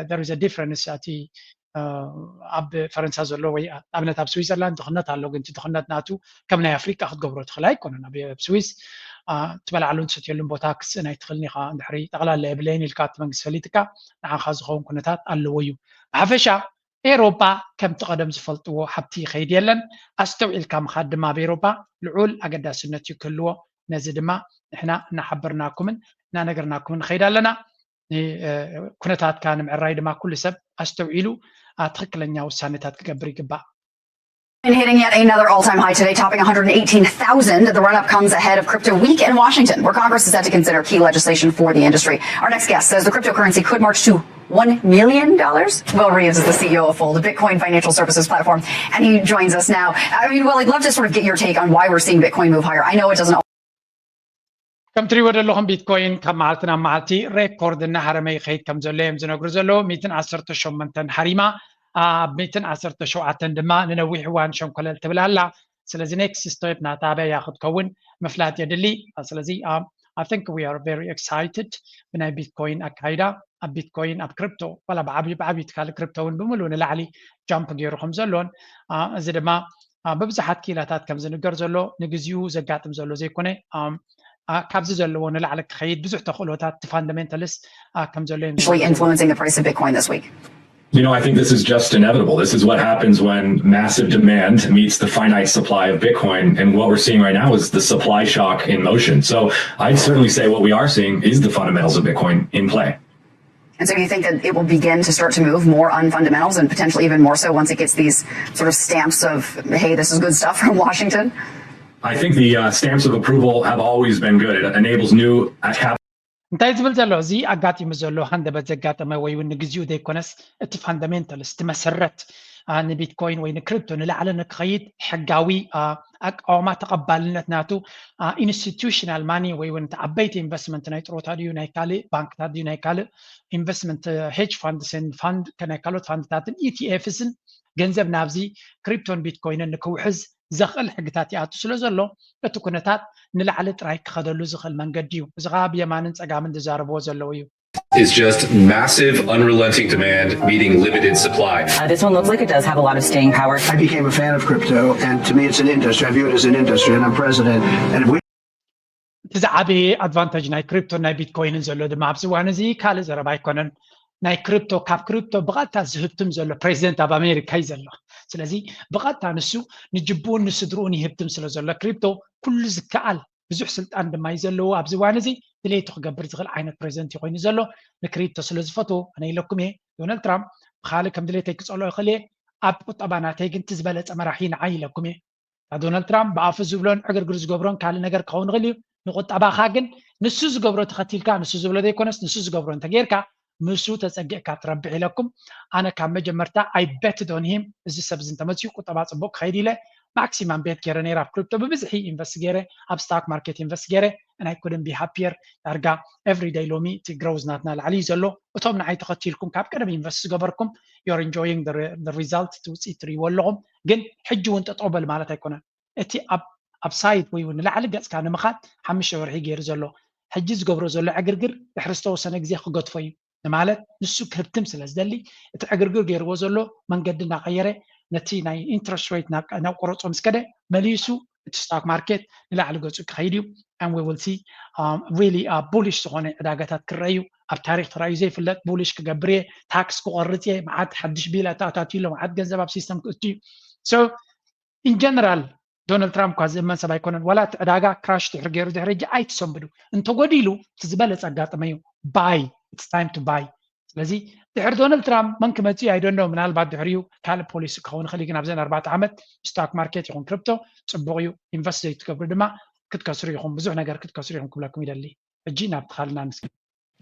There is a difference እቲ ኣብ ፈረንሳ ዘሎ ወይ ኣብነት ኣብ ስዊዘርላንድ ድኽነት ኣሎ፣ ግን እቲ ድኽነት ናቱ ከም ናይ ኣፍሪቃ ክትገብሮ ትኽእል ኣይኮነን። ኣብ ስዊስ ትበልዓሉን ትሰትየሉን ቦታ ክስእን ኣይትኽእልን ኢኻ። እንድሕሪ ጠቕላላ የብለይን ኢልካ እቲ መንግስቲ ፈሊጥካ ንዓኻ ዝኸውን ኩነታት ኣለዎ እዩ። ብሓፈሻ ኤሮጳ ከምቲ ቀደም ዝፈልጥዎ ሃብቲ ይኸይድ የለን። ኣስተውዒልካ ምኻድ ድማ ኣብ ኤሮጳ ልዑል ኣገዳስነት እዩ ክህልዎ። ነዚ ድማ ንሕና እናሓበርናኩምን እናነገርናኩምን ንኸይድ ኣለና። ኩነታትካ ንምዕራይ ድማ ኩሉ ሰብ ኣስተውዒሉ ትኽክለኛ ውሳኔታት ክገብር ይግባእ። And hitting yet another all-time high today, topping one hundred eighteen thousand. The run-up comes ahead of Crypto Week in Washington, where Congress is set to consider key legislation for the industry. Our next guest says the cryptocurrency could march to one million dollars. Will Reeves is the C E O of Fold, a Bitcoin financial services platform, and he joins us now. I mean, well, I'd love to sort of get your take on why we're seeing Bitcoin move higher. I know it doesn't ከም ትሪእዎ ዘለኹም ቢትኮይን ካብ መዓልቲ ናብ መዓልቲ ሬኮርድ እናሃረመ ይኸይድ ከም ዘሎ እዮም ዝነግሩ ዘለዉ። ሚእትን ዓሰርተ ሸሞንተን ሃሪማ ኣብ ሚእትን ዓሰርተ ሸውዓተን ድማ ንነዊሕ እዋን ሸንኮለል ትብል ኣላ። ስለዚ next step ናታ ኣበያ ክትከውን ምፍላጥ የድሊ። ስለዚ I think we are very excited ብናይ ቢትኮይን ኣካይዳ ኣብ ቢትኮይን ኣብ ክሪፕቶ ዋላ ብዓብዩ ብዓብዩ ትካል ክሪፕቶ እውን ብምሉእ ንላዕሊ ጃምፕ ገይሩ ከም ዘሎን እዚ ድማ ብብዙሓት ክኢላታት ከም ዝንገር ዘሎ ንግዚኡ ዘጋጥም ዘሎ ዘይኮነ ካብዚ ዘለዎ ንላዕሊ ክኸይድ ብዙሕ ተኽእሎታት እቲ ፋንዳሜንታልስ ከም ዘሎ እዮም influencing the price of Bitcoin this week. You know, I think this is just inevitable. This is what happens when massive demand meets the finite supply of Bitcoin. And what we're seeing right now is the supply shock in motion. So I'd certainly say what we are seeing is the fundamentals of Bitcoin in play. And so you think that it will begin to start to move more on fundamentals and potentially even more so once it gets these sort of stamps of, hey, this is good stuff from Washington? I think the uh, stamps of approval have always been good. It enables new uh, capital. እንታይ ዝብል ዘሎ እዚ ኣጋጢሙ ዘሎ ሃንደበት ዘጋጠመ ወይ እውን ንግዚኡ ዘይኮነስ እቲ ፋንዳሜንታልስ እቲ መሰረት ንቢትኮይን ወይ ንክሪፕቶ ንላዕሊ ንክኸይድ ሕጋዊ ኣቃውማ ተቐባልነት ናቱ ኢንስቲቱሽናል ማኒ ወይ እውን እቲ ዓበይቲ ኢንቨስትመንት ናይ ጥሮታ ድዩ ናይ ካልእ ባንክታት ድዩ ናይ ካልእ ኢንቨስትመንት ሄጅ ፋንድስን ፋንድ ናይ ካልኦት ፋንድታትን ኢቲኤፍስን ገንዘብ ናብዚ ክሪፕቶን ቢትኮይንን ንክውሕዝ ዘኽእል ሕግታት ይኣቱ ስለ ዘሎ እቲ ኩነታት ንላዕሊ ጥራይ ክኸደሉ ዝኽእል መንገዲ እዩ። እዚ ከዓ ብየማንን ፀጋምን ዝዛረብዎ ዘለዉ እዩ። It's just massive, unrelenting demand meeting limited supply. Uh, this one looks like it does have a lot of staying power. I became a fan of crypto, and to me, it's an industry. I view it as an industry, and I'm president. And if we እቲ ዝዓበየ ኣድቫንታጅ ናይ ክሪፕቶን ናይ ቢትኮይንን ዘሎ ድማ ኣብዚ እዋን እዚ ካልእ ዘረባ ኣይኮነን። ናይ ክሪፕቶ ካብ ክሪፕቶ ብቐጥታ ዝህብትም ዘሎ ፕሬዚደንት ኣብ ኣሜሪካ እዩ ዘሎ። ስለዚ ብቐጥታ ንሱ ንጅብኡን ንስድርኡን ይህብትም ስለ ዘሎ ክሪፕቶ ኩሉ ዝከኣል ብዙሕ ስልጣን ድማ እዩ ዘለዎ ኣብዚ እዋን እዚ ድሌቱ ክገብር ዝኽእል ዓይነት ፕሬዚደንት እዩ ኮይኑ ዘሎ። ንክሪፕቶ ስለ ዝፈትዎ ኣነ ኢለኩም እየ። ዶናልድ ትራምፕ ብካልእ ከም ድሌተይ ክፀልኦ ይኽእል እየ። ኣብ ቁጠባ ናተይ ግን እቲ ዝበለፀ መራሒ ንዓይ ኢለኩም እየ። ዶናልድ ትራምፕ ብኣፉ ዝብሎን ዕግርግር ዝገብሮን ካልእ ነገር ክኸውን ይኽእል እዩ። ንቁጠባኻ ግን ንሱ ዝገብሮ ተኸቲልካ ንሱ ዝብሎ ዘይኮነስ ንሱ ዝገብሮ እንተጌርካ ምስኡ ተፀጊዕካ ትረብሕ ኢለኩም። ኣነ ካብ መጀመርታ I bet on him እዚ ሰብ እዚ እንተመፅኡ ቁጠባ ፅቡቅ ክኸይድ ኢለ ማክሲማም ቤት ገይረ ነይረ ኣብ ክሪፕቶ ብብዝሒ ኢንቨስት ገይረ ኣብ ስታክ ማርኬት ኢንቨስት ገይረ and I couldn't be happier ዳርጋ every day ሎሚ እቲ ግሮዝ ናትና ላዕሊ እዩ ዘሎ። እቶም ንዓይ ተኸቲልኩም ካብ ቀደም ኢንቨስት ዝገበርኩም you're enjoying the result እቲ ውፅኢት ትርእይዎ ኣለኹም። ግን ሕጂ እውን ጠጠው በል ማለት ኣይኮነን። እቲ ኣብ ሳይድ ወይ እውን ንላዕሊ ገፅካ ንምኻድ ሓሙሽተ ወርሒ ገይሩ ዘሎ ሕጂ ዝገብሮ ዘሎ ዕግርግር ድሕሪ ዝተወሰነ ግዜ ክገድፎ እዩ። ንማለት ንሱ ክህብትም ስለ ዝደሊ እቲ ዕግርግር ገይርዎ ዘሎ መንገዲ እናቀየረ ነቲ ናይ ኢንትረስት ሬት ናብ ቆረፆ ምስ ከደ መሊሱ እቲ ስታክ ማርኬት ንላዕሊ ገፁ ክኸይድ እዩ። And we will see really bullish ዝኾነ ዕዳጋታት ክረአ እዩ። ኣብ ታሪክ ተራእዩ ዘይፍለጥ bullish ክገብር እየ፣ ታክስ ክቆርፅ እየ፣ መዓት ሓድሽ ቢል ኣተኣታትዩ ኣሎ፣ መዓት ገንዘብ ኣብ ሲስተም ክእቱ እዩ። So in general ዶናልድ ትራምፕ እኳ ዝእመን ሰብ ኣይኮነን። ዋላ እቲ ዕዳጋ ክራሽ ድሕሪ ገይሩ ድሕሪ ሕጂ ኣይትሰንብዱ። እንተጎዲሉ እቲ ዝበለፀ ኣጋጥመ እዩ። Buy, it's time to buy። ስለዚ ድሕሪ ዶናልድ ትራምፕ መን ክመፅእ ኣይደኖ ምናልባት ድሕሪኡ ካልእ ፖሊሲ ክኸውን ይኽእል እዩ። ግን ኣብዘን ኣርባዕተ ዓመት ስታክ ማርኬት ይኹን ክሪፕቶ ፅቡቅ እዩ። ኢንቨስት ዘይትገብሩ ድማ ክትከስሩ ኢኹም፣ ብዙሕ ነገር ክትከስሩ ኢኹም ክብለኩም ይደሊ። ሕጂ ናብቲ ካልእ ንስከድ።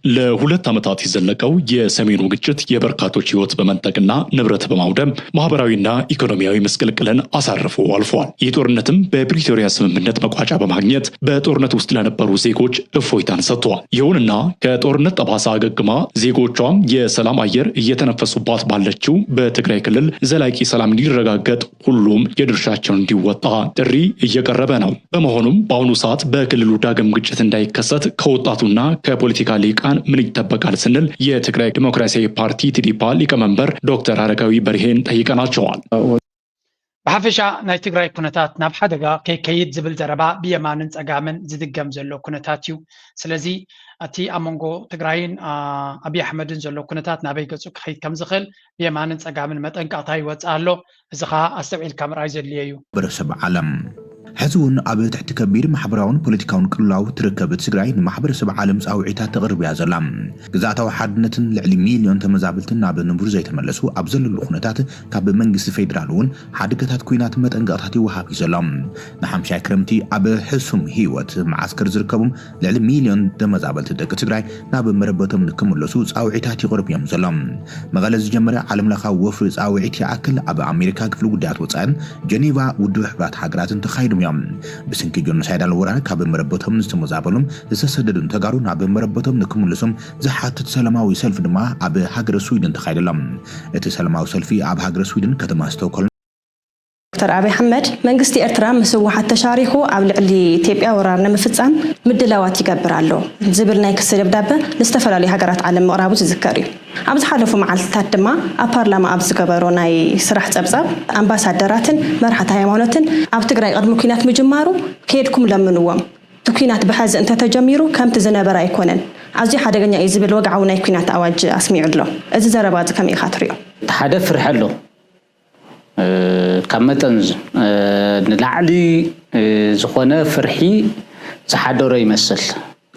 ለሁለት ዓመታት የዘለቀው የሰሜኑ ግጭት የበርካቶች ሕይወት በመንጠቅና ንብረት በማውደም ማህበራዊና ኢኮኖሚያዊ ምስቅልቅልን አሳርፎ አልፏል። ይህ ጦርነትም በፕሪቶሪያ ስምምነት መቋጫ በማግኘት በጦርነት ውስጥ ለነበሩ ዜጎች እፎይታን ሰጥቷል። ይሁንና ከጦርነት ጠባሳ አገግማ ዜጎቿም የሰላም አየር እየተነፈሱባት ባለችው በትግራይ ክልል ዘላቂ ሰላም እንዲረጋገጥ ሁሉም የድርሻቸውን እንዲወጣ ጥሪ እየቀረበ ነው። በመሆኑም በአሁኑ ሰዓት በክልሉ ዳግም ግጭት እንዳይከሰት ከወጣቱና ከፖለቲካ ሊቃን ምን ይጠበቃል ስንል የትግራይ ዲሞክራሲያዊ ፓርቲ ትዲፓ ሊቀመንበር ዶክተር አረጋዊ በርሄን ጠይቀናቸዋል። ብሓፈሻ ናይ ትግራይ ኩነታት ናብ ሓደጋ ከይከይድ ዝብል ዘረባ ብየማንን ጸጋምን ዝድገም ዘሎ ኩነታት እዩ። ስለዚ እቲ ኣብ መንጎ ትግራይን ኣብይ ኣሕመድን ዘሎ ኩነታት ናበይ ገጹ ክኸይድ ከም ዝኽእል ብየማንን ጸጋምን መጠንቀቕታ ይወጽእ ኣሎ። እዚ ኸኣ ኣስተውዒልካ ምርኣይ ዘድልዮ እዩ። ማሕበረሰብ ዓለም ሕዚ እውን ኣብ ትሕቲ ከቢድ ማሕበራውን ፖለቲካውን ቅልውላው ትርከብ ትግራይ ንማሕበረሰብ ዓለም ፃውዒታት ተቕርብ እያ ዘላ። ግዝኣታዊ ሓድነትን ልዕሊ ሚልዮን ተመዛበልትን ናብ ንቡር ዘይተመለሱ ኣብ ዘለሉ ኩነታት ካብ መንግስቲ ፌዴራል እውን ሓደጋታት ኩናት መጠንቀቕታት ይወሃብ እዩ ዘሎ። ንሓምሻይ ክረምቲ ኣብ ሕሱም ህይወት መዓስከር ዝርከቡ ልዕሊ ሚልዮን ተመዛበልቲ ደቂ ትግራይ ናብ መረበቶም ንክምለሱ ፃውዒታት ይቕርብ እዮም ዘሎ። መቐለ ዝጀመረ ዓለምለኻዊ ወፍሪ ፃውዒት ይኣክል ኣብ ኣሜሪካ ክፍሊ ጉዳያት ወፃኢን ጀኔቫ ውድብ ሕብራት ሃገራትን ተኻይዱ። እዮም። ብስንኪ ጆኖሳይዳል ወራር ካብ መረበቶም ዝተመዛበሉም ዝተሰደዱን ተጋሩ ናብ መረበቶም ንክምልሶም ዝሓትት ሰላማዊ ሰልፊ ድማ ኣብ ሃገረ ስዊድን ተኻይዱ ኣሎ። እቲ ሰላማዊ ሰልፊ ኣብ ሃገረ ስዊድን ከተማ ስቶክሆልም ዶክተር ኣብይ ኣሕመድ መንግስቲ ኤርትራ ምስ ህወሓት ተሻሪኹ ኣብ ልዕሊ ኢትዮጵያ ወራር ንምፍጻም ምድላዋት ይገብር ኣሎ ዝብል ናይ ክሲ ደብዳበ ንዝተፈላለዩ ሃገራት ዓለም ምቕራቡ ዝዝከር እዩ። ኣብ ዝሓለፉ መዓልትታት ድማ ኣብ ፓርላማ ኣብ ዝገበሮ ናይ ስራሕ ጸብጻብ ኣምባሳደራትን መራሕቲ ሃይማኖትን ኣብ ትግራይ ቅድሚ ኲናት ምጅማሩ ከይድኩም ለምንዎም እቲ ኲናት ብሐዚ እንተተጀሚሩ ከምቲ ዝነበረ ኣይኮነን ኣዝዩ ሓደገኛ እዩ ዝብል ወግዓዊ ናይ ኲናት ኣዋጅ ኣስሚዑ ኣሎ። እዚ ዘረባ እዚ ከመይ ኢኻ ትሪኦ? እቲ ሓደ ፍርሒ ኣሎ ካብ መጠን ንላዕሊ ዝኾነ ፍርሒ ዝሓደሮ ይመስል።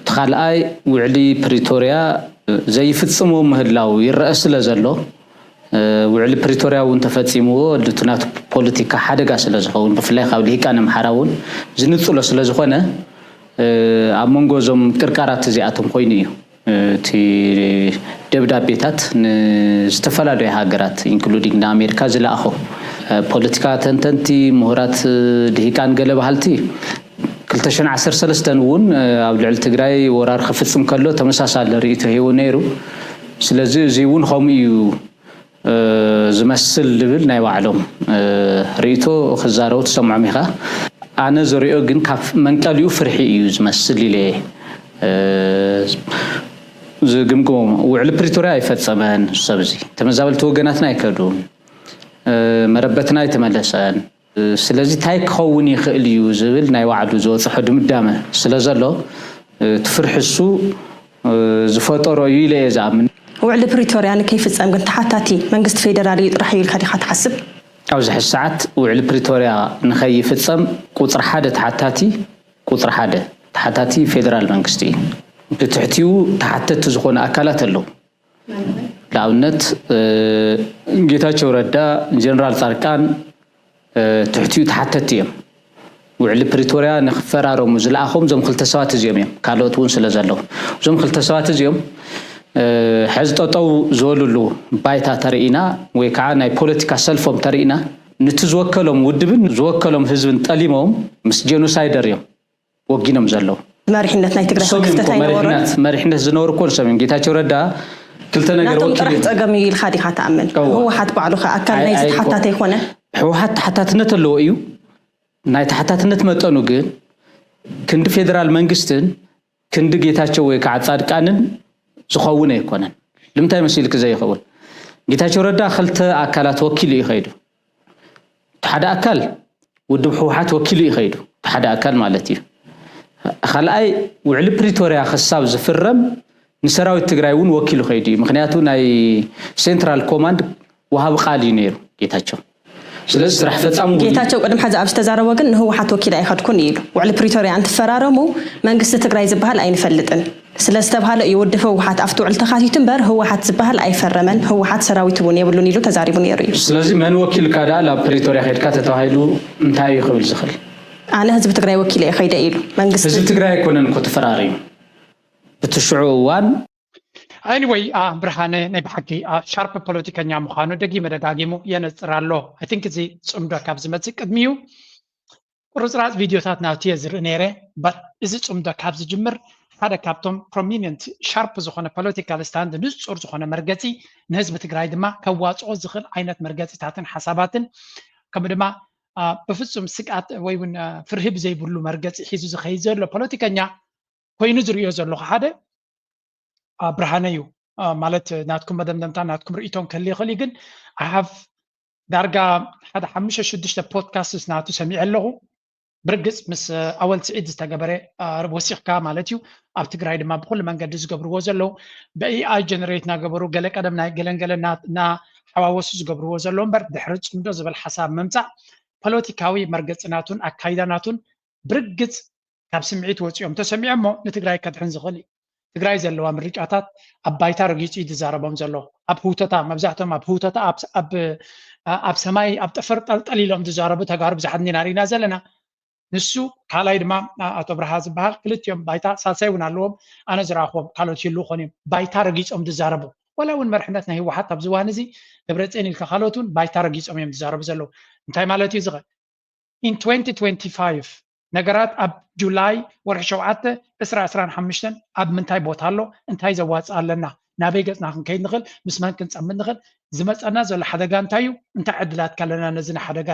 እቲ ካልኣይ ውዕሊ ፕሪቶርያ ዘይፍፅሞ ምህላው ይረአ ስለ ዘሎ ውዕሊ ፕሪቶርያ እውን ተፈፂምዎ እቲ ናቱ ፖለቲካ ሓደጋ ስለ ዝኸውን ብፍላይ ካብ ልሂቃን ኣምሓራ እውን ዝንፅሎ ስለ ዝኾነ ኣብ መንጎ እዞም ቅርቃራት እዚኣቶም ኮይኑ እዩ። እቲ ደብዳቤታት ንዝተፈላለዩ ሃገራት including ንኣሜሪካ ዝለኣኾ ፖለቲካ ተንተንቲ፣ ምሁራት፣ ልሂቃን ገለ በሃልቲ ክልተ ሽሕን ዓሰርተ ሰለስተን እውን ኣብ ልዕሊ ትግራይ ወራር ክፍፅም ከሎ ተመሳሳሊ ርእይቶ ሂቡ ነይሩ። ስለዚ እዚ እውን ከምኡ እዩ ዝመስል ዝብል ናይ ባዕሎም ርእይቶ ክዛረቡ ትሰምዖም ኢኻ። ኣነ ዝሪኦ ግን ካብ መንቀሊኡ ፍርሒ እዩ ዝመስል ኢለ ዝግምግሞ። ውዕሊ ፕሪቶርያ ኣይፈፀመን ሰብ እዚ ተመዛበልቲ ወገናትና ኣይከዱን መረበትና ኣይተመለሰን። ስለዚ እንታይ ክኸውን ይኽእል እዩ ዝብል ናይ ባዕሉ ዝበፅሖ ድምዳመ ስለ ዘሎ እቲ ፍርሒ እሱ ዝፈጠሮ እዩ ኢለ እየ ዝኣምን። ውዕሊ ፕሪቶርያ ንከይፍፀም ግን ተሓታቲ መንግስቲ ፌደራል እዩ ጥራሕ እዩ ኢልካ ዲኻ ትሓስብ? ኣብዚ ሕዚ ሰዓት ውዕሊ ፕሪቶርያ ንኸይፍፀም ቁፅሪ ሓደ ተሓታቲ ቁፅሪ ሓደ ተሓታቲ ፌደራል መንግስቲ እዩ። ብትሕቲኡ ተሓተቲ ዝኾኑ ኣካላት ኣለዉ። ንኣብነት ጌታቸው ረዳ፣ ጀነራል ፃድቃን ትሕቲኡ ተሓተቲ እዮም። ውዕሊ ፕሪቶርያ ንክፈራረሙ ዝለኣኾም እዞም ክልተ ሰባት እዚኦም እዮም። ካልኦት እውን ስለ ዘለዉ እዞም ክልተ ሰባት እዚኦም ሕዚ ጠጠው ዝበሉሉ ባይታ ተርኢና ወይ ከዓ ናይ ፖለቲካ ሰልፎም ተርኢና ንቲ ዝወከሎም ውድብን ዝወከሎም ህዝብን ጠሊሞም ምስ ጀኖሳይደር እዮም ወጊኖም ዘለዉ። መሪሕነት ናይ ትግራይ እሶም እዮም ክፍተት እኮ ኣይነበሮን። መሪሕነት መሪሕነት ዝነበሩ እኮ ንሶም እዮም። ጌታቸው ረዳ ክልተ ነገር ናቶም ወኪሉ ጥራሕ እዩ። ፀገም እዩ ኢልካ ዲኻ ትኣምን? እዋ። ህወሓት ባዕሉ ከ ኣካል ኣይ- ናይዚ ኣይኮ- ተሓታቲ ኣይኮነ? ህወሓት ተሓታትነት ኣለዎ እዩ። ናይ ተሓታትነት መጠኑ ግን ክንዲ ፌደራል መንግስትን ክንዲ ጌታቸው ወይ ከዓ ፃድቃንን ዝኸውን ኣይኮነን። ልምንታይ መሲልክ ዘይኸውን? ጌታቸው ረዳ ክልተ ኣካላት ወኪሉ እዩ ከይዱ። እቲ ሓደ ኣካል ውድብ ህወሓት ወኪሉ እዩ ከይዱ፣ እቲ ሓደ ኣካል ማለት እዩ። ካልኣይ ውዕሊ ፕሪቶርያ ክሳብ ዝፍረም ንሰራዊት ትግራይ እውን ወኪሉ ከይዱ እዩ። ምክንያቱ ናይ ሴንትራል ኮማንድ ወሃቢ ቃል እዩ ነይሩ ጌታቸው። ስለዚ ስራሕ ፈፃሚ ውድብ ጌታቸው ቅድሚ ሕዚ ኣብ ዝተዛረቦ ግን ንህወሓት ወኪለ ኣይኸድኩን እዩ ኢሉ። ውዕሊ ፕሪቶርያ እንትፈራረሙ መንግስቲ ትግራይ ዝበሃል ኣይንፈልጥን ስለ ዝተብሃለ እዩ ውድብ ህወሓት ኣብቲ ውዕል ተኻቲቱ እምበር ህወሓት ዝበሃል ኣይፈረመን፣ ህወሓት ሰራዊት እውን የብሉን ኢሉ ተዛሪቡ ነይሩ እዩ። ስለዚ መን ወኪልካ ደኣ ናብ ፕሪቶርያ ከድካ ተተባሂሉ እንታይ እዩ ክብል ዝኽእል? ኣነ ህዝቢ ትግራይ ወኪለ እየ ከይደ ኢሉ መንግስቲ። ህዝቢ ትግራይ ኣይኮነን እኮ ተፈራሪሙ እቲ ሽዑ እዋን። Anyway ብርሃነ ናይ ብሓቂ ሻርፕ ፖለቲከኛ ምዃኑ ደጊመ ደጋጊሙ የነፅር ኣሎ። I think እዚ ፅምዶ ካብ ዝመፅእ ቅድሚኡ ቁርፅራፅ ቪድዮታት ናብቲ እየ ዝርኢ ነይረ። But እዚ ፅምዶ ካብ ዝጅምር ሓደ ካብቶም ፕሮሚኒንት ሻርፕ ዝኾነ ፖለቲካል ስታንድ ንፁር ዝኾነ መርገፂ ንህዝቢ ትግራይ ድማ ከዋፅኦ ዝኽእል ዓይነት መርገፂታትን ሓሳባትን ከምኡ ድማ ብፍፁም ስግኣት ወይ እውን ፍርሂ ብዘይብሉ መርገፂ ሒዙ ዝኸይድ ዘሎ ፖለቲከኛ ኮይኑ ዝርእዮ ዘለኹ ሓደ ብርሃነ እዩ። ማለት ናትኩም መደምደምታ ናትኩም ርእይቶን ክህል ይኽእል እዩ፣ ግን I have ዳርጋ ሓደ ሓሙሽተ ሽዱሽተ ፖድካስትስ ናቱ ሰሚዐ ኣለኹ። ብርግፅ ምስ ኣወል ስዒድ ዝተገበረ ወሲኽካ ማለት እዩ። ኣብ ትግራይ ድማ ብኩሉ መንገዲ ዝገብርዎ ዘለዉ ብ AI ጀነሬት እናገበሩ ገለ ቀደም ናይ ገለን ገለ እናሓዋወሱ ዝገብርዎ ዘለዉ እምበር ድሕሪ ፅምዶ ዝብል ሓሳብ ምምፃእ ፖለቲካዊ መርገፂ ናቱን ኣካይዳ ናቱን ብርግፅ ካብ ስምዒት ወፂኦም ተሰሚዖሞ ንትግራይ ከድሕን ዝኽእል እዩ። ትግራይ ዘለዋ ምርጫታት ኣብ ባይታ ረጊፁ እዩ ዝዛረቦም ዘሎ። ኣብ ህውተታ መብዛሕትኦም ኣብ ህውተታ ኣብ ሰማይ ኣብ ጠፈር ጠልጠል ኢሎም ዝዛረቡ ተጋሩ ብዙሓት እንዲና ርኢና ዘለና። ንሱ ካልኣይ ድማ ኣቶ ብርሃ ዝበሃል ክልቲኦም ባይታ ሳልሳይ እውን ኣለዎም። ኣነ ዝረኣኽዎም ካልኦት ይህልዉ ኾን እዮም ባይታ ረጊፆም ዝዛረቡ ወላ እውን መርሕነት ናይ ህወሓት ኣብዚ እዋን እዚ ደብረፅዮን ኢልካ ካልኦት እውን ባይታ ረጊፆም እዮም ዝዛረቡ ዘለዉ። እንታይ ማለት እዩ ዝኸ in twenty twenty-five ነገራት ኣብ ጁላይ ወርሒ ሸውዓተ ዕስራ ዕስራን ሓሙሽተን ኣብ ምንታይ ቦታ ኣሎ እንታይ ዘዋፅእ ኣለና ናበይ ገፅና ክንከይድ ንኽእል ምስ መን ክንፀምድ ንኽእል ዝመፀና ዘሎ ሓደጋ እንታይ እዩ እንታይ ዕድላት ከለና ነዚ ሓደጋ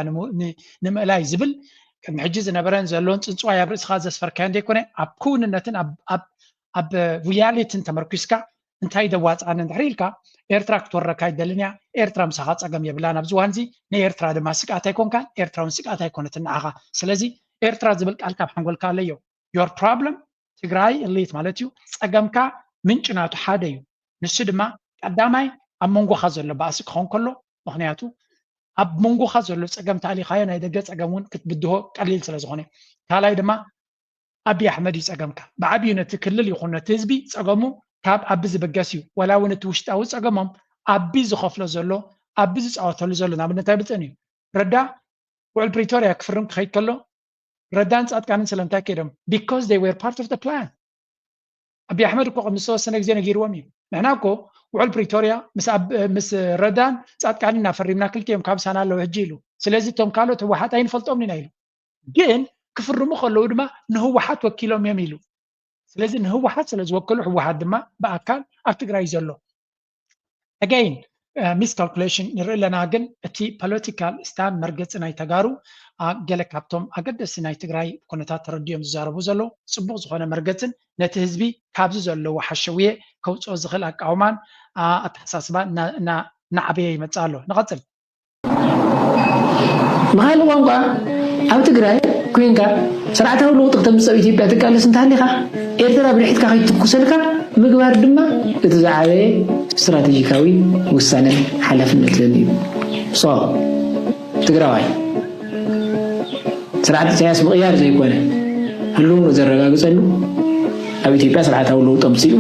ንምእላይ ዝብል ቅድሚ ሕጂ ዝነበረን ዘሎን ፅንፅዋይ ኣብ ርእስኻ ዘስፈርካዮ እንተይኮነ ኣብ ክውንነትን ኣብ ሪያሊትን ተመርኪስካ እንታይ ደዋፅኣኒ እንድሕር ኢልካ ኤርትራ ክትወረካ ይደልን እያ ኤርትራ ምሳኻ ፀገም የብላን ኣብዚ ዋንዚ ንኤርትራ ድማ ስግኣት ኣይኮንካን ኤርትራ እውን ስግኣት ኣይኮነትን ንዓኻ ስለዚ ኤርትራ ዝብል ቃል ካብ ሓንጎልካ ኣለዮ your problem ትግራይ እልት ማለት እዩ ፀገምካ ምንጭ ናቱ ሓደ እዩ ንሱ ድማ ቀዳማይ ኣብ መንጎኻ ዘሎ ባእሲ ክኾን ከሎ ምክንያቱ ኣብ መንጎኻ ዘሎ ፀገም ተኣሊኻዮ ናይ ደገ ፀገም እውን ክትብድሆ ቀሊል ስለ ዝኾነ ካልኣይ ድማ ኣብይ ኣሕመድ እዩ ፀገምካ ብዓብዩ ነቲ ክልል ይኹን ነቲ ህዝቢ ፀገሙ ካብ ኣቢ ዝብገስ እዩ ወላ እውን እቲ ውሽጣዊ ፀገሞም ኣቢ ዝኸፍሎ ዘሎ ኣቢ ዝፃወተሉ ዘሎ ናብነት ኣይብልፅን እዩ ረዳ ውዕል ፕሪቶርያ ክፍርም ክኸይድ ከሎ ረዳን ፃድቃንን ስለምንታይ ከይዶም because they were part of the plan ኣብይ ኣሕመድ እኮ ቅድሚ ዝተወሰነ ግዜ ነጊርዎም እዩ ንሕና እኮ ውዕል ፕሪቶርያ ምስ ረዳን ፃድቃንን እናፈሪምና ክልቲኦም ካብ ሳና ኣለዉ ሕጂ ኢሉ ስለዚ እቶም ካልኦት ህወሓት ኣይንፈልጦም ኢና ኢሉ ግን ክፍርሙ ከለዉ ድማ ንህወሓት ወኪሎም እዮም ኢሉ ስለዚ ንህወሓት ስለ ዝወከሉ ህወሓት ድማ ብኣካል ኣብ ትግራይ ዘሎ again miscalculation ንርኢ ኣለና ግን እቲ political stand መርገፂ ናይ ተጋሩ ገለ ካብቶም ኣገደስቲ ናይ ትግራይ ኩነታት ተረዲኦም ዝዛረቡ ዘለዉ ፅቡቅ ዝኮነ መርገፅን ነቲ ህዝቢ ካብዚ ዘለዎ ሓሸውየ ከውፅኦ ዝኽእል ኣቃውማን ኣተሓሳስባን እናዓበየ ይመፅእ ኣሎ ንቐፅል ብኻልእ ቋንቋ ኣብ ትግራይ ኮይንካ ስርዓታዊ ለውጢ ክተምፅእ ኣብ ኢትዮጵያ ትቃለስ እንተሃሊኻ ኤርትራ ብድሕትካ ከይትትኩሰልካ ምግባር ድማ እቲ ዝዓበየ ስትራቴጂካዊ ውሳነን ሓላፍነትን እዩ። ሶ ትግራዋይ ስርዓት ኢሳያስ ምቕያር ዘይኮነ ህልውንኡ ዘረጋግፀሉ ኣብ ኢትዮጵያ ስርዓታዊ ለውጢ ኣምፅኡ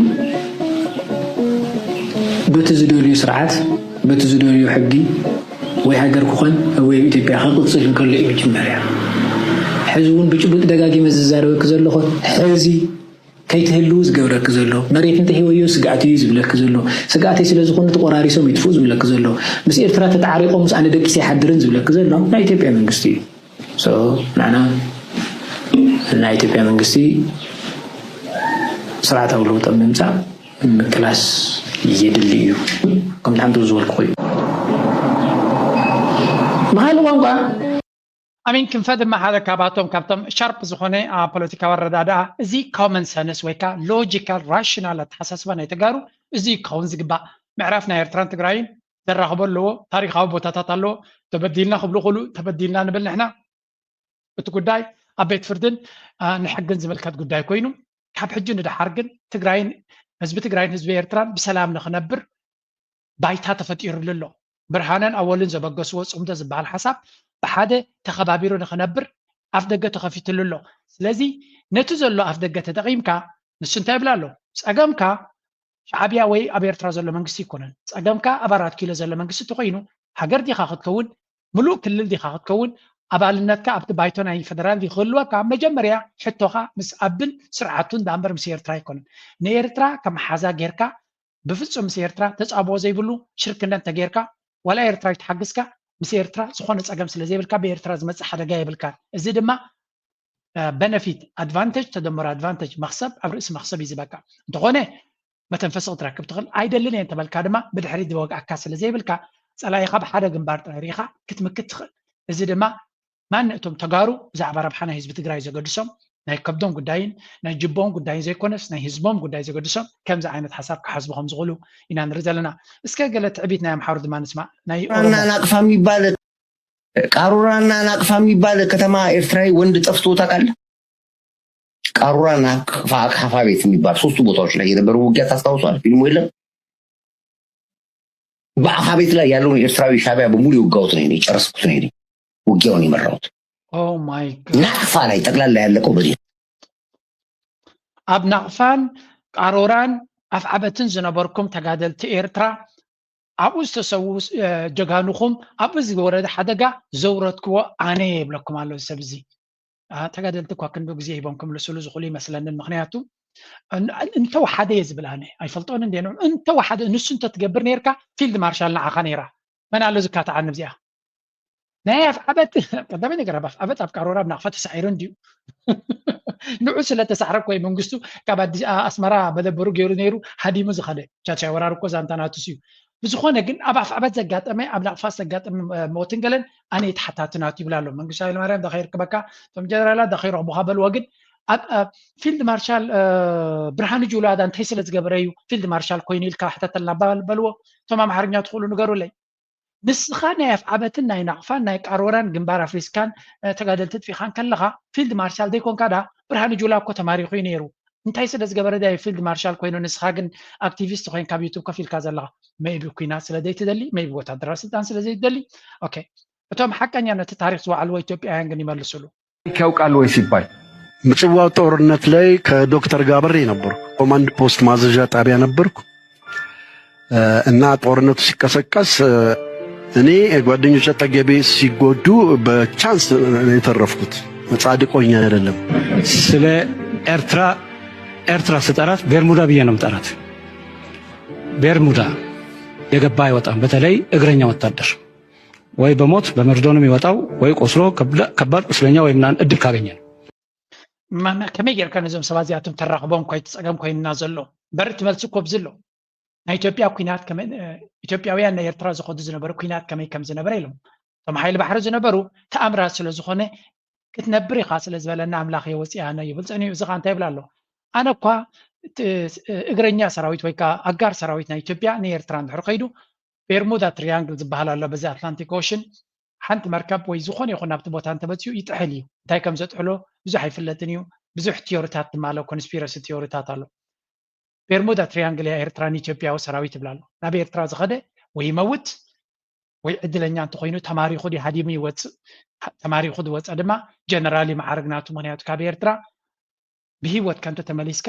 በቲ ዝደልዩ ስርዓት በቲ ዝደልዩ ሕጊ ወይ ሃገር ክኾን ወይ ኣብ ኢትዮጵያ ክቕፅል እንከሎ እዩ መጀመርያ። ሕዚ እውን ብጭቡጥ ደጋጊመ ዝዛረበኪ ዘለኹ ሕዚ ከይትህልው ዝገብረኪ ዘሎ መሬት እንተሂበዮ ስግኣት እዩ ዝብለኪ ዘሎ ስግኣተይ ስለ ዝኾኑ ተቆራሪሶም ይጥፍኡ ዝብለኪ ዘሎ ምስ ኤርትራ ተተዓሪቆም ምስ ኣነ ደቂሰ ኣይሓድርን ዝብለኪ ዘሎ ናይ ኢትዮጵያ መንግስቲ እዩ። ንዓና ናይ ኢትዮጵያ መንግስቲ ስርዓታዊ ለውጢ ኣብ ምምፃእ ምክላስ የድሊ እዩ። ከምቲ ሓንቲ ዝበልኩ እዩ። ብካልእ ቋንቋ ኣሚን ክንፈ ድማ ሓደ ካብኣቶም ካብቶም ሻርፕ ዝኾነ ፖለቲካዊ ኣረዳድኣ እዚ common sense ወይ ከዓ logical rational ኣተሓሳስባ ናይ ተጋሩ እዚ ክኸውን ዝግባእ ምዕራፍ ናይ ኤርትራን ትግራይን ዘራኽቦ ኣለዎ ታሪኻዊ ቦታታት ኣለዎ ተበዲልና ክብሉ ክእሉ ተበዲልና ንብል ንሕና እቲ ጉዳይ ኣብ ቤት ፍርድን ንሕግን ዝምልከት ጉዳይ ኮይኑ ካብ ሕጂ ንድሓር ግን ትግራይን ህዝቢ ትግራይን ህዝቢ ኤርትራን ብሰላም ንክነብር ባይታ ተፈጢሩሉ ኣሎ። ብርሃነን ኣወልን ዘበገስዎ ፅምዶ ዝበሃል ሓሳብ ብሓደ ተኸባቢሩ ንክነብር ኣፍ ደገ ተኸፊትሉ ኣሎ። ስለዚ ነቲ ዘሎ ኣፍ ደገ ተጠቒምካ ንሱ እንታይ ይብል ኣሎ? ፀገምካ ሻዕብያ ወይ ኣብ ኤርትራ ዘሎ መንግስቲ ኣይኮነን። ፀገምካ ኣብ ኣራት ኪሎ ዘሎ መንግስቲ እንተኾይኑ ሃገር ዲኻ ክትከውን፣ ምሉእ ክልል ዲኻ ክትከውን፣ ኣባልነትካ ኣብቲ ባይቶ ናይ ፈደራል ክህልወካ መጀመርያ ሕቶኻ ምስ ኣብን ስርዓቱን ደኣ እምበር ምስ ኤርትራ ኣይኮነን። ንኤርትራ ከም ሓዛ ጌርካ ብፍፁም ምስ ኤርትራ ተፃብኦ ዘይብሉ ሽርክነት እንተጌርካ ዋላ ኤርትራዊ ተሓግዝካ ምስ ኤርትራ ዝኾነ ፀገም ስለ ዘይብልካ ብኤርትራ ዝመፅእ ሓደጋ የብልካን። እዚ ድማ benefit advantage ተደመሮ advantage መኽሰብ ኣብ ርእሲ መኽሰብ እዩ ዝበካ። እንተኾነ መተንፈሲ ክትረክብ ትኽእል ኣይደልን እየ እንተበልካ ድማ ብድሕሪት ዝወግኣካ ስለ ዘይብልካ ፀላኢኻ ብሓደ ግንባር ጥራይ ርኢኻ ክትምክት ትኽእል። እዚ ድማ ማን እቶም ተጋሩ ብዛዕባ ረብሓ ናይ ህዝቢ ትግራይ ዘገድሶም ናይ ከብዶም ጉዳይን ናይ ጅቦም ጉዳይን ዘይኮነስ ናይ ህዝቦም ጉዳይ ዘገድሶም ከምዚ ዓይነት ሓሳብ ክሓስቡ ከም ዝኽእሉ ኢና ንርኢ ዘለና። እስከ ገለ ትዕቢት ናይ ኣምሓሩ ድማ ንስማዕ። ናይ ኦሮሞ ናቅፋ የሚባል ቃሩራና ናቅፋ የሚባል ከተማ ኤርትራዊ ወንድ ጠፍቶ ታውቃለህ? ቃሩራ ናቅፋ አካፋ ቤት የሚባል ሶስቱ ቦታዎች ላይ የነበረው ውጊያ ታስታውሷል? ፊልሙ የለም? በአፋ ቤት ላይ ያለውን ኤርትራዊ ሻቢያ በሙሉ የወጋሁት ነው፣ የጨረስኩት ነው፣ ውጊያውን የመራሁት። Oh my God. ናቅፋ ላይ ጠቅላላ ያለቀው በዚህ። ኣብ ናቕፋን ቃሮራን ኣፍዓበትን ዝነበርኩም ተጋደልቲ ኤርትራ ኣብኡ ዝተሰዉ ጀጋኑኹም ኣብኡ ዝወረደ ሓደጋ ዘውረድክዎ ኣነ ይብለኩም ኣሎ ሰብ እዚ። ተጋደልቲ እኳ ክንዱ ግዜ ሂቦም ክምልስሉ ዝኽእሉ ይመስለንን፣ ምኽንያቱ እንተወሓደ እየ ዝብል ኣነ ኣይፈልጦን እንደ እንተወሓደ ንሱ እንተትገብር ነርካ ፊልድ ማርሻል ንዓኻ ነይራ መን ኣሎ ዝካትዓኒ ብዚኣ ናይ ኣፍዓበት ቀዳማይ ነገር ኣብ ኣፍዓበት ኣብ ቃሮራ ኣብ ናቕፋ ተሳዒሩ እንድዩ። ንዑ ስለ ተሳዕረ እኮ መንግስቱ ካብ ኣዲስ ኣስመራ መደበሩ ገይሩ ነይሩ ሃዲሙ ዝኸደ። ቻቻይ ወራር እኮ ዛንታ ናቱስ እዩ። ብዝኾነ ግን ኣብ ኣፍዓበት ዘጋጠመ ኣብ ናቕፋ ዘጋጠመ ሞትን ገለን ኣነ የተሓታትናት ይብላ ኣሎ መንግስቱ ሃይለማርያም። ዳኸይ ርክበካ እቶም ጀነራላት ዳኸይ ረኽቡካ በልዎ። ግን ፊልድ ማርሻል ብርሃኑ ጁላ እንታይ ስለ ዝገበረ እዩ ፊልድ ማርሻል ኮይኑ ኢልካ ሕተተልና በልዎ። እቶም ኣምሓርኛ ትኽእሉ ንገሩለይ። ንስኻ ናይ ኣፍዓበትን ናይ ናቕፋን ናይ ቃሮራን ግንባር ኣፍሪስካን ተጋደልቲ ጥፊኻን ከለኻ ፊልድ ማርሻል ዘይኮንካ ዳ ብርሃኑ ጁላ እኮ ተማሪኹ እዩ ነይሩ። እንታይ ስለ ዝገበረ ዳ ፊልድ ማርሻል ኮይኑ ንስኻ ግን ኣክቲቪስት ኮይንካ ኣብ ዩቱብ ከፊልካ ዘለኻ? መይቢ ኩናት ስለ ዘይትደሊ፣ መይቢ ወታደራዊ ስልጣን ስለ ዘይትደሊ። ኦኬ፣ እቶም ሓቀኛ ነቲ ታሪክ ዝወዓልዎ ኢትዮጵያውያን ግን ይመልስሉ። ያውቃል ወይ ሲባል ምጽዋው ጦርነት ላይ ከዶክተር ጋር አብሬ ነበርኩ። ኮማንድ ፖስት ማዘዣ ጣቢያ ነበርኩ እና ጦርነቱ ሲቀሰቀስ እኔ ጓደኞቼ አጠገቤ ሲጎዱ በቻንስ ነው የተረፍኩት። ጻድቅ ሆኜ አይደለም። ስለ ኤርትራ ኤርትራ ስጠራት ቤርሙዳ ብዬ ነው ምጠራት። ቤርሙዳ የገባ አይወጣም። በተለይ እግረኛ ወታደር ወይ በሞት በመርዶ ነው የሚወጣው ወይ ቆስሎ ከባድ ቁስለኛ ወይ ምናምን እድል ካገኘ ነው። ከመይ ጌርካ ነዞም ሰባት እዚኣቶም ተራኽቦም እኳ እቲ ጸገም ኮይንና ዘሎ? በሪ እቲ መልሲ እኮ ኣብዚ ኣሎ። ናይ ኢትዮጵያ ኩናት ኢትዮጵያውያን ናይ ኤርትራ ዝኸዱ ዝነበረ ኩናት ከመይ ከም ዝነበረ ኢሎም እቶም ሓይሊ ባሕሪ ዝነበሩ ተኣምራት ስለ ዝኾነ ክትነብር ኢኻ ስለ ዝበለና ኣምላኽ እየ ወፂኣነ ይብል ጸኒሑ። እዚ ኸዓ እንታይ ይብል ኣሎ? ኣነ እኳ እግረኛ ሰራዊት ወይ ከዓ ኣጋር ሰራዊት ናይ ኢትዮጵያ ንኤርትራ እንድሕር ከይዱ ቤርሙዳ ትሪያንግል ዝበሃል ኣሎ በዚ ኣትላንቲክ ኦሽን ሓንቲ መርከብ ወይ ዝኾነ ይኹን ናብቲ ቦታ እንተበፂኡ ይጥሕል እዩ። እንታይ ከም ዘጥሕሎ ብዙሕ ኣይፍለጥን እዩ። ብዙሕ ቲዮሪታት ድማ ኣሎ፣ ኮንስፒረሲ ቲዮሪታት ኣሎ። ቤርሙዳ ትሪያንግል እያ ኤርትራ ንኢትዮጵያዊ ሰራዊት ይብላ ኣሎ። ናብ ኤርትራ ዝኸደ ወይ ይመውት ወይ ዕድለኛ እንተኮይኑ ተማሪኹ ድዩ ሃዲሙ ይወፅእ። ተማሪኹ ዝወፀ ድማ ጀነራል እዩ መዓርግ ናቱ። ምክንያቱ ካብ ኤርትራ ብሂወትካ እንተተመሊስካ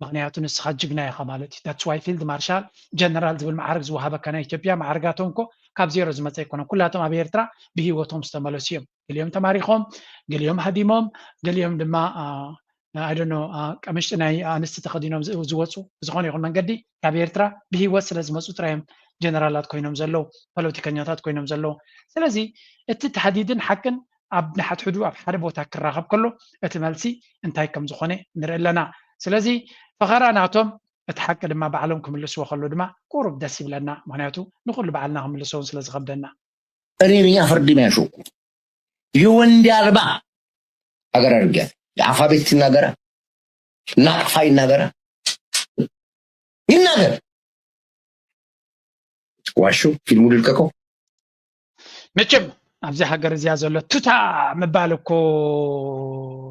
ምክንያቱ ንስኻ ጅግና ኢኻ ማለት እዩ። That's why ፊልድ ማርሻል ጀነራል ዝብል መዓርግ ዝወሃበካ ናይ ኢትዮጵያ መዓርጋቶም እኮ ካብ ዜሮ ዝመፀ ኣይኮነን። ኩላቶም ኣብ ኤርትራ ብሂወቶም ዝተመለሱ እዮም። ገሊኦም ተማሪኾም፣ ገሊኦም ሃዲሞም፣ ገሊኦም ድማ I don't know ቀምሽጢ ናይ ኣንስቲ ተኸዲኖም ዝወፁ ብዝኾነ ይኹን መንገዲ ካብ ኤርትራ ብሂወት ስለ ዝመፁ ጥራይ እዮም ጀነራላት ኮይኖም ዘለዉ፣ ፖለቲከኛታት ኮይኖም ዘለዉ። ስለዚ እቲ ተሃዲድን ሓቅን ኣብ ንሓድሕዱ ኣብ ሓደ ቦታ ክራኸብ ከሎ እቲ መልሲ እንታይ ከም ዝኾነ ንርኢ ኣለና። ስለዚ ፈኸራ ናቶም እቲ ሓቂ ድማ ባዕሎም ክምልስዎ ከሎ ድማ ቁሩብ ደስ ይብለና። ምክንያቱ ንኹሉ ባዕልና ክምልሶ እውን ስለ ዝኸብደና። እኔ ነኝ አፈር ድሜ ያሾኩት የወንድ አልባ ሀገር አድርጊያት። የአፋ ቤት ይናገራ፣ ናቅፋ ይናገራ፣ ይናገር። ዋሹ ፊልሙ ልልቀቀው። መቸም ኣብዚ ሃገር እዚኣ ዘሎ ቱታ ምባል እኮ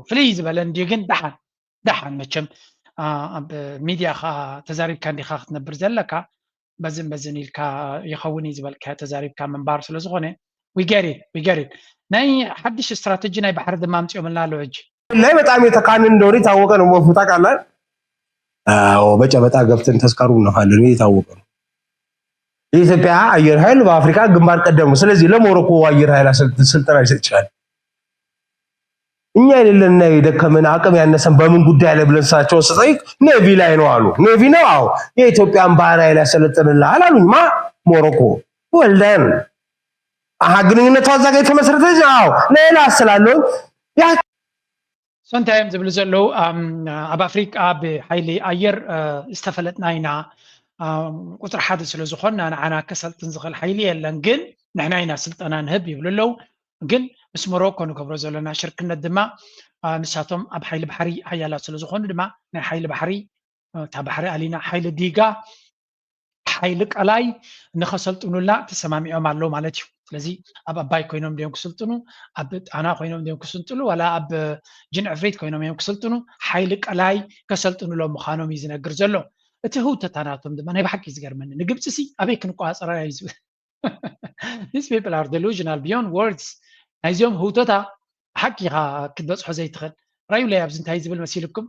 ፍልይ ዝበለ እንድዩ። ግን ደሓን ደሓን መቸም ኣብ ሚድያ ኻ ተዛሪብካ እንዲኻ ክትነብር ዘለካ። በዝን በዝን ኢልካ ይኸውን እዩ ዝበልካዮ ተዛሪብካ ምንባር ስለ ዝኾነ we get it, we get it። ናይ ሓድሽ ስትራተጂ ናይ ባሕሪ ድማ ኣምፂኦምልና ኣለዉ ሕጂ። ላይ በጣም የተካን እንደሆነ የታወቀ ነው። መፉታ ቃላል በጨበጣ ገብተን ተስካሩ እንለፋለን፣ የታወቀ ነው። የኢትዮጵያ አየር ኃይል በአፍሪካ ግንባር ቀደም ነው። ስለዚህ ለሞሮኮ አየር ኃይል ስልጠና ሊሰጥ ይችላል። እኛ የሌለንና የደከመን አቅም ያነሰን በምን ጉዳይ ላይ ብለን ስላቸውን ስጠይቅ ኔቪ ላይ ነው አሉ። ኔቪ ነው? አዎ። የኢትዮጵያን ባህር ኃይል ያሰለጥንልሃል አሉኝ። ማ? ሞሮኮ። Well done። አሀ፣ ግንኙነቷ እዛ ጋር የተመሰረተ? አዎ። ሌላ ስላለው so እንታይ እዮም ዝብሉ ዘለዉ? ኣብ ኣፍሪቃ ብሓይሊ ኣየር ዝተፈለጥና ኢና፣ ቁፅሪ ሓደ ስለ ዝኾንና ንዓና ከሰልጥን ዝኽእል ሓይሊ የለን፣ ግን ንሕና ኢና ስልጠና ንህብ ይብሉ ኣለዉ። ግን ምስ ሞሮኮ ንገብሮ ዘለና ሽርክነት ድማ ንሳቶም ኣብ ሓይሊ ባሕሪ ሓያላት ስለ ዝኾኑ ድማ ናይ ሓይሊ ባሕሪ እታ ባሕሪ ኣሊና ሓይሊ ዲጋ ሓይሊ ቀላይ ንኸሰልጥኑላ ተሰማሚዖም ኣለዉ ማለት እዩ። ስለዚ ኣብ ኣባይ ኮይኖም ድዮም ክስልጥኑ፣ ኣብ ጣና ኮይኖም ድዮም ክስልጥኑ፣ ዋላ ኣብ ጅንዕፍሪት ኮይኖም እዮም ክስልጥኑ፣ ሓይሊ ቀላይ ከሰልጥኑሎም ምዃኖም እዩ ዝነግር ዘሎ። እቲ ህውተታ ናቶም ድማ ናይ ብሓቂ እዩ ዝገርመኒ። ንግብፂ ሲ ኣበይ ክንቆፃፀራ እዩ ዝብል። These people are delusional beyond words። ናይዚኦም ህውተታ ሓቂ ኢኻ ክትበፅሖ ዘይትኽእል። ራዩለይ ኣብዚ እንታይ ዝብል መሲልኩም?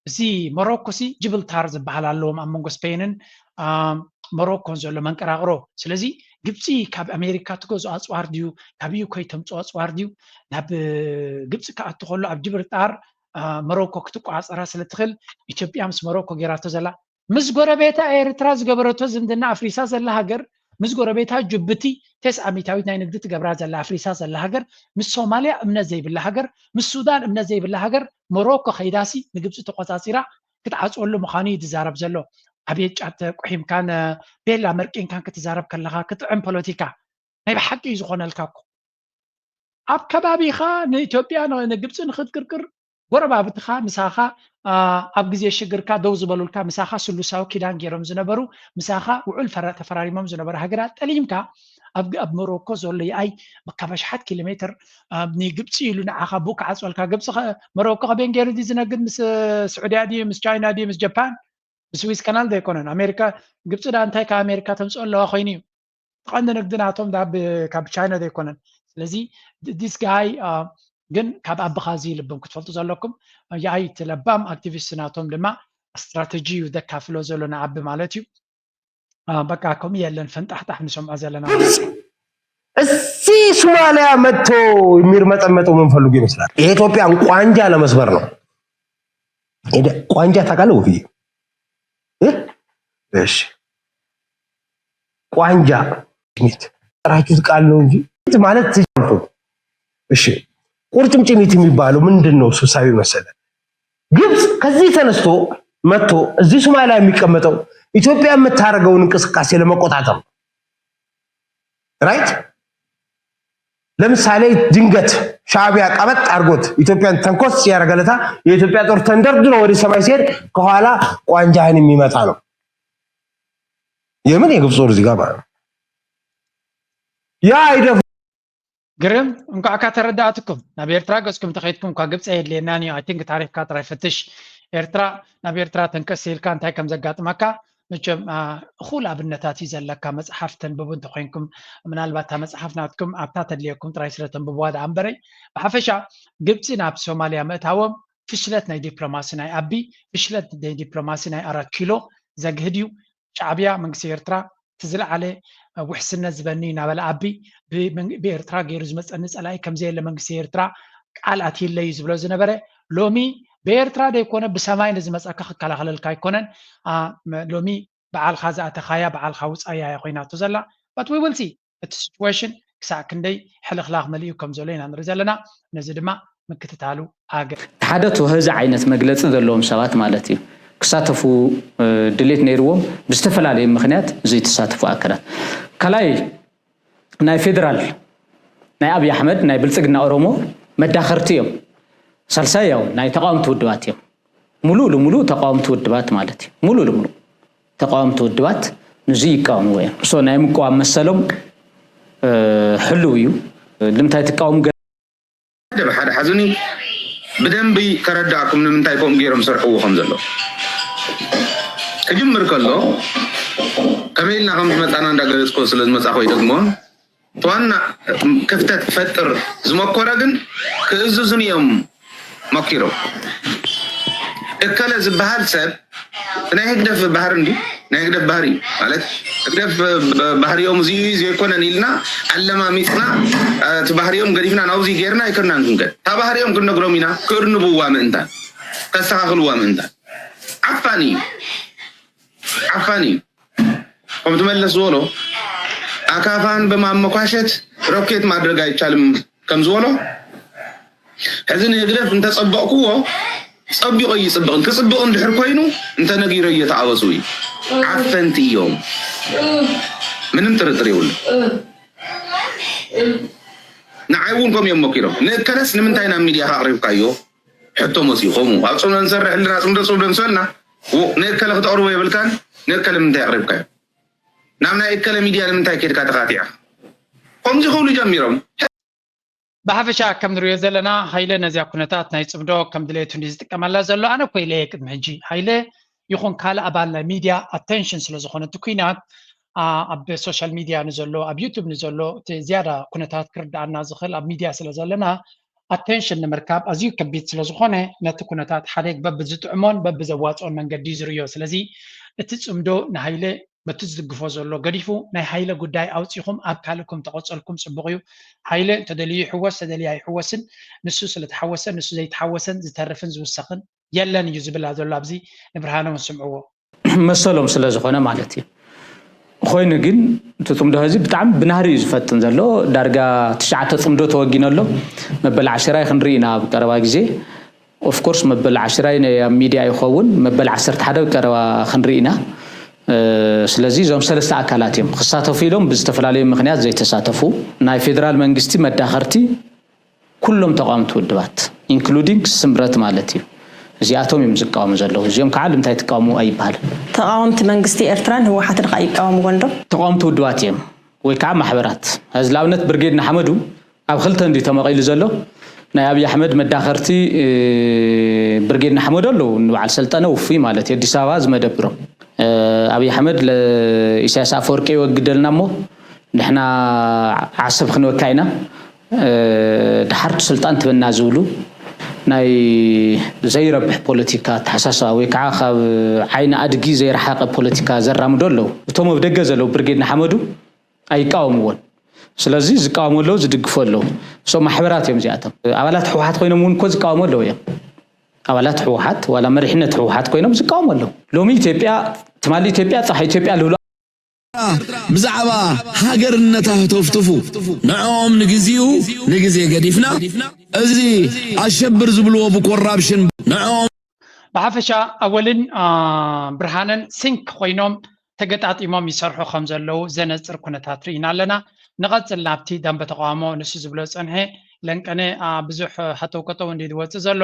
እዚ ሞሮኮ ሲ ጅብልታር ዝበሃል ኣለዎም ኣብ መንጎ ስፔንን ሞሮኮን ዘሎ መንቀራቕሮ። ስለዚ ግብፂ ካብ ኣሜሪካ ትገዝኦ ኣፅዋር ድዩ ካብ ዩከይ ተምፅኦ ኣፅዋር ድዩ ናብ ግብፂ ክኣቱ ከሎ ኣብ ጅብልጣር ሞሮኮ ክትቆፃፀራ ስለ ትኽእል ኢትዮጵያ ምስ ሞሮኮ ገይራቶ ዘላ ምስ ጎረቤታ ኤርትራ ዝገበረቶ ዝምድና ኣፍሪሳ ዘላ ሃገር ምስ ጎረቤታ ጅቡቲ ተስዓ ሚእታዊት ናይ ንግዲ ትገብራ ዘላ ኣፍሪሳ ዘላ ሃገር ምስ ሶማልያ እምነት ዘይብላ ሃገር ምስ ሱዳን እምነት ዘይብላ ሃገር ሞሮኮ ከይዳሲ ንግብፂ ተቆፃፂራ ክትዓፅወሉ ምዃኑ እዩ ዝዛረብ ዘሎ። ኣቤት ጫት ቁሒምካን ቤላ መርቂንካን ክትዛረብ ከለኻ ክጥዕም ፖለቲካ ናይ ብሓቂ እዩ ዝኾነልካ እኮ። ኣብ ከባቢኻ ንኢትዮጵያ ንግብፂ ንክትቅርቅር ጎረባብትኻ ምሳኻ ኣብ ግዜ ሽግርካ ደው ዝበሉልካ ምሳኻ ስሉሳዊ ኪዳን ገይሮም ዝነበሩ ምሳኻ ውዑል ተፈራሪሞም ዝነበሩ ሃገራት ጠሊምካ ኣብ ሞሮኮ ዘሎ ይኣይ ካብ ኣሽሓት ኪሎ ሜትር ንግብፂ ኢሉ ንዓኻ ቡ ክዓፅወልካ ግብፂ ሞሮኮ ከበን ገይሩ ድዩ ዝነግድ ምስ ስዑድያ ድዩ ምስ ቻይና ድዩ ምስ ጃፓን ብስዊዝ ካናል ዘይኮነን ኣሜሪካ ግብፂ ዳ እንታይ ካብ ኣሜሪካ ተምፅኦ ኣለዋ ኮይኑ እዩ እቲ ቀንዲ ንግዲ ናቶም ካብ ቻይና ዘይኮነን ስለዚ this guy ግን ካብ ኣቦኻ እዚ ልብም ክትፈልጡ ዘለኩም የኣይ እቲ ለባም ኣክቲቪስት ናቶም ድማ ስትራተጂ እዩ ዘካፍሎ ዘሎ ንኣቢ ማለት እዩ በቃ ከምኡ የለን ፈንጣሕጣሕ ንሰምዖ ዘለና እሲ ሶማሊያ መጥቶ የሚርመጠመጠው ምን ፈልጉ ይመስላል የኢትዮጵያን ቋንጃ ለመስበር ነው ቋንጃ ታውቃለህ ወፍዬ እሺ ቋንጃ ሚት ራችሁት ቃል ነው እንጂ ማለት ትችልቱ እሺ ቁርጭምጭሚት የሚባለው ምንድን ነው ስብሳቢ መሰለ ግብፅ ከዚህ ተነስቶ መጥቶ እዚህ ሶማሊያ የሚቀመጠው ኢትዮጵያ የምታደርገውን እንቅስቃሴ ለመቆጣጠር right ለምሳሌ ድንገት ሻዕቢያ ቀበጥ አድርጎት ኢትዮጵያን ተንኮስ ያደረገለታ የኢትዮጵያ ጦር ተንደርድሮ ወደ ሰማይ ሲሄድ ከኋላ ቋንጃህን የሚመጣ ነው። የምን የግብፅ ጦር እዚህ ጋር ማለት ነው። ያ አይደፍ ግርም እንኳዕ ካ ተረዳእትኩም ናብ ኤርትራ ገጽኩም ተኸይድኩም እኳ ግብፂ የድልየናን እዩ I think ታሪኽካ ጥራይ ፈትሽ ኤርትራ ናብ ኤርትራ ተንቀስ ኢልካ እንታይ ከም ዘጋጥመካ መቸም እኹል ኣብነታት እዩ ዘለካ መፅሓፍ ተንብቡ እንተኮይንኩም ምናልባት እታ መፅሓፍ ናትኩም ኣብታ ተድልየኩም ጥራይ ስለ ተንብብዋ ደኣ እምበረይ ብሓፈሻ ግብፂ ናብ ሶማልያ ምእታዎም ፍሽለት ናይ ዲፕሎማሲ ናይ ኣቢ ፍሽለት ናይ ዲፕሎማሲ ናይ ኣራት ኪሎ ዘግህድ እዩ ሻዕብያ መንግስቲ ኤርትራ እቲ ዝለዓለ ውሕስነት ዝበኒ እናበለ ኣቢ ብኤርትራ ገይሩ ዝመፀኒ ፀላኢ ከምዘየለ መንግስቲ ኤርትራ ቃል ኣትይለይ እዩ ዝብሎ ዝነበረ ሎሚ ብኤርትራ ዘይኮነ ብሰማይ ንዝመፀካ ክከላኸለልካ ኣይኮነን ሎሚ በዓልካ ዝኣተኻያ በዓልካ ውፃያ እያ ኮይናቶ ዘላ but we will see እቲ situation ክሳዕ ክንደይ ሕልኽላኽ መሊኡ ከም ዘሎ ኢና ንርኢ ዘለና ነዚ ድማ ምክትታሉ ኣገ ሓደ ትውህዚ ዓይነት መግለፂ ዘለዎም ሰባት ማለት እዩ ክሳተፉ ድሌት ነይርዎም ብዝተፈላለዩ ምክንያት ዘይተሳተፉ ኣካላት ካልኣይ ናይ ፌደራል ናይ ኣብይ ኣሕመድ ናይ ብልፅግና ኦሮሞ መዳኸርቲ እዮም ሳልሳይ ያው ናይ ተቃወምቲ ውድባት እዮም ሙሉእ ልሙሉእ ተቃወምቲ ውድባት ማለት እዩ ሙሉእ ልሙሉእ ተቃወምቲ ውድባት ንዙ ይቃወምዎ እዮም so ናይ ምቅዋም መሰሎም ሕልው እዩ ንምንታይ ትቃወሙ ሓደ ሓደ ሓዙኒ ብደንቢ ከረዳእኩም ንምንታይ ከምኡ ገይሮም ሰርሕዎ ከም ዘሎ ክጅምር ከሎ ከመይ ኢልና ከም ዝመፃና እንዳገለፅኮ ስለ ዝመፃ ኮይ ደግሞ ዋና ክፍተት ክፈጥር ዝመኮረ ግን ክእዝዙን እዮም መኪሮም እከለ ዝበሃል ሰብ ናይ ህግደፍ ባህሪ እንዲ ናይ ህግደፍ ባህሪ እዩ ማለት ህግደፍ ባህሪኦም እዚ እዩ ዘይኮነን ኢልና ኣለማሚፅና እቲ ባህሪኦም ገዲፍና ናብዚ ገይርና ኣይከድናን ክንከድ እታ ባህሪኦም ክንነግሮም ኢና ክእርንብዋ ምእንታን ከስተኻኽልዋ ምእንታን ዓፋኒ እዩ ዓፋኒ እዩ ከም ትመለስ ዝበሎ ኣካፋን በማመኳሸት ሮኬት ማድረግ ኣይቻልም ከም ዝበሎ ሕዚ ንህግደፍ እንተፀበቕኩዎ ፀቢቆ ይፅብቕን ክፅብቕ እንድሕር ኮይኑ እንተነጊሮ እየተኣበሱ እዩ ዓፈንቲ እዮም ምንም ጥርጥር የብሉ ንዓይ እውን ከም እዮም መኪሮም ንእከለስ ንምንታይ ናብ ሚድያ ኣቅሪብካዮ ሕቶ መፅኡ ከምኡ ኣብ ፅምዶ ንሰርሕ ህልና ፅምዶ ፅምዶ ንሰልና ንእከለ ክተቅርቦ የብልካን ንእከለ ንምንታይ ኣቅሪብካዮ ናብ ናይ እከለ ሚድያ ንምንታይ ከድካ ተካቲዕካ ከምዚ ክብሉ ጀሚሮም ብሓፈሻ ከም ንሪኦ ዘለና ሃይለ ነዚኣ ኩነታት ናይ ፅምዶ ከም ድሌቱ እንዲ ዝጥቀመላ ዘሎ ኣነ ኮይለየ ቅድሚ ሕጂ ሃይለ ይኹን ካልእ ኣባል ናይ ሚድያ ኣቴንሽን ስለ ዝኾነ እቲ ኩናት ኣብ ሶሻል ሚድያ ንዘሎ ኣብ ዩቱብ ንዘሎ እቲ ዝያዳ ኩነታት ክርድኣና ዝኽእል ኣብ ሚድያ ስለ ዘለና ኣቴንሽን ንምርካብ ኣዝዩ ከቢድ ስለ ዝኾነ ነቲ ኩነታት ሓደግ በብዝጥዕሞን በብዘዋፅኦን መንገዲ እዩ ዝርእዮ ስለዚ እቲ ፅምዶ ንሃይለ በቲ ዝድግፎ ዘሎ ገዲፉ ናይ ሃይለ ጉዳይ ኣውፂኹም ኣብ ካልእኩም ተቐፀልኩም ፅቡቕ እዩ ሃይለ እንተደልዩ ይሕወስ ተደልዩ ኣይሕወስን ንሱ ስለተሓወሰ ንሱ ዘይተሓወሰን ዝተርፍን ዝውሰኽን የለን እዩ ዝብላ ዘሎ ኣብዚ ንብርሃነ እውን ስምዕዎ መሰሎም ስለ ዝኾነ ማለት እዩ ኮይኑ ግን እቲ ፅምዶ ህዚ ብጣዕሚ ብናህሪ እዩ ዝፈጥን ዘሎ። ዳርጋ ትሽዓተ ፅምዶ ተወጊኑ ኣሎ። መበል ዓሽራይ ክንርኢ ኢና ኣብ ቀረባ ግዜ። ኦፍኮርስ መበል ዓሽራይ ኣብ ሚድያ ይኸውን፣ መበል ዓሰርተ ሓደ ኣብ ቀረባ ክንርኢ ኢና። ስለዚ እዞም ሰለስተ ኣካላት እዮም ክሳተፉ ኢሎም ብዝተፈላለዩ ምክንያት ዘይተሳተፉ። ናይ ፌደራል መንግስቲ መዳኸርቲ ኩሎም ተቃወምቲ ውድባት ኢንክሉዲንግ ስምረት ማለት እዩ። እዚኣቶም እዮም ዝቃወሙ ዘለዉ። እዚኦም ከዓ ልምንታይ ትቃወሙ ኣይበሃልን። ተቃወምቲ መንግስቲ ኤርትራን ህወሓትን ከዓ ይቃወምዎ እንዶ? ተቃወምቲ ውድባት እዮም ወይ ከዓ ማሕበራት። እዚ ንኣብነት ብርጌድ ንሓመዱ ኣብ ክልተ እንዲ ተመቒሉ ዘሎ። ናይ ኣብይ ኣሕመድ መዳኸርቲ ብርጌድ ንሓመዱ ኣለዉ፣ ንበዓል ሰልጠነ ውፉይ ማለት እዩ፣ ኣዲስ ኣበባ ዝመደብሮም። ኣብይ ኣሕመድ ለኢሳያስ ኣፈወርቂ ይወግደልና እሞ ንሕና ዓሰብ ክንወካ ኢና፣ ድሓር ስልጣን ትበና ዝብሉ ናይ ዘይረብሕ ፖለቲካ ኣተሓሳስባ ወይ ከዓ ካብ ዓይኒ ኣድጊ ዘይረሓቐ ፖለቲካ ዘራምዶ ኣለዉ። እቶም ኣብ ደገ ዘለዉ ብርጌድ ንሓመዱ ኣይቃወምዎን። ስለዚ ዝቃወሙ ኣለዉ፣ ዝድግፉ ኣለዉ። እሶም ማሕበራት እዮም እዚኣቶም። ኣባላት ህወሓት ኮይኖም እውን እኮ ዝቃወሙ ኣለዉ እዮም። ኣባላት ህወሓት ዋላ መሪሕነት ህወሓት ኮይኖም ዝቃወሙ ኣለዉ። ሎሚ ኢትዮጵያ ትማሊ ኢትዮጵያ ፃሕ ኢትዮጵያ ልብሉ ብዛዕባ ሃገርነታ ህተፍትፉ ንዕኦም ንግዚኡ ንግዜ ገዲፍና እዚ ኣሸብር ዝብልዎ ብኮራፕሽን ንዕኦም ብሓፈሻ ኣወልን ብርሃነን ሲንክ ኮይኖም ተገጣጢሞም ይሰርሑ ከም ዘለዉ ዘነፅር ኩነታት ርኢና ኣለና። ንቐፅል ናብቲ ደንበ ተቃውሞ ንሱ ዝብሎ ዝፀንሐ ለንቀነ ብዙሕ ሃተው ከተው እንዲ ዝወፅእ ዘሎ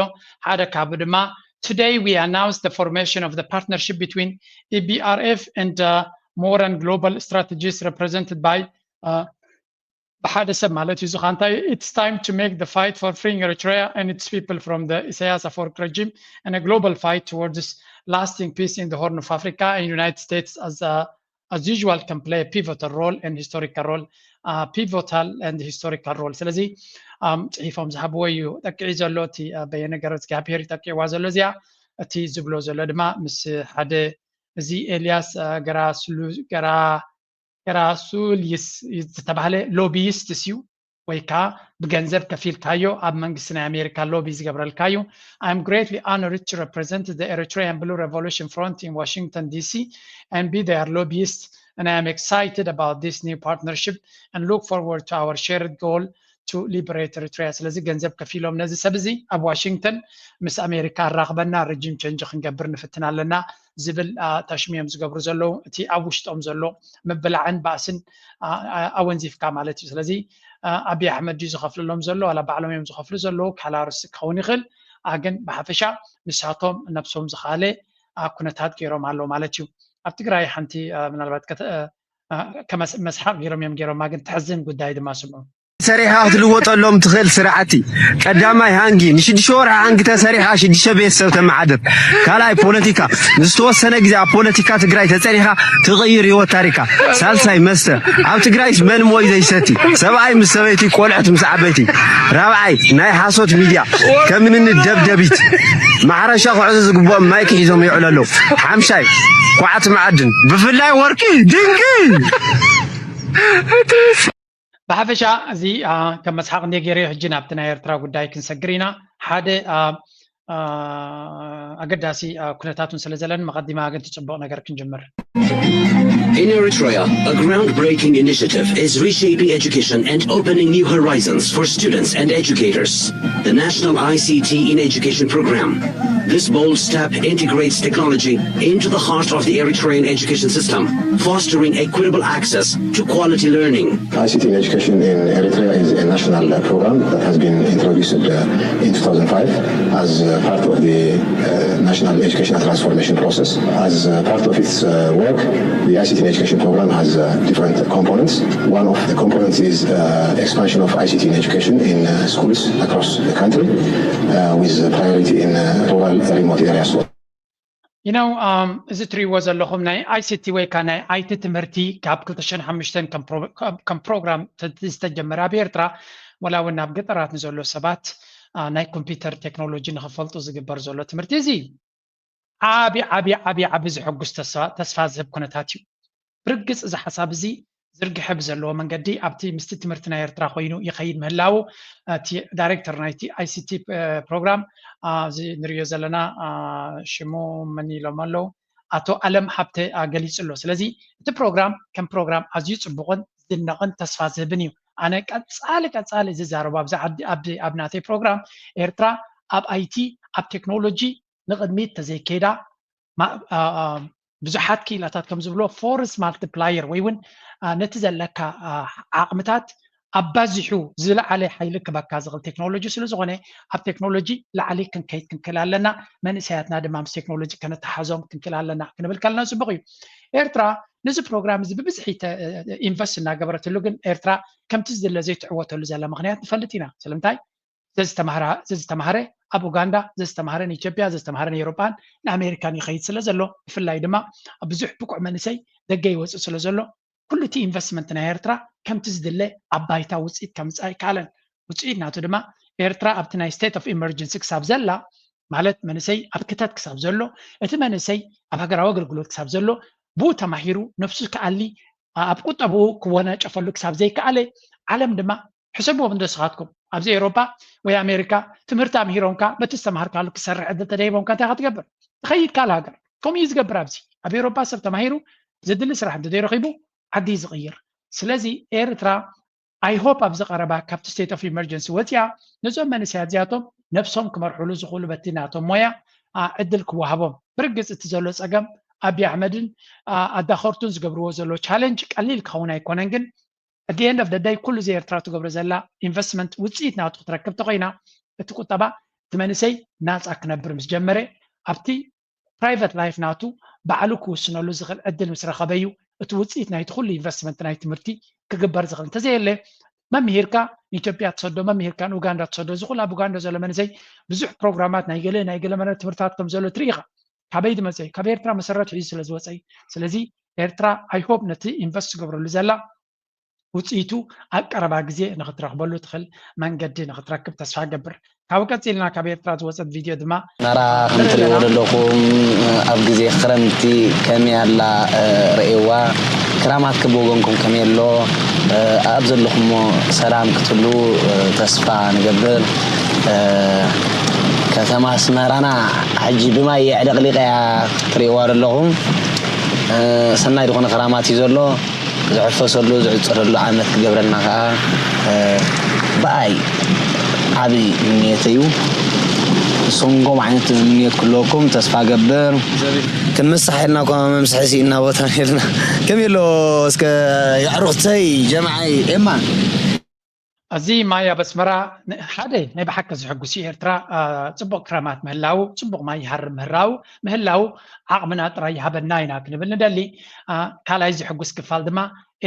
ሓደ ካብኡ ድማ Today we announce the formation of the partnership between E B R F and uh, modern global strategies represented by uh, ብሓደ ሰብ ማለት እዩ ዝኻ እንታይ it's time to make the fight for freeing Eritrea and its people from the Isaias Afwerki regime and a global fight towards lasting peace in the Horn of Africa and United States as a as usual can play a pivotal role and historical role uh, pivotal and historical role ስለዚ um, ፅሒፎም ዝሃብዎ እዩ ጠቂዒ ዘሎ እቲ በየነ ገረ እግዚኣብሔር ይጠቂዕዋ ዘሎ እዚኣ እቲ ዝብሎ ዘሎ ድማ ምስ ሓደ እዚ ኤልያስ ገራሱልይስ ዝተባህለ ሎቢይስት እዩ ወይ ከዓ ብገንዘብ ከፊልካዮ ኣብ መንግስቲ ናይ ኣሜሪካ ሎቢ ዝገብረልካ እዩ። I am greatly honored to represent the Eritrean Blue Revolution Front in Washington D C and be their lobbyist and I am excited about this new partnership and look forward to our shared goal to liberate Eritrea ስለዚ ገንዘብ ከፊሎም ነዚ ሰብ እዚ ኣብ ዋሽንግተን ምስ ኣሜሪካ ኣራኽበና regime change ክንገብር ንፍትን ኣለና ዝብል ተሽሚዮም ዝገብሩ ዘለዉ እቲ ኣብ ውሽጦም ዘሎ ምብላዕን ባእስን ኣወንዚፍካ ማለት እዩ ስለዚ ኣብይ ኣሕመድ ድዩ ዝኸፍልሎም ዘሎ ዋላ ባዕሎም እዮም ዝኸፍሉ ዘለዉ ካላርስ ክኸውን ይኽእል ግን ብሓፈሻ ንሳቶም ነብሶም ዝኻለ ኩነታት ገይሮም ኣለዉ ማለት እዩ ኣብ ትግራይ ሓንቲ ምናልባት ከመስሓቕ ገይሮም እዮም ገይሮማ ግን ተሕዝን ጉዳይ ድማ ስምዑ ሰሪሕኻ ክትልወጠሎም ትኽእል ስራሕቲ ቀዳማይ ሃንጊ ንሽዱሽተ ወርሒ ሃንጊ ተሰሪሕኻ ሽዱሽተ ቤተሰብ ተመሓድር ካልኣይ ፖለቲካ ንዝተወሰነ ግዜ ኣብ ፖለቲካ ትግራይ ተፀኒሕኻ ትቕይር ህይወት ታሪካ ሳልሳይ መስተ ኣብ ትግራይስ መን ሞይ ዘይሰቲ ሰብኣይ ምስ ሰበይቲ ቆልዕት ምስ ዓበይቲ ራብዓይ ናይ ሓሶት ሚድያ ከም ንኒ ደብደቢት ማሕረሻ ክሕዙ ዝግብኦም ማይክ ሒዞም ይውዕሉ ኣለዉ ሓምሻይ ኳዓት መዓድን ብፍላይ ወርቂ ድንቂ ብሓፈሻ እዚ ከም መስሓቕ እንደ ገይረዮ ሕጂ ናብቲ ናይ ኤርትራ ጉዳይ ክንሰግር ኢና ሓደ ኣገዳሲ ኩነታቱን ስለ ዘለን መቐዲማ ግን ትፅቡቕ ነገር ክንጅምር In Eritrea, a groundbreaking initiative is reshaping education and opening new horizons for students and educators. The National I C T in Education Program. This bold step integrates technology into the heart of the Eritrean education system, fostering equitable access to quality learning. I C T in Education in Eritrea is a national program that has been introduced uh, in two thousand five as uh, part of the uh, national educational transformation process. As uh, part of its uh, work, the I C T in Education program has uh, different components. One of the components is uh, expansion of I C T in education in uh, schools across the country, uh, with priority in uh, rural remote areas. You know, um, እዚ ትሪእዎ ዘለኹም ናይ I C T ወይ ከዓ ናይ I T ትምህርቲ ካብ ክልተ ሽሕን ሓሙሽተን ከም ፕሮግራም ዝተጀመረ ኣብ ኤርትራ ወላ እውን ናብ ገጠራት ንዘሎ ሰባት ናይ ኮምፒውተር ቴክኖሎጂ ንክፈልጡ ዝግበር ዘሎ ትምህርቲ እዚ ዓብዪ ዓብዪ ዓብዪ ዓብዪ ዘሐጉስ ተስፋ ዝህብ ኩነታት እዩ። ብርግፅ እዚ ሓሳብ እዚ ዝርግሐ ብዘለዎ መንገዲ ኣብቲ ምስቲ ትምህርቲ ናይ ኤርትራ ኮይኑ ይኸይድ ምህላዉ እቲ ዳይሬክተር ናይቲ I C T ፕሮግራም እዚ ንሪኦ ዘለና ሽሙ መን ኢሎም ኣለዉ ኣቶ ኣለም ሃብተ ገሊፁ ኣሎ። ስለዚ እቲ ፕሮግራም ከም ፕሮግራም ኣዝዩ ፅቡቕን ዝድነቕን ተስፋ ዝህብን እዩ። ኣነ ቀፃሊ ቀፃሊ ዝዛረቡ ኣብዚ ዓዲ ኣብ ናተይ ፕሮግራም ኤርትራ ኣብ ኣይቲ ኣብ ቴክኖሎጂ ንቕድሚት ተዘይከይዳ ብዙሓት ክኢላታት ከም ዝብሎ ፎርስ ማልቲፕላየር ወይ እውን ነቲ ዘለካ ዓቕምታት ኣባዚሑ ዝለዓለ ሓይሊ ክበካ ዝኽእል ቴክኖሎጂ ስለ ዝኾነ ኣብ ቴክኖሎጂ ላዕሊ ክንከይድ ክንክእል ኣለና። መንእሰያትና ድማ ምስ ቴክኖሎጂ ከነተሓዞም ክንክእል ኣለና ክንብል ከለና ፅቡቕ እዩ። ኤርትራ ነዚ ፕሮግራም እዚ ብብዝሒ ኢንቨስት እናገበረትሉ ግን ኤርትራ ከምቲ ዝድለ ዘይትዕወተሉ ዘላ ምኽንያት ንፈልጥ ኢና። ስለምንታይ? ዘዝተማህረ ኣብ ኡጋንዳ፣ ዘዝተማህረ ንኢትዮጵያ፣ ዘዝተማህረ ንኤውሮጳን ንኣሜሪካን ይኸይድ ስለ ዘሎ፣ ብፍላይ ድማ ብዙሕ ብቁዕ መንእሰይ ደገ ይወፅእ ስለ ዘሎ፣ ኩሉ እቲ ኢንቨስትመንት ናይ ኤርትራ ከምቲ ዝድለ ኣብ ባይታ ውፅኢት ከምፅእ ኣይከኣለን። ውፅኢት ናቱ ድማ ኤርትራ ኣብቲ ናይ ስቴት ኦፍ ኢመርጀንሲ ክሳብ ዘላ፣ ማለት መንእሰይ ኣብ ክተት ክሳብ ዘሎ፣ እቲ መንእሰይ ኣብ ሃገራዊ ኣገልግሎት ክሳብ ዘሎ፣ ብኡ ተማሂሩ ነፍሱ ክኣሊ ኣብ ቁጠብኡ ክወናጨፈሉ ክሳብ ዘይከኣለ፣ ዓለም ድማ ሕሰብዎም እንዶ ስኻትኩም ኣብዚ ኤውሮጳ ወይ ኣሜሪካ ትምህርቲ ኣምሂሮምካ በቲ ዝተማሃርካሉ ክሰርሕ ዕድል ተደሂቦምካ እንታይ ክትገብር ትኸይድ ካልእ ሃገር። ከምኡ እዩ ዝገብር። ኣብዚ ኣብ ኤውሮጳ ሰብ ተማሂሩ ዘድሊ ስራሕ እንተዘይረኺቡ ዓዲ እዩ ዝቕይር። ስለዚ ኤርትራ I hope ኣብዚ ቀረባ ካብቲ state of emergency ወፂኣ ነዞም መንእሰያት እዚኣቶም ነብሶም ክመርሕሉ ዝኽእሉ በቲ ናቶም ሞያ ዕድል ክወሃቦም። ብርግፅ እቲ ዘሎ ፀገም ኣብይ ኣሕመድን ኣዳኸርቱን ዝገብርዎ ዘሎ ቻለንጅ ቀሊል ክኸውን ኣይኮነን ግን at the end of the day ኩሉ እዚ ኤርትራ ትገብሮ ዘላ ኢንቨስትመንት ውፅኢት ናቱ ክትረክብ ተኮይና እቲ ቁጠባ እቲ መንእሰይ ናፃ ክነብር ምስ ጀመረ ኣብቲ ፕራይቨት ላይፍ ናቱ ባዕሉ ክውስነሉ ዝኽእል ዕድል ምስ ረኸበ እዩ እቲ ውፅኢት ናይቲ ኩሉ ኢንቨስትመንት ናይ ትምህርቲ ክግበር ዝኽእል። እንተዘየለ መምሂርካ ንኢትዮጵያ ትሰዶ፣ መምሂርካ ንኡጋንዳ ትሰዶ። እዚ ኩሉ ኣብ ኡጋንዳ ዘሎ መንእሰይ ብዙሕ ፕሮግራማት ናይ ገለ ናይ ገለ መረ ትምህርታት ከም ዘሎ ትርኢ ኢኻ። ካበይ ዝመፀ እዩ? ካብ ኤርትራ መሰረት ሒዙ ስለ ዝወፀ እዩ። ስለዚ ኤርትራ I hope ነቲ ኢንቨስት ትገብረሉ ዘላ ውፅኢቱ ኣብ ቀረባ ግዜ ንክትረክበሉ ትኽእል መንገዲ ንክትረክብ ተስፋ ገብር። ካብኡ ቀፂልና ካብ ኤርትራ ዝወፀት ቪድዮ ድማ ኣስመራ ከም ትሪእዎ ዘለኹም ኣብ ግዜ ክረምቲ ከመይ ኣላ ርእይዋ፣ ክራማት ከብወገንኩም ከመይ ኣሎ፣ ኣብ ዘለኹሞ ሰላም ክትህሉ ተስፋ ንገብር። ከተማ ኣስመራና ሕጂ ብማይ የዕለቕሊቐ እያ ትሪእዋ ዘለኹም። ሰናይ ዝኾነ ክራማት እዩ ዘሎ። ዝሕፈሰሉ ዝዕፀደሉ ዓመት ክገብረልና ከዓ ብኣይ ዓብዪ ምንየተይ እዩ። ንስኹም ከምኡ ዓይነት ምንየት ክህልወኩም ተስፋ ገብር። ክንምሳሕ ኢልና እኳ መምስሒ ስኢንና ቦታ ነይርና። ከመይ ኣሎ እስከ የዕሩኽተይ ጀምዓይ ኤማ? እዚ ማይ ኣብ ኣስመራ ሓደ ናይ ብሓቂ ዝሕጉስ እዩ። ኤርትራ ፅቡቕ ክረማት ምህላው፣ ፅቡቕ ማይ ይሃርም ምህራው ምህላው ዓቕምና ጥራይ ይሃበና ኢና ክንብል ንደሊ። ካልኣይ ዝሕጉስ ክፋል ድማ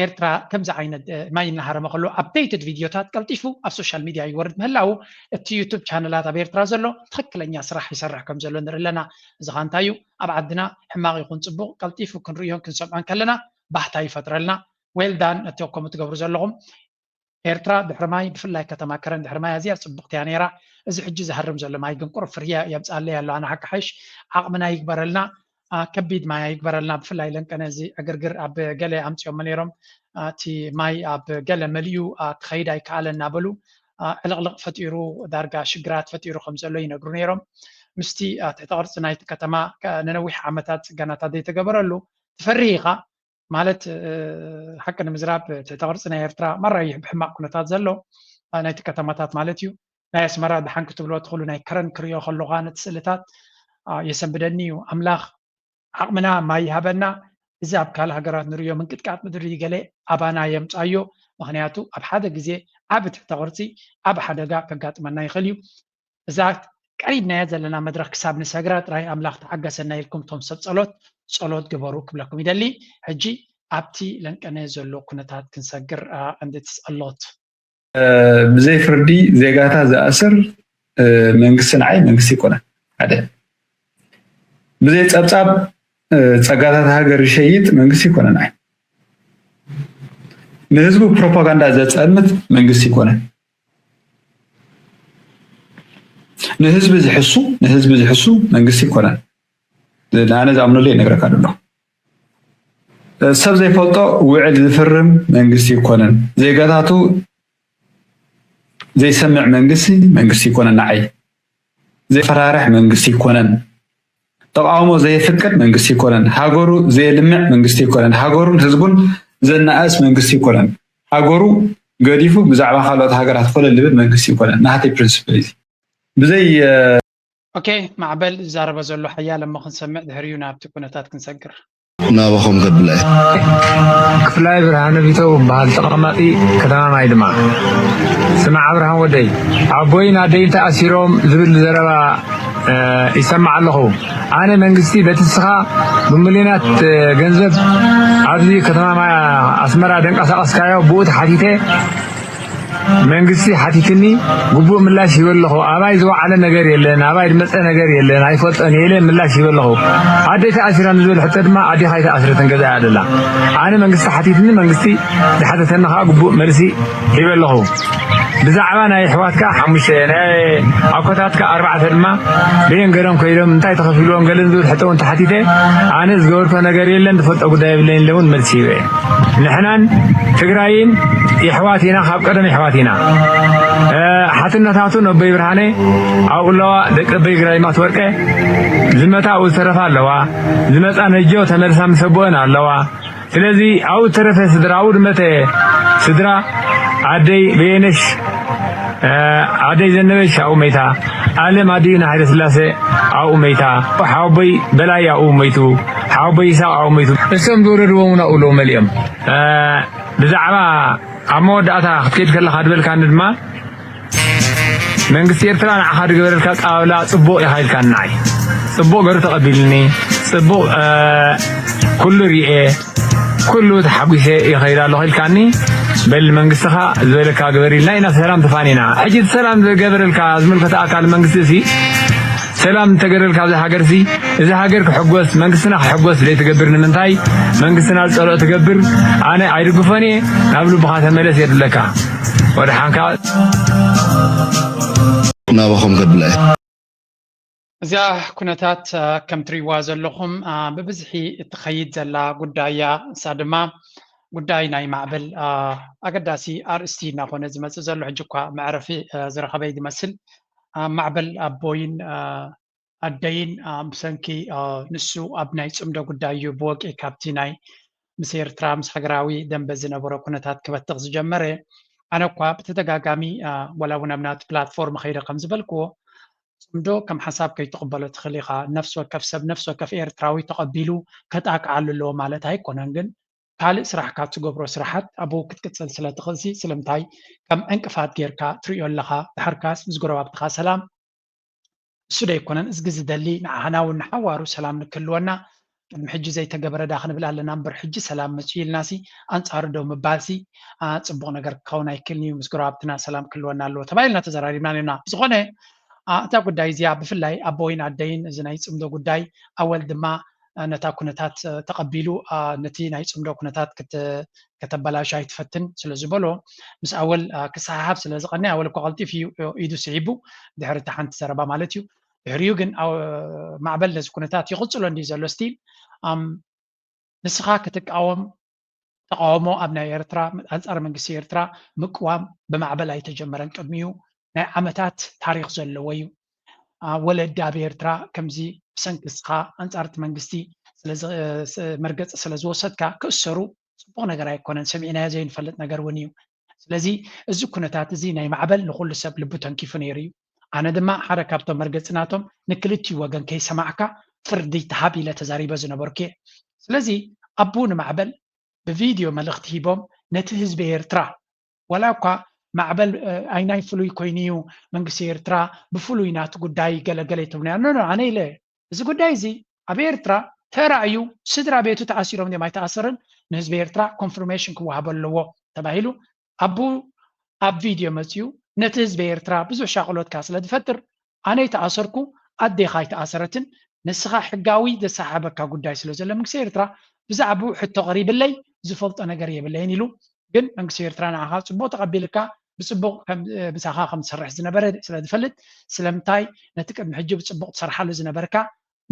ኤርትራ ከምዚ ዓይነት ማይ እናሃረመ ከሎ ኣፕዴትድ ቪድዮታት ቀልጢፉ ኣብ ሶሻል ሚድያ ይወርድ ምህላው፣ እቲ ዩቱብ ቻነላት ኣብ ኤርትራ ዘሎ ትኽክለኛ ስራሕ ይሰርሕ ከም ዘሎ ንርኢ ኣለና። እዚ ኸ እንታይ እዩ? ኣብ ዓድና ሕማቕ ይኹን ፅቡቕ ቀልጢፉ ክንርእዮን ክንሰምዖን ከለና ባህታ ይፈጥረልና። ዌልዳን ነቲ ከምኡ ትገብሩ ዘለኹም። ኤርትራ ድሕሪ ማይ ብፍላይ ከተማ ከረን ድሕሪ ማይ ኣዝያ ጽብቕቲ እያ ነይራ። እዚ ሕጂ ዝሃርም ዘሎ ማይ ግን ቁሩብ ፍርሂ የምጽኣለይ ኣሎ። ኣነ ሓቂ ሓይሽ ዓቕምና ይግበረልና። ከቢድ ማይ ኣይግበረልና። ብፍላይ ለንቀነ እዚ ዕግርግር ኣብ ገለ ኣምጺኦሞ ነይሮም። እቲ ማይ ኣብ ገለ መሊኡ ክኸይድ ኣይከኣለ እናበሉ ዕልቕልቕ ፈጢሩ ዳርጋ ሽግራት ፈጢሩ ከም ዘሎ ይነግሩ ነይሮም። ምስቲ ትሕተ ቅርጺ ናይቲ ከተማ ነነዊሕ ዓመታት ጽገናታት ዘይተገበረሉ ትፈርህ ኢኻ። ማለት ሓቂ ንምዝራብ ትሕተ ቅርፂ ናይ ኤርትራ ማራ ይሕ ብሕማቕ ኩነታት ዘሎ ናይቲ ከተማታት ማለት እዩ። ናይ ኣስመራ ድሓን ክትብሎ ትኽእሉ ናይ ከረን ክሪኦ ከለኳ ነቲ ስእልታት የሰንብደኒ እዩ። ኣምላኽ ዓቕምና ማይ ይሃበና። እዚ ኣብ ካልእ ሃገራት ንሪኦ ምንቅጥቃጥ ምድሪ ገለ ኣባና የምፃዮ። ምክንያቱ ኣብ ሓደ ግዜ ዓብ ትሕተ ቅርፂ ዓብ ሓደጋ ከጋጥመና ይኽእል እዩ። እዛ ቀሪብናያ ዘለና መድረኽ ክሳብ ንሰግራ ጥራይ ኣምላኽ ተዓገሰና ኢልኩም እቶም ሰብ ጸሎት ጸሎት ግበሩ ክብለኩም ይደሊ። ሕጂ ኣብቲ ለንቀነ ዘሎ ኩነታት ክንሰግር እንድቲ ጸሎት። ብዘይ ፍርዲ ዜጋታት ዝኣስር መንግስቲ ንዓይ መንግስቲ ኣይኮነን። ሓደ ብዘይ ጸብጻብ ጸጋታት ሃገር ዝሸይጥ መንግስቲ ኣይኮነን። ንዓይ ንህዝቡ ፕሮፓጋንዳ ዘጸልምት መንግስቲ ኣይኮነን። ንህዝቢ ዝሕሱ ንህዝቢ ዝሕሱ መንግስቲ ኣይኮነን። ኣነ ዝኣምነሉ ይነግረካ ዘሎ ሰብ ዘይፈልጦ ውዕል ዝፍርም መንግስቲ ኣይኮነን። ዜጋታቱ ዘይሰምዕ መንግስቲ መንግስቲ ኣይኮነን። ንዓይ ዘፈራርሕ መንግስቲ ኣይኮነን። ተቃውሞ ዘየፍቅድ መንግስቲ ኣይኮነን። ሃገሩ ዘየልምዕ መንግስቲ ኣይኮነን። ሃገሩን ህዝቡን ዘናእስ መንግስቲ ኣይኮነን። ሃገሩ ገዲፉ ብዛዕባ ካልኦት ሃገራት ኮለል ዝብል መንግስቲ ኣይኮነን። ናተይ ፕሪንስፕል እዩ። ብዘይ ኦኬ፣ ማዕበል ዝዛረበ ዘሎ ሓያለ እሞ ክንሰምዕ፣ ድሕሪኡ ናብቲ ኩነታት ክንሰግር። ናባኹም ከብላ እየ። ክፍላይ ብርሃነ ቢተው እበሃል፣ ተቐማጢ ከተማ ማይ ድማ። ስማዕ ኣብርሃም ወደይ፣ ኣቦይን ኣደይን ተኣሲሮም ዝብል ዘረባ ይሰማዕ ኣለኹ። ኣነ መንግስቲ በቲ ንስኻ ብሚልዮናት ገንዘብ ኣብዚ ከተማ ኣስመራ ደንቀሳቐስካዮ ብኡ ተሓቲተ መንግስቲ ሓቲትኒ ግቡእ ምላሽ ሂበ ኣለኹ። ኣባይ ዝወዓለ ነገር የለን፣ ኣባይ ዝመፀ ነገር የለን፣ ኣይፈልጦን እየ ኢለ ምላሽ ሂበ ኣለኹ። ኣደይ ተኣሲራ ንዝብል ሕቶ ድማ ኣዴኻ ኣይተኣስረትን ገዛ እያ ደላ። ኣነ መንግስቲ ሓቲትኒ መንግስቲ ዝሓተተኒ ከዓ ግቡእ መልሲ ሂበ ኣለኹ። ብዛዕባ ናይ ኣሕዋትካ ሓሙሽተ ናይ ኣኮታትካ ኣርባዕተ ድማ በየን ገሎም ከይዶም እንታይ ተኸፊልዎም ገለን ዝብል ሕቶ እውን ተሓቲተ ኣነ ዝገበርኮ ነገር የለን ዝፈልጦ ጉዳይ የብለይን ኢለ እውን መልሲ ሂበ። ንሕናን ትግራይን የሕዋት ኢና፣ ካብ ቀደም የሕዋት ኢና። ሓትነታቱ ነቦይ ብርሃነ ኣብኡ ኣለዋ፣ ደቂ ኣቦይ ግራይ ማትወርቀ ዝመታ ኣብኡ ዝተረፋ ኣለዋ፣ ዝመፃ ነጆ ተመልሳ ምስ ኣቦአን ኣለዋ። ስለዚ ኣብኡ ዝተረፈ ስድራ፣ ኣብኡ ዝመተ ስድራ ኣደይ በየነሽ ኣደይ ዘነበሽ ኣብኡ መይታ፣ ኣለም ኣዲኡ ንሃይለ ስላሴ ኣብኡ መይታ፣ ሓወቦይ በላይ ኣብኡ መይቱ፣ ሓወቦይ ይሳቅ ኣብኡ መይቱ። እሶም ዝወለድዎም እውን ኣብኡ ኣለዉ መሊኦም። ብዛዕባ ኣብ መወዳእታ ክትከይድ ከለኻ ዝበልካኒ ድማ መንግስቲ ኤርትራ ንዓኻ ዝገበረልካ ኣቀባብላ ጽቡቕ ኢኻ ኢልካኒ። ንዓይ ጽቡቕ ገሩ ተቐቢልኒ፣ ጽቡቕ ኩሉ ሪኤ፣ ኩሉ ተሓጒሰ ይኸይድ ኣለኹ ኢልካኒ። በል መንግስትኻ ዝበለካ ግበር ኢልና ኢና ሰላም ተፋኒና። ሕጂ እቲ ሰላም ዝገበረልካ ዝምልከቶ ኣካል መንግስቲ እዚ ሰላም እንተገረልካ ኣብዚ ሃገር እዚ እዚ ሃገር ክሕጎስ መንግስትና ክሕጎስ ዘይትገብር ንምንታይ? መንግስትና ዝፀልኦ ትገብር። ኣነ ኣይድግፎን እየ። ናብ ልብኻ ተመለስ እየ ዝብለካ። ወደሓንካ። ናባኹም ከብላ እየ። እዚኣ ኩነታት ከም ትሪእዋ ዘለኹም ብብዝሒ እትኸይድ ዘላ ጉዳይ እያ። እሳ ድማ ጉዳይ ናይ ማዕበል ኣገዳሲ ኣርእስቲ እናኾነ ዝመፅእ ዘሎ ሕጂ እኳ መዕረፊ ዝረኸበ እዩ ዝመስል። ማዕበል ኣቦይን ኣደይን ብሰንኪ ንሱ ኣብ ናይ ፅምዶ ጉዳይ እዩ ብወግዒ ካብቲ ናይ ምስ ኤርትራ ምስ ሃገራዊ ደንበ ዝነበሮ ኩነታት ክበትኽ ዝጀመረ። ኣነ እኳ ብተደጋጋሚ ዋላ እውን ኣብ ናቲ ፕላትፎርም ከይደ ከም ዝበልክዎ ፅምዶ ከም ሓሳብ ከይትቕበሎ ትኽእል ኢኻ። ነፍሲ ወከፍ ሰብ ነፍሲ ወከፍ ኤርትራዊ ተቐቢሉ ከጣቅዓሉ ኣለዎ ማለት ኣይኮነን። ግን ካልእ ስራሕ ካብ ትገብሮ ስራሓት ኣብኡ ክትቅፅል ስለ ትኽእልሲ ስለምንታይ ከም ዕንቅፋት ጌርካ ትሪኦ ኣለኻ? ድሓርካስ ምስ ጎረባብትኻ ሰላም እሱ ደይኮነን እዝጊ ዝደሊ ንዓና እውን ንሓዋሩ ሰላም ንክህልወና ቅድሚ ሕጂ ዘይተገበረ ዳ ክንብል ኣለና እምበር ሕጂ ሰላም መፅኡ ኢልናሲ ኣንፃሩ ደው ምባልሲ ፅቡቕ ነገር ክኸውን ኣይክእልን እዩ። ምስ ጎረባብትና ሰላም ክህልወና ኣለዎ ተባሂልና ተዘራሪብና ነና። ብዝኾነ እታ ጉዳይ እዚኣ ብፍላይ ኣቦይን ኣደይን እዚ ናይ ፅምዶ ጉዳይ ኣወል ድማ ነታ ኩነታት ተቐቢሉ ነቲ ናይ ፅምዶ ኩነታት ከተበላሹ ኣይትፈትን ስለ ዝበሎ ምስ ኣወል ክሰሓሓብ ስለ ዝቐኒ ኣወል እኳ ቀልጢፍ እዩ ኢዱ ስሒቡ ድሕሪ እቲ ሓንቲ ዘረባ ማለት እዩ። ድሕሪኡ ግን ማዕበል ነዚ ኩነታት ይቕፅሎ እንዲ ዘሎ ስቲል ንስኻ ክትቃወም ተቃውሞ ኣብ ናይ ኤርትራ ኣንጻር መንግስቲ ኤርትራ ምቅዋም ብማዕበል ኣይተጀመረን። ቅድሚኡ ናይ ዓመታት ታሪኽ ዘለዎ እዩ። ወለዲ ኣብ ኤርትራ ከምዚ ብሰንኪ ንስኻ ኣንጻር እቲ መንግስቲ መርገጺ ስለ ዝወሰድካ ክእሰሩ ጽቡቕ ነገር ኣይኮነን። ሰሚዕናዮ ዘይንፈልጥ ነገር እውን እዩ። ስለዚ እዚ ኩነታት እዚ ናይ ማዕበል ንኹሉ ሰብ ልቡ ተንኪፉ ነይሩ እዩ። ኣነ ድማ ሓደ ካብቶም መርገጺ ናቶም ንክልቲኡ ወገን ከይሰማዕካ ፍርዲ ተሃብ ኢለ ተዛሪበ ዝነበርኩ እየ። ስለዚ ኣቡ ንማዕበል ብቪድዮ መልእኽቲ ሂቦም ነቲ ህዝቢ ኤርትራ ዋላ እኳ ማዕበል ኣይናይ ፍሉይ ኮይኑ እዩ መንግስቲ ኤርትራ ብፍሉይ ናቱ ጉዳይ ገለገለ ይትብሉ ኖ ኖ ኣነ ኢለ እዚ ጉዳይ እዚ ኣብ ኤርትራ ተራእዩ ስድራ ቤቱ ተኣሲሮም ድዮም ኣይተኣሰርን ንህዝቢ ኤርትራ ኮንፍርሜሽን ክወሃቦ ኣለዎ ተባሂሉ ኣቡ ኣብ ቪድዮ መፅዩ ነቲ ህዝቢ ኤርትራ ብዙሕ ሻቕሎትካ ስለ ዝፈጥር ኣነ ይተኣሰርኩ ኣዴኻ ኣይተኣሰረትን ንስኻ ሕጋዊ ዘሰሓበካ ጉዳይ ስለ ዘሎ መንግስቲ ኤርትራ ብዛዕባኡ ሕቶ ቀሪብለይ ዝፈልጦ ነገር የብለይን ኢሉ ግን መንግስቲ ኤርትራ ንዓኻ ፅቡቕ ተቐቢልካ ብፅቡቕ ምሳኻ ከም ዝሰርሕ ዝነበረ ስለ ዝፈልጥ ስለምንታይ ነቲ ቅድሚ ሕጂ ብፅቡቕ ትሰርሓሉ ዝነበርካ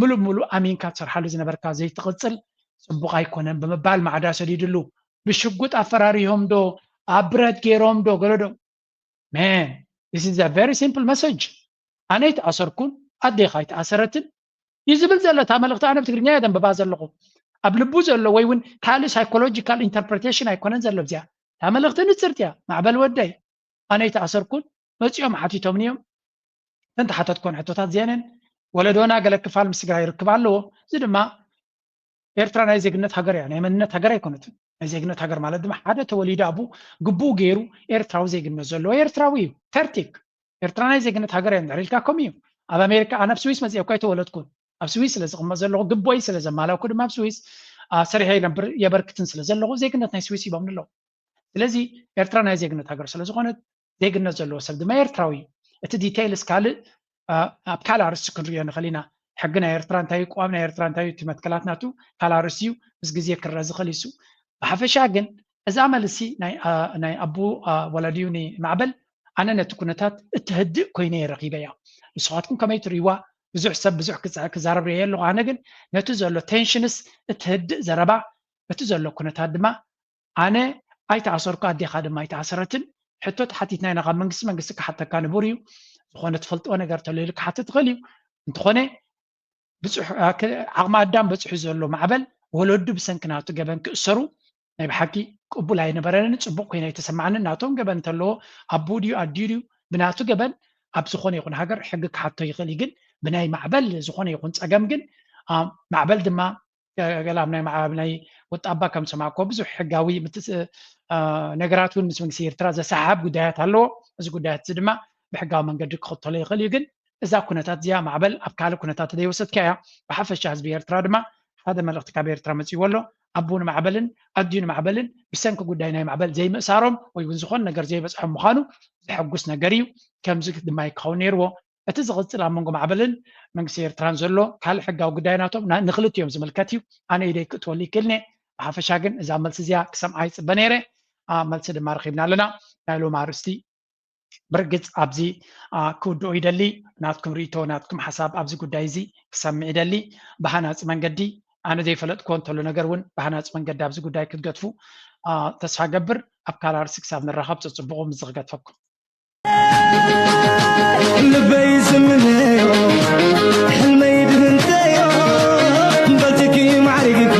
ምሉእ ብምሉእ ኣሚንካ ትሰርሓሉ ዝነበርካ ዘይትቕፅል ፅቡቕ ኣይኮነን ብምባል ማዕዳ ሰዲድሉ ብሽጉጥ ኣፈራሪሆም ዶ ኣብ ብረት ገይሮም ዶ ገለ ዶ man this is a very simple message ኣነ ኣይተኣሰርኩን ኣዴኻ ኣይተኣሰረትን እዩ ዝብል ዘሎ። እታ መልእኽቲ ኣነ ብትግርኛ እየ ዘንብባ ዘለኹ። ኣብ ልቡ ዘሎ ወይ እውን ካልእ ሳይኮሎጂካል ኢንተርፕሬቴሽን ኣይኮነን ዘሎ። እዚኣ እታ መልእኽቲ ንፅርቲ እያ። ማዕበል ወደይ፣ ኣነ ኣይተኣሰርኩን፣ መፂኦም ሓቲቶምኒ እዮም። እተን ተሓተትኮን ሕቶታት እዚኣነን ወለዶና ገለ ክፋል ምስ ትግራይ ይርክብ ኣለዎ። እዚ ድማ ኤርትራ ናይ ዜግነት ሃገር እያ፣ ናይ መንነት ሃገር ኣይኮነትን። ናይ ዜግነት ሃገር ማለት ድማ ሓደ ተወሊዱ ኣብኡ ግቡኡ ገይሩ ኤርትራዊ ዜግነት ዘለዎ ኤርትራዊ እዩ። ተርቲክ ኤርትራ ናይ ዜግነት ሃገር እያ እንድሕር ኢልካ ከምኡ እዩ። ኣብ ኣሜሪካ ኣነ ኣብ ስዊስ መፅየ እኳ ኣይተወለድኩን። ኣብ ስዊስ ስለ ዝቕመጥ ዘለኹ ግቦይ ስለ ዘማላኩ ድማ ኣብ ስዊስ አ፣ ሰሪሐ ይነብር የበርክትን ስለ ዘለኹ ዜግነት ናይ ስዊስ ሂቦምኒ ኣለዉ። ስለዚ ኤርትራ ናይ ዜግነት ሃገር ስለ ዝኾነት ዜግነት ዘለዎ ሰብ ድማ ኤርትራዊ እዩ። እቲ ዲቴይልስ ካልእ አ፣ ኣብ ካልእ ኣርእስቲ ክንሪኦ ንኽእል ኢና። ሕጊ ናይ ኤርትራ እንታይ እዩ፣ ቅዋም ናይ ኤርትራ እንታይ እዩ፣ እቲ መትከላት ናቱ ካልእ ኣርእስቲ እዩ፣ ምስ ግዜ ክረአ ዝኽእል እዩ። ብሓፈሻ ግን እዛ መልሲ ናይ አ፣ ናይ ኣቡ አ፣ ወላዲዩ ንማዕበል ኣነ ነቲ ኩነታት እትህድእ ኮይነ እየ ረኺበያ። ንስኻትኩም ከመይ ትርእይዋ? ብዙሕ ሰብ ብዙሕ ክጽ- ክዛረብ ርእየ ኣለኹ። ኣነ ግን ነቲ ዘሎ ቴንሽንስ እትህድእ ዘረባ፣ እቲ ዘሎ ኩነታት ድማ ኣነ ኣይተኣሰርኩ፣ ኣዴኻ ድማ ኣይተኣሰረትን። ሕቶ ተሓቲትና ኢና ካብ መንግስቲ፣ መንግስቲ ክሓተካ ንቡር እዩ። ዝኾነ ትፈልጥዎ ነገር ተሎ ኢሉ ክሓትት ትኽእል እዩ። እንተኾነ ብፅሑ- አ፣ ከ- ዓቕሚ ኣዳም በፂሑ ዘሎ ማዕበል ወለዱ ብሰንኪ ናቱ ገበን ክእሰሩ ናይ ብሓቂ ቅቡል ኣይነበረንን፣ ፅቡቅ ኮይኑ ኣይተሰማዓንን። ናቶም ገበን እንተለዎ ኣቦኡ ድዩ ኣዲኡ ድዩ ብናቱ ገበን ኣብ ዝኾነ ይኹን ሃገር ሕጊ ክሓቶ ይኽእል እዩ። ግን ብናይ ማዕበል ዝኾነ ይኹን ፀገም ግን አ፣ ማዕበል ድማ ገ- ገለ ኣብ ናይ ማዕበል ናይ ወጣባ ከም ዝሰማዕኮ ብዙሕ ሕጋዊ ምትስ- አ፣ ነገራት እውን ምስ መንግስቲ ኤርትራ ዘሰሓብ ጉዳያት ኣለዎ። እዚ ጉዳያት እዚ ድማ ብሕጋዊ መንገዲ ክኽተሎ ይኽእል እዩ። ግን እዛ ኩነታት እዚኣ ማዕበል ኣብ ካልእ ኩነታት ዘይወሰድካ እያ። ብሓፈሻ ህዝቢ ኤርትራ ድማ ሓደ መልእኽቲ ካብ ኤርትራ መፂዎ ኣሎ። ኣቡ ንማዕበልን ኣዲኡ ንማዕበልን ብሰንኪ ጉዳይ ናይ ማዕበል ዘይምእሳሮም ወይ እውን ዝኾነ ነገር ዘይበፅሖም ምዃኑ ዘሐጉስ ነገር እዩ። ከምዚ ድማ ይከውን ነይርዎ። እቲ ዝቕፅል ኣብ መንጎ ማዕበልን መንግስቲ ኤርትራን ዘሎ ካልእ ሕጋዊ ጉዳይ ናቶም ና- ንክልቲኦም ዝምልከት እዩ። ኣነ ኢደይ ክእትወሉ ይክእልኒ። ብሓፈሻ ግን እዛ መልሲ እዚኣ ክሰምዓ ይፅበ ነይረ። አ፣ መልሲ ድማ ረኺብና ኣለና። ናይ ሎም ኣርእስቲ ብርግፅ ኣብዚ አ፣ ክውድኦ ይደሊ። ናትኩም ርእይቶ፣ ናትኩም ሓሳብ ኣብዚ ጉዳይ እዚ ክሰምዕ ይደሊ። ብሃናፂ መንገዲ ኣነ ዘይፈለጥክዎ እንተሎ ነገር እውን ብሃናፂ መንገዲ ኣብዚ ጉዳይ ክትገድፉ አ፣ ተስፋ ገብር። ኣብ ካልእ ኣርእስቲ ክሳብ ንራኸብ ፀፅብቑ ምዝኽገድፈኩም። ልበይ ዝምነዮ ሕልመይ ድህንተዮ በልትኪ ማዕሪግኪ